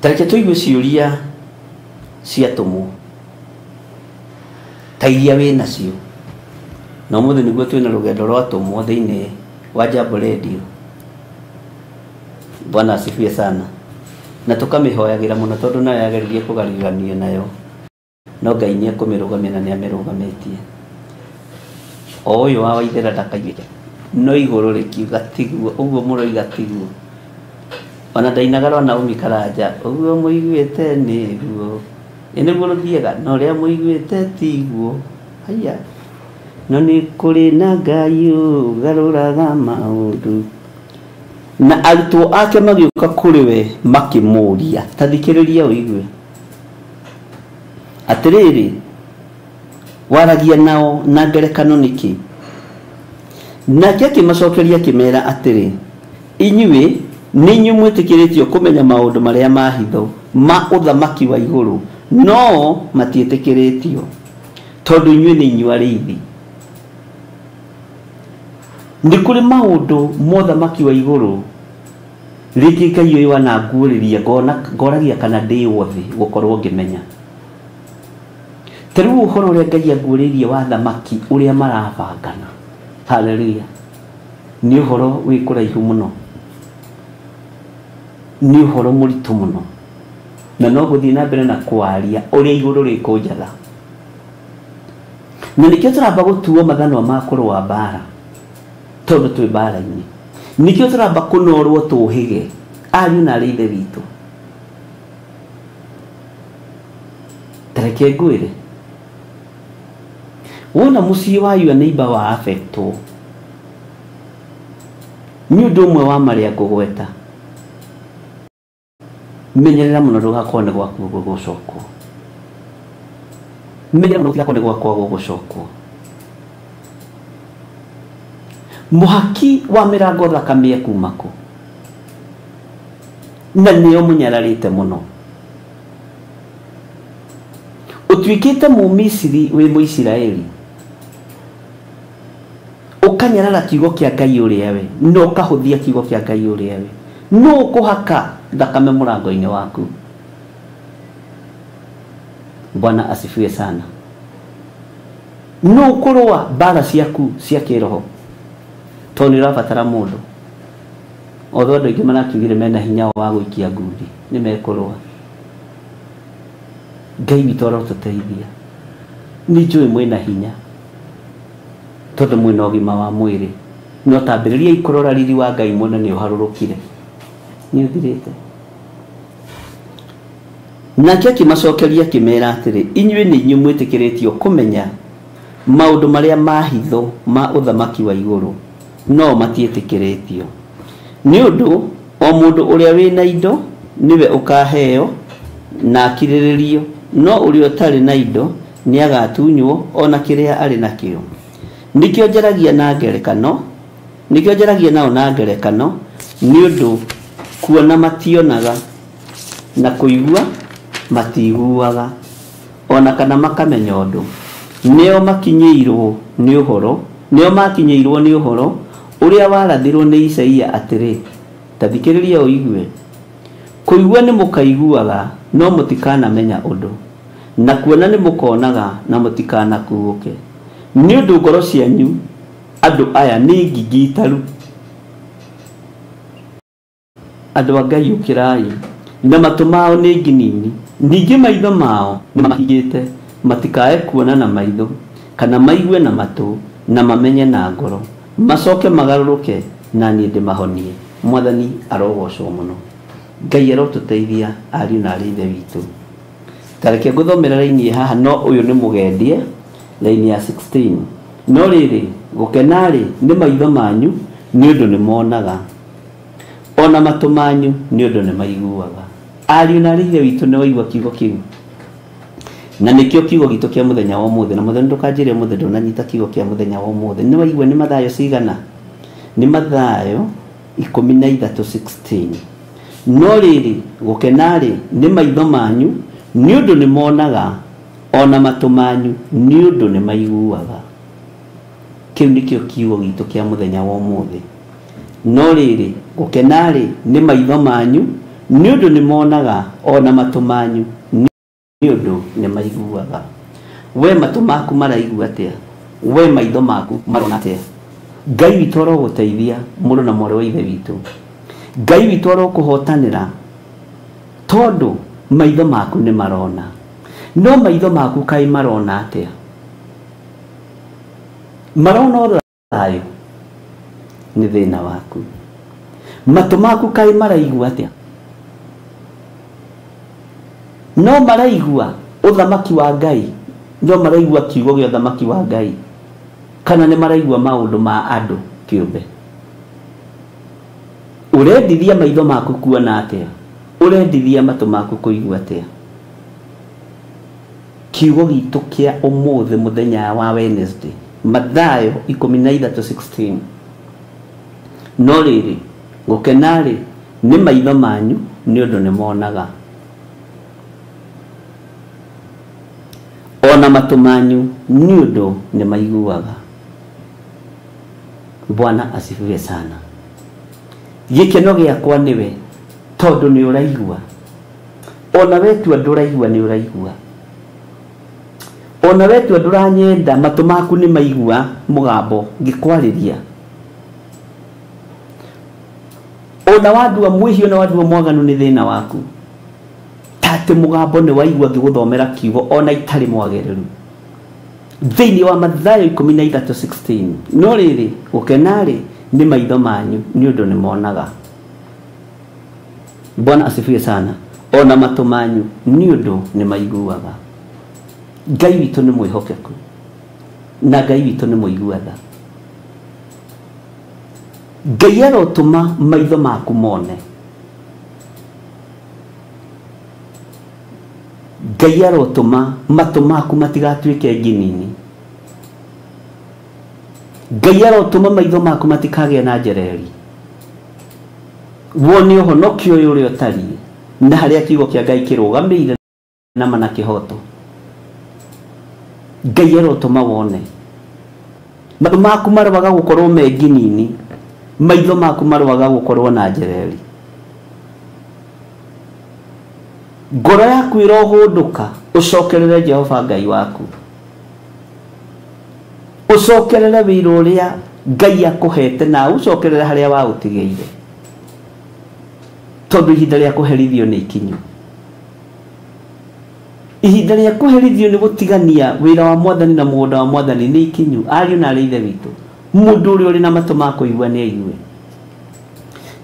tareke tũigue ciũria ciatũmwo ta iria wĩ nacio. Na ũmũthĩ nĩguo twĩna rũgendo rwa tũmwo thĩinĩ wa Jambo Radio. Bwana asifiwe sana. Na tũkamĩhoyagĩra mũno tondũ nayo yageririe kũgariũranio nayo, no Ngai nĩ ekũmĩrũgamia na nĩ amĩrũgamĩtie. O ũyũ wa Waithera ndakaiguĩke, no igũrũ rĩkiuga tiguo, ũguo mũroiga tiguo. Ona ndainaga rwa Naomi Karanja, ũguo mũiguĩte nĩguo. Ĩ nĩguo rũthiaga, no ũrĩa mũiguĩte tiguo. Haiya. No nĩ kũrĩ na Ngai ũgarũraga maũndũ. Na arutwo ake magĩũka kũrĩ we makĩmũũria, ta thikĩrĩria ũigue. Atĩrĩrĩ, waragia nao na ngerekano nĩkĩ? Nake akĩmacokeria akĩmera atĩrĩ, inyuĩ nĩ inyuĩ mwĩtĩkĩrĩtio kũmenya maũndũ marĩa ma hitho ma ũthamaki wa igũrũ, no matiĩtĩkĩrĩtio tondũ inyuĩ nĩ inyuĩ arĩithi. Nĩ kũrĩ maũndũ ma ũthamaki wa igũrũ rĩngĩ Ngai ũyũ ananguũrĩria ngoragia kana ndĩ wothe gũkorwo ngĩmenya. Ta rĩu ũhoro ũrĩa Ngai anguũrĩirie wa thamaki ũrĩa marabangana, haleluya, nĩ ũhoro wĩ kũraihu mũno, nĩ ũhoro mũritũ mũno, na no gũthiĩ na mbere na kwaria ũrĩa igũrũ rĩkũnjatha. Na nĩkĩo tũramba gũtuo mathanwa ma kũrũa mbara, tondũ twĩ mbara-inĩ. Nĩkĩo tũramba kũnorwo tũhĩge ariũ na arĩ ithe witũ. Ta reke ngwĩre, wona mũciĩ wa your neighbor wa affectwo nĩ ũndũ ũmwe wa marĩa ngũgweta. Menyerera mũno ndũgakorwo nĩ gwaku gũgũcokwo. Menyerera mũno gũtigakorwo nĩ gwakwa gũgũcokwo. Mũhaki wa mĩrango thakame ekuuma kũ? Na nĩo mũnyararĩte mũno. Ũtuĩkĩte Mũmisiri wĩ Mũisiraeli, ũkanyarara kiugo kĩa Ngai ũrĩa we, na ũkahũthia kiugo kĩa Ngai ũrĩa we. Nũ ũkũhaka thakame mũrango-inĩ waku? Bwana asifiwe sana. Nũ ũkũrũa mbara ciaku cia kĩroho? Tondũ nĩ ũrabatara mũndũ. Othe andũ aingĩ marakiugire mena hinya wa gũikia ngundi, nĩ mekũrũa. Ngai witũ arotũteithia. Nĩ njũĩ mwĩna hinya tondũ mwĩna ũgima wa mwĩrĩ, no tambĩrĩriai kũrora riri wa Ngai muone nĩ ũharũrũkire, nĩ ũthirĩte. Nake akĩmacokeria akĩmera atĩrĩ, inyuĩ nĩ inyuĩ mwĩtĩkĩrĩtio kũmenya maũndũ marĩa ma hitho ma ũthamaki wa igũrũ, no matiĩtĩkĩrĩtio. Nĩ ũndũ o mũndũ ũrĩa wĩna indo nĩwe ũkaheo na akirĩrĩrio, no ũrĩa ũtarĩ na indo nĩ agatunywo ona kĩrĩa arĩ nakĩo. Nĩkĩo njaragia na ngerekano, nĩkĩo njaragia nao na ngerekano, nĩ ũndũ kuona mationaga na kũigua matiguaga, ona kana makamenya ũndũ. Nĩo makinyĩirwo nĩ ũhoro, nĩo makinyĩirwo nĩ ũhoro ũrĩa warathirwo nĩ Isaia atĩrĩ, ta thikĩrĩria ũigue. Kũigua nĩ mũkaiguaga no mũtikanamenya ũndũ, na kuona nĩ mũkonaga na mũtikanakuũke. Nĩ ũndũ ngoro cianyu andũ aya nĩ ngigitaru. Andũ a Ngai ũkĩrai, na matũ mao nĩ nginini, ningĩ maitho mao nĩ mahingĩte, matikae kuona na maitho kana maigue na matũ na mamenye na ngoro, macoke magarũrũke na niĩ ndĩmahonie. Mwathani arogocwo mũno. Ngai arotũteithia ariũ na arĩ ithe witũ. Ta reke ngũthomera raini haha, no ũyũ nĩ mũgendie, raini ya 16. No rĩrĩ, gũkena-rĩ nĩ maitho manyu nĩ ũndũ nĩ monaga, ona matũ manyu nĩ ũndũ nĩ maiguaga. Ariũ na arĩ ithe witũ, nĩ waigua kiugo kĩu? Na nĩkĩo kiugo gitũ kĩa mũthenya wa ũmũthĩ. Na mũthenya ndũkanjĩre ũmũthĩ ndũnanyita kiugo kĩa mũthenya wa ũmũthĩ. Nĩ waigua nĩ Mathayo cigana? Nĩ Mathayo 13:16. No rĩrĩ, gũkena-rĩ nĩ maitho manyu nĩ ũndũ nĩ monaga, ona matũ manyu nĩ ũndũ nĩ maiguaga. Kĩu nĩkĩo kiugo gitũ kĩa mũthenya wa ũmũthĩ. No rĩrĩ, gũkena-rĩ nĩ maitho manyu nĩ ũndũ nĩ monaga, ona matũ manyu nĩ ũndũ nĩ maiguaga. We matũ maku maraigua atĩa? We maitho maku marona atĩa? Ngai witũ arogũteithia mũrũ na mwarĩ wa ithe witũ. Ngai witũ arokũhotanĩra tondũ maitho maku nĩ marona. No maitho maku kaĩ marona atĩa? Marona thayũ nĩ thĩna waku. Matũ maku kaĩ maraigua atĩa? No maraigua ũthamaki wa Ngai, no maraigua kiugo gĩa ũthamaki wa Ngai, kana nĩ maraigua maũndũ ma andũ kĩũmbe? Ũrendithia maitho maku kuona atĩa? Ũrendithia matũ maku kũigua atĩa? Kiugo gitũ kĩa ũmũthĩ mũthenya wa Wednesday, Mathayo 13:16. No rĩrĩ, gũkena-rĩ nĩ maitho manyu nĩ ũndũ nĩ monaga, ona matũ manyu nĩ ũndũ nĩ maiguaga. Bwana asifiwe sana. Gĩkeno gĩakwa nĩwe tondũ nĩ ũraigua. Ona we tua ndũraigua nĩ ũraigua. Ona we tua ndũranyenda, matũ maku nĩ maigua mũgambo ngĩkwarĩria. Ona wandua mwĩhia na wandua mwaganu nĩ thĩna waku. Tate mũgambo nĩ waigua ngĩgũthomera kiugo ona itarĩ mwagĩrĩru. Thĩinĩ wa Mathayo 13:16. No rĩrĩ, gũkena-rĩ nĩ maitho manyu nĩ ũndũ nĩ monaga. Bwana asifiwe sana. Ona matũ manyu nĩ ũndũ nĩ maiguaga. Ngai witũ nĩ mwĩhokeku na Ngai witũ nĩ mũigua tha. Ngai arotũma maitho maku mone. Ngai arotũma matũ maku matigatuĩke nginini. Ngai arotũma maitho maku matikagĩe na njereri. Wone ũhonokio ũyũ ũrĩa ũtariĩ na harĩa kiugo kĩa Ngai kĩrũgamĩire na mana kĩhoto. Ngai arotũma wone matũ maku maroaga gũkorwo me nginini, maitho maku maroaga gũkorwo na njereri. Ngoro yaku ĩrohũndũka ũcokerere Jehova Ngai waku, ũcokerere wĩra ũrĩa Ngai akũhete na ũcokerere harĩa waũtigĩire, tondũ ihinda rĩa kũherithio nĩ ikinyu. Ihinda rĩa kũherithio nĩ gũtigania wĩra wa mwathani na mũgũnda wa mwathani nĩ ikinyu. Ariũ na arĩ ithe witũ, mũndũ ũrĩa ũrĩ na matũ ma kũigua nĩ aigue.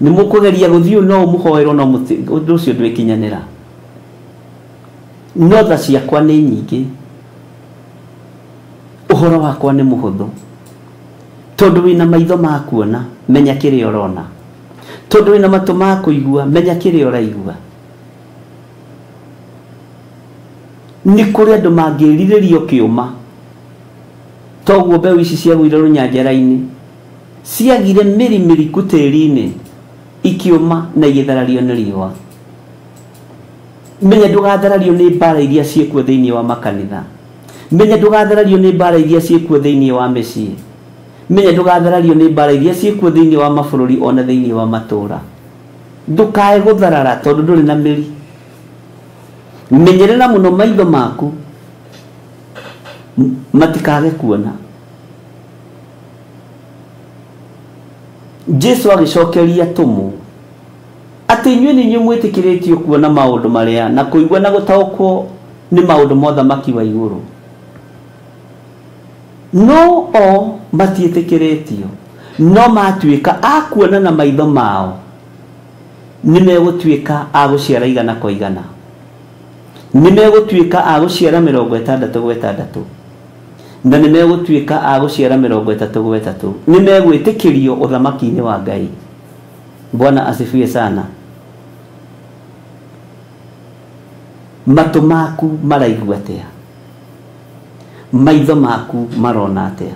Nĩ mũkũgeria gũthiĩ no ũmũhoerwo, no ũndũ ũcio ndwĩkinyanĩra. No tha ciakwa nĩ nyingĩ, ũhoro wakwa nĩ mũhũthũ, tondũ wĩna maitho ma kuona, menya kĩrĩa ũrona, tondũ wĩna matũ ma kũigua, menya kĩrĩa ũraigua. Nĩ kũrĩ andũ mangĩrirĩrio kĩũma, toguo mbeũ ici ciagũire rũnyanjara-inĩ, ciagire mĩri mĩriku tĩri-inĩ, ikĩũma na igĩtharario nĩ riũa. Menya ndũgatharario nĩ mbara iria ciĩkuo thĩinĩ wa makanitha. Menya ndũgatharario nĩ mbara iria ciĩkuo thĩinĩ wa mĩciĩ. Menya ndũgatharario nĩ mbara iria ciĩkuo thĩinĩ wa mabũrũri ona thĩinĩ wa matũũra. Ndũkae gũtharara tondũ ndũrĩ na mĩri. Menyerera mũno maitho maku matikage kuona. Jesu agĩcokeria atũmwo atĩ inyuĩ nĩ inyuĩ mwĩtĩkĩrĩtio kuona maũndũ marĩa na kũigua na gũtaũkwo nĩ maũndũ ma ũthamaki wa igũrũ, no o matiĩtĩkĩrĩtio, no matuĩka a kuona na maitho mao nĩ megũtuĩka a gũciara igana kwa igana, nĩ megũtuĩka a gũciara 60 gwa 60, na nĩ megũtuĩka a gũciara 30 gwa 3. Nĩ megwĩtĩkĩrio ũthamaki-inĩ wa Ngai. Bwana asifiwe sana. Matũ maku maraigua atĩa? Maitho maku marona atĩa?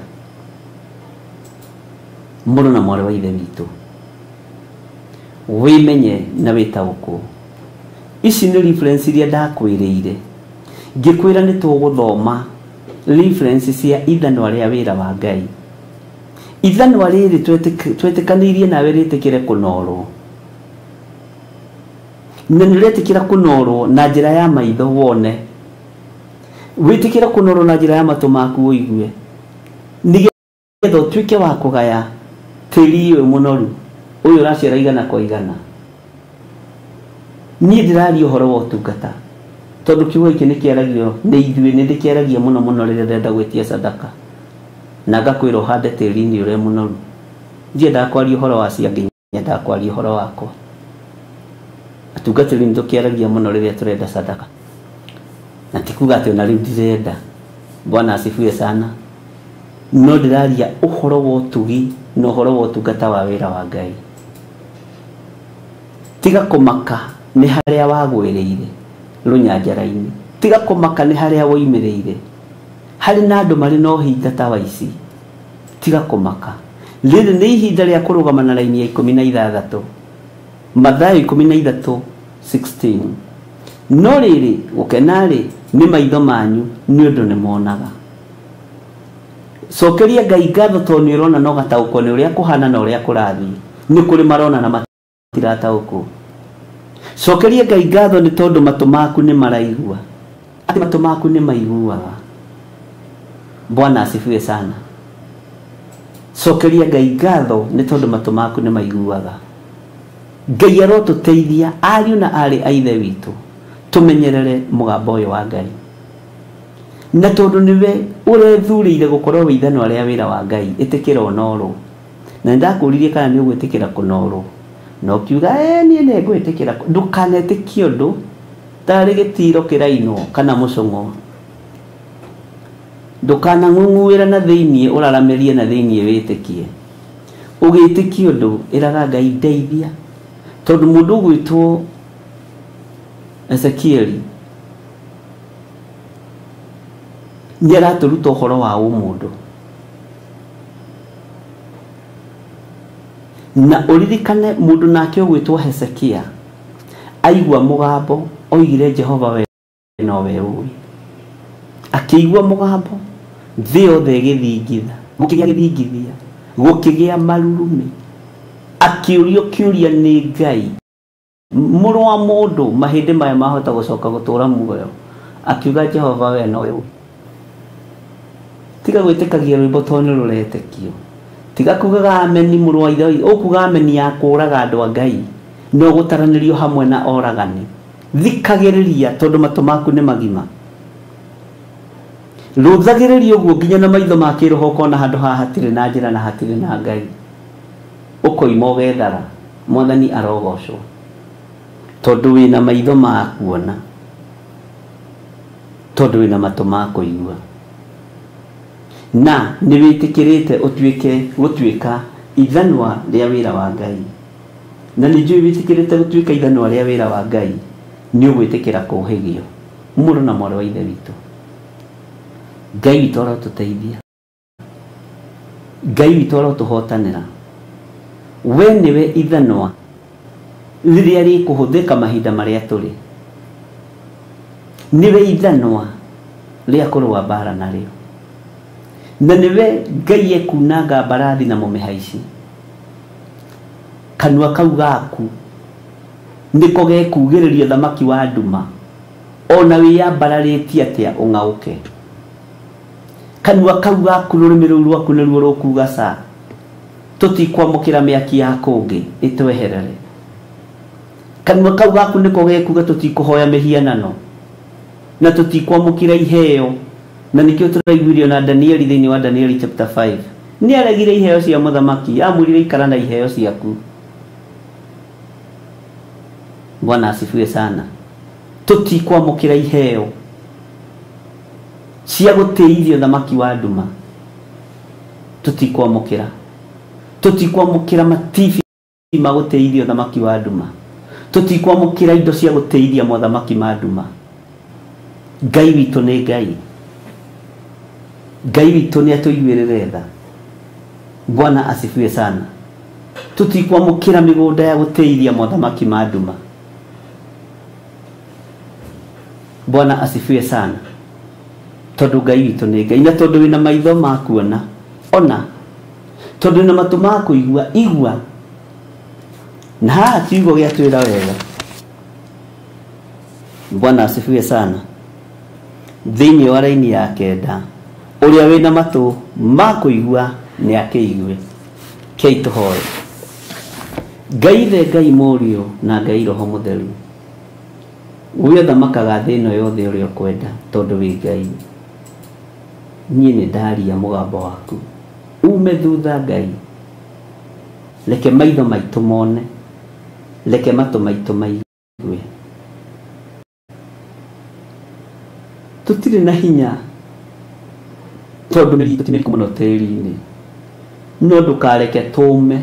Mũrũ na mwarĩ wa ithe witũ, wĩmenye na wĩtaũkwo. Ici nĩ reference iria ndakwĩrĩire ngĩkwĩra nĩ tũgũthoma reference cia ithanwa rĩa wĩra wa Ngai. Ithanwa rĩrĩ twetĩkanĩirie nawe rĩtĩkĩre kũnorwo, na nĩ rĩetĩkĩra kũnorwo na njĩra ya maitho wone, wĩtĩkĩre kũnorwo na njĩra ya matũ maku ũigue, nĩgetha ũtuĩke wa kũgaya tĩri ũyũ mũnoru ũyũ ũraciara igana kwa igana. Niĩ ndĩraria ũhoro wa ũtungata tondũ kiugo gĩkĩ nĩ kĩaragio nĩ ithuĩ, nĩ ndĩkĩaragia mũno mũno rĩrĩa ndĩrenda gwĩtia sadaka na ngakwĩra ũhande tĩri-inĩ ũrĩa mũnoru. Ndiendaga kwaria ũhoro wa ciangĩ, nyendaga kwaria ũhoro wakwa. Atungatĩri nĩ tũkĩaragia mũno rĩrĩa tũrenda sadaka, na ti kuga atĩ ona rĩu ndirenda. Bwana asifiwe sana. No ndĩraria ũhoro wa ũtugi na ũhoro wa ũtungata wa wĩra wa Ngai. Tiga kũmaka nĩ harĩa wagwĩrĩire rũnyanjara-inĩ, tiga kũmaka nĩ harĩa woimĩrĩire. Harĩ na andũ marĩ na ũhinga ta wa ici, tiga kũmaka. Rĩrĩ nĩ ihinda rĩa kũrũgama na raini ya 16, Mathayo 13:16. No rĩrĩ gũkena-rĩ nĩ maitho manyu nĩ ũndũ nĩ monaga. Cokeria Ngai ngatho tondũ nĩ ũrona na ũgataũkwo nĩ ũrĩa kũhana na ũrĩa kũrathiĩ. Nĩ kũrĩ marona na matirataũkwo. Cokeria Ngai ngatho nĩ tondũ matũ maku nĩ maraigua, atĩ matũ maku nĩ maiguaga. Bwana asifiwe sana. Cokeria Ngai ngatho nĩ tondũ matũ maku nĩ maiguaga. Ngai arotũteithia ariũ na arĩ a ithe witũ tũmenyerere mũgambo ũyũ wa Ngai, na tondũ nĩwe ũrethurĩire gũkorwo wĩ ithanwa rĩa wĩra wa Ngai, ĩtĩkĩra ũnorwo. Na nĩndakũririe kana nĩ ũgwĩtĩkĩra kũnorwo, na ũkiuga niĩ nĩ ngwĩtĩkĩra. Ndũkanetĩkie ũndũ tarĩ gĩtiro kĩrainwo kana mũcũng'o. Ndũkanang'ung'uĩra na thĩiniĩ ũraramĩrie na thĩiniĩ wĩtĩkie. Ũgĩtĩkia ũndũ ĩraga Ngai ndeithia, tondũ mũndũ ũgwĩtwo Ezekieli Nĩ aratũruta ũhoro wa ũmũndũ. Na ũririkane mũndũ nake ũgwĩtwo Hezekia aigua mũgambo oigire Jehova we nowe ũĩ. Akĩigua mũgambo thĩ yothe ĩgĩthingitha, gũkĩgĩa gĩthingithia, gũkĩgĩa marurumĩ. Akĩũrio kĩũria nĩ Ngai, mũrũ wa mũndũ, mahĩndĩ maya mahota gũcoka gũtũra muoyo? Akiuga Jehova we nowe ũĩ. Tiga gwĩtĩkagia rwĩmbo tondũ nĩ rũretĩkio. Tiga kugaga ameni mũrũ wa ithe, ũkuga ameni ya kũraga andũ a Ngai no gũtaranĩrio hamwe na oragani. Thikagĩrĩria tondũ matũ maku nĩ magima. Rũthagĩrĩria ũguo nginya na maitho ma kĩroho ũkona handũ haha hatirĩ na njĩra na hatirĩ na Ngai. Ũkoima ũgethara. Mwathani arogocwo tondũ wĩna maitho ma kuona, tondũ wĩna matũ ma kũigua, na nĩ wĩtĩkĩrĩte ũtuĩke gũtuĩka ithanwa rĩa wĩra wa Ngai. Na nĩ njũĩ wĩtĩkĩrĩte gũtuĩka ithanwa rĩa wĩra wa Ngai, nĩ ũgwĩtĩkĩra kũhĩgio. Mũrũ na mwarĩ wa ithe witũ, Ngai witũ arotũteithia, Ngai witũ arotũhotanĩra. We nĩwe ithanwa rĩrĩa rĩkũhũthĩka mahinda marĩa tũrĩ. Nĩwe ithanwa rĩa kũrũa mbara narĩo, na nĩwe Ngai ekunanga mbarathi na mũmĩhaici. Kanua kau gaku nĩko gekugĩrĩria thamaki wa nduma, ona wĩyambararĩtie atĩa ũng'aũke. Kanua kau gaku, rũrĩmĩ rũu rwaku nĩruo rũkuga ca, tũtikwamũkĩra mĩaki ya kũngĩ ĩtweherere. Kanua kau gaku nĩko gekuga tũtikũhoya mĩhianano na tũtikwamũkĩra iheo. Na nĩkĩo tũraiguirio na Danieli thĩinĩ wa Danieli chapter 5. Nĩ aregire iheo cia mũthamaki, amwĩrire ikara na iheo ciaku. Bwana asifiwe sana. Tũtikwamũkĩra iheo cia gũtĩithio thamaki wa nduma, tũtikwamũkĩra. Tũtikwamũkĩra matibi ma gũtĩithio thamaki wa nduma, tũtikwamũkĩra indo cia gũtĩithia mothamaki ma nduma. Ngai witũ nĩ Ngai. Ngai witũ nĩ atũiguĩrĩre tha. Bwana asifiwe sana. Tũtikwamũkĩra mĩgũnda ya gũtĩithia mothamaki ma nduma. Bwana asifiwe sana. Tondũ Ngai witũ nĩ Ngai, na tondũ wĩna maitho ma kuona, ona, tondũ wĩna matũ ma kũigua, igua. Na haha kiugo gĩatwĩra wega. Bwana asifiwe sana. Thĩinĩ wa raini ya 9, ũrĩa wĩna matũ ma kũigua nĩ akĩigue. Kei tũhoe. Ngai Ithe, Ngai Mũriũ na Ngai Roho Mũtheru, we ũthamakaga thĩ ĩno yothe ũrĩa ũkwenda, tondũ wĩ Ngai. Niĩ nĩ ndaria mũgambo waku ume thutha Ngai. Reke maitho maitũ mone, reke matũ maitũ maigue. Tũtirĩ na hinya tondũ mĩri itũ ti mĩriku mũno tĩri-inĩ, no ndũkareke tũme.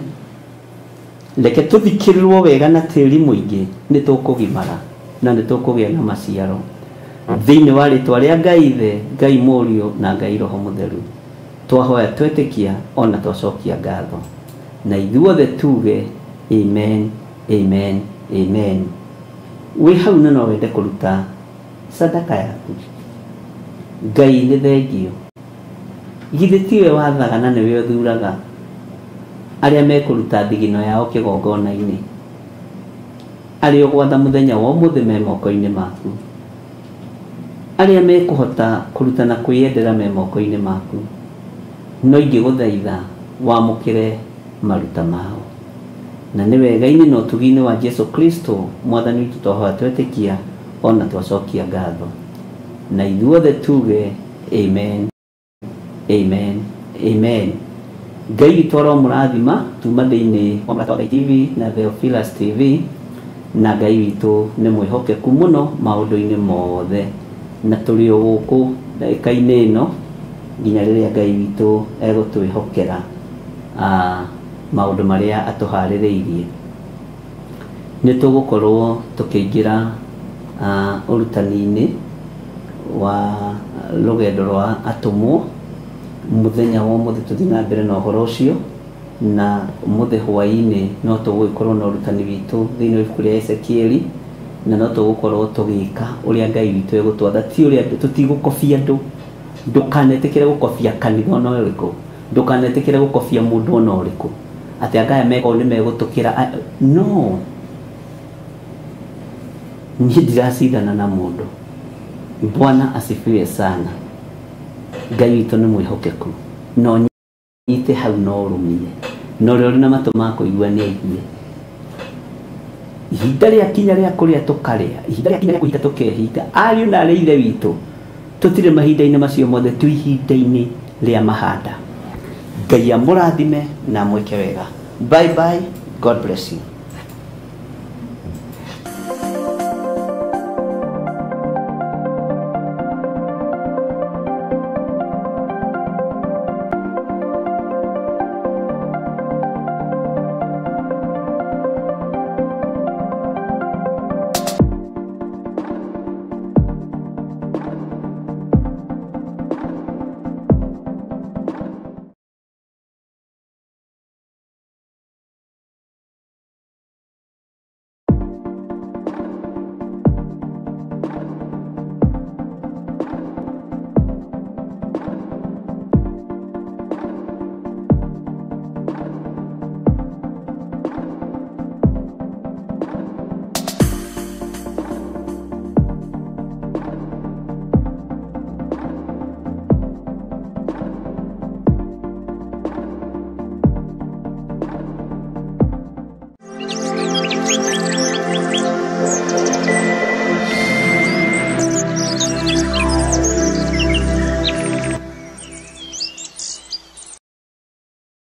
Reke tũthikĩrĩrwo wega na tĩri mũingĩ, nĩ tũkũgimara na nĩ tũkũgĩa na maciaro. Thĩinĩ wa rĩtwa rĩa Ngai Ithe, Ngai Mũriũ na Ngai Roho Mũtheru, twahoya twetĩkia ona twacokia ngatho, na ithuothe tuge amen, amen, amen. Wĩ hau na no wende kũruta sadaka yaku, Ngai nĩ thengio. Githĩ tiwe wathaga na nĩwe ũthuraga arĩa mekũruta thigino yao kĩgongona-inĩ? Arĩa ũgwatha mũthenya wa ũmũthĩ me moko-inĩ maku, arĩa mekũhota kũruta na kwĩyendera me moko-inĩ maku, no ingĩgũthaitha wamũkĩre maruta mao. Na nĩ wega-inĩ na ũtugi-inĩ wa Jesu Kristo Mwathani witũ twahoya twetĩkia ona twacokia ngatho, na ithuothe tuge amen, amen, amen. Ngai witũ aromũrathima tuma thĩinĩ wa Mũrata wa Ngai TV na Theophilus TV, na Ngai witũ nĩ mwĩhokeku mũno maũndũ-inĩ mothe, na tũrĩ o gũkũ ndagĩka-inĩ ĩno nginya rĩrĩa Ngai witũ egũtwĩhokera maũndũ marĩa atũharĩrĩirie. Nĩ tũgũkorwo tũkĩingĩra ũrutani-inĩ wa rũgendo rwa atũmwo. Mũthenya wa ũmũthĩ tũthiĩ na mbere na ũhoro ũcio, na ũmũthĩ hwaĩ-inĩ no tũgũgĩkorwo na ũrutani witũ thĩinĩ wa ibuku rĩa Ezekieli, na no tũgũkorwo tũgĩka ũrĩa Ngai witũ egũtwatha, ti ũrĩa tũtigũkobia andũ. Ndũkanetĩkĩre gũkobia kanitha ona ũrĩkũ, ndũkanetĩkĩre gũkobia mũndũ ona ũrĩkũ, atĩ anga aya meka ũũ nĩ megũtũkĩra. No niĩ ndiracindana na mũndũ. Bwana asifiwe sana. Ngai witũ nĩ mwĩhokeku, no nyite hau no ũrũmie, na ũrĩa ũrĩ na matũ ma kũigua nĩ aigue. Ihinda rĩa kinya rĩa kũrĩa tũkarĩa, ihinda rĩa kinya rĩa kũhinga tũkehinga. Ariũ na arĩ ithe witũ, tũtirĩ mahinda-inĩ macio mothe, twĩ ihinda-inĩ rĩa mahanda. Ngai amũrathime na amwĩke wega. Bye bye, God bless you.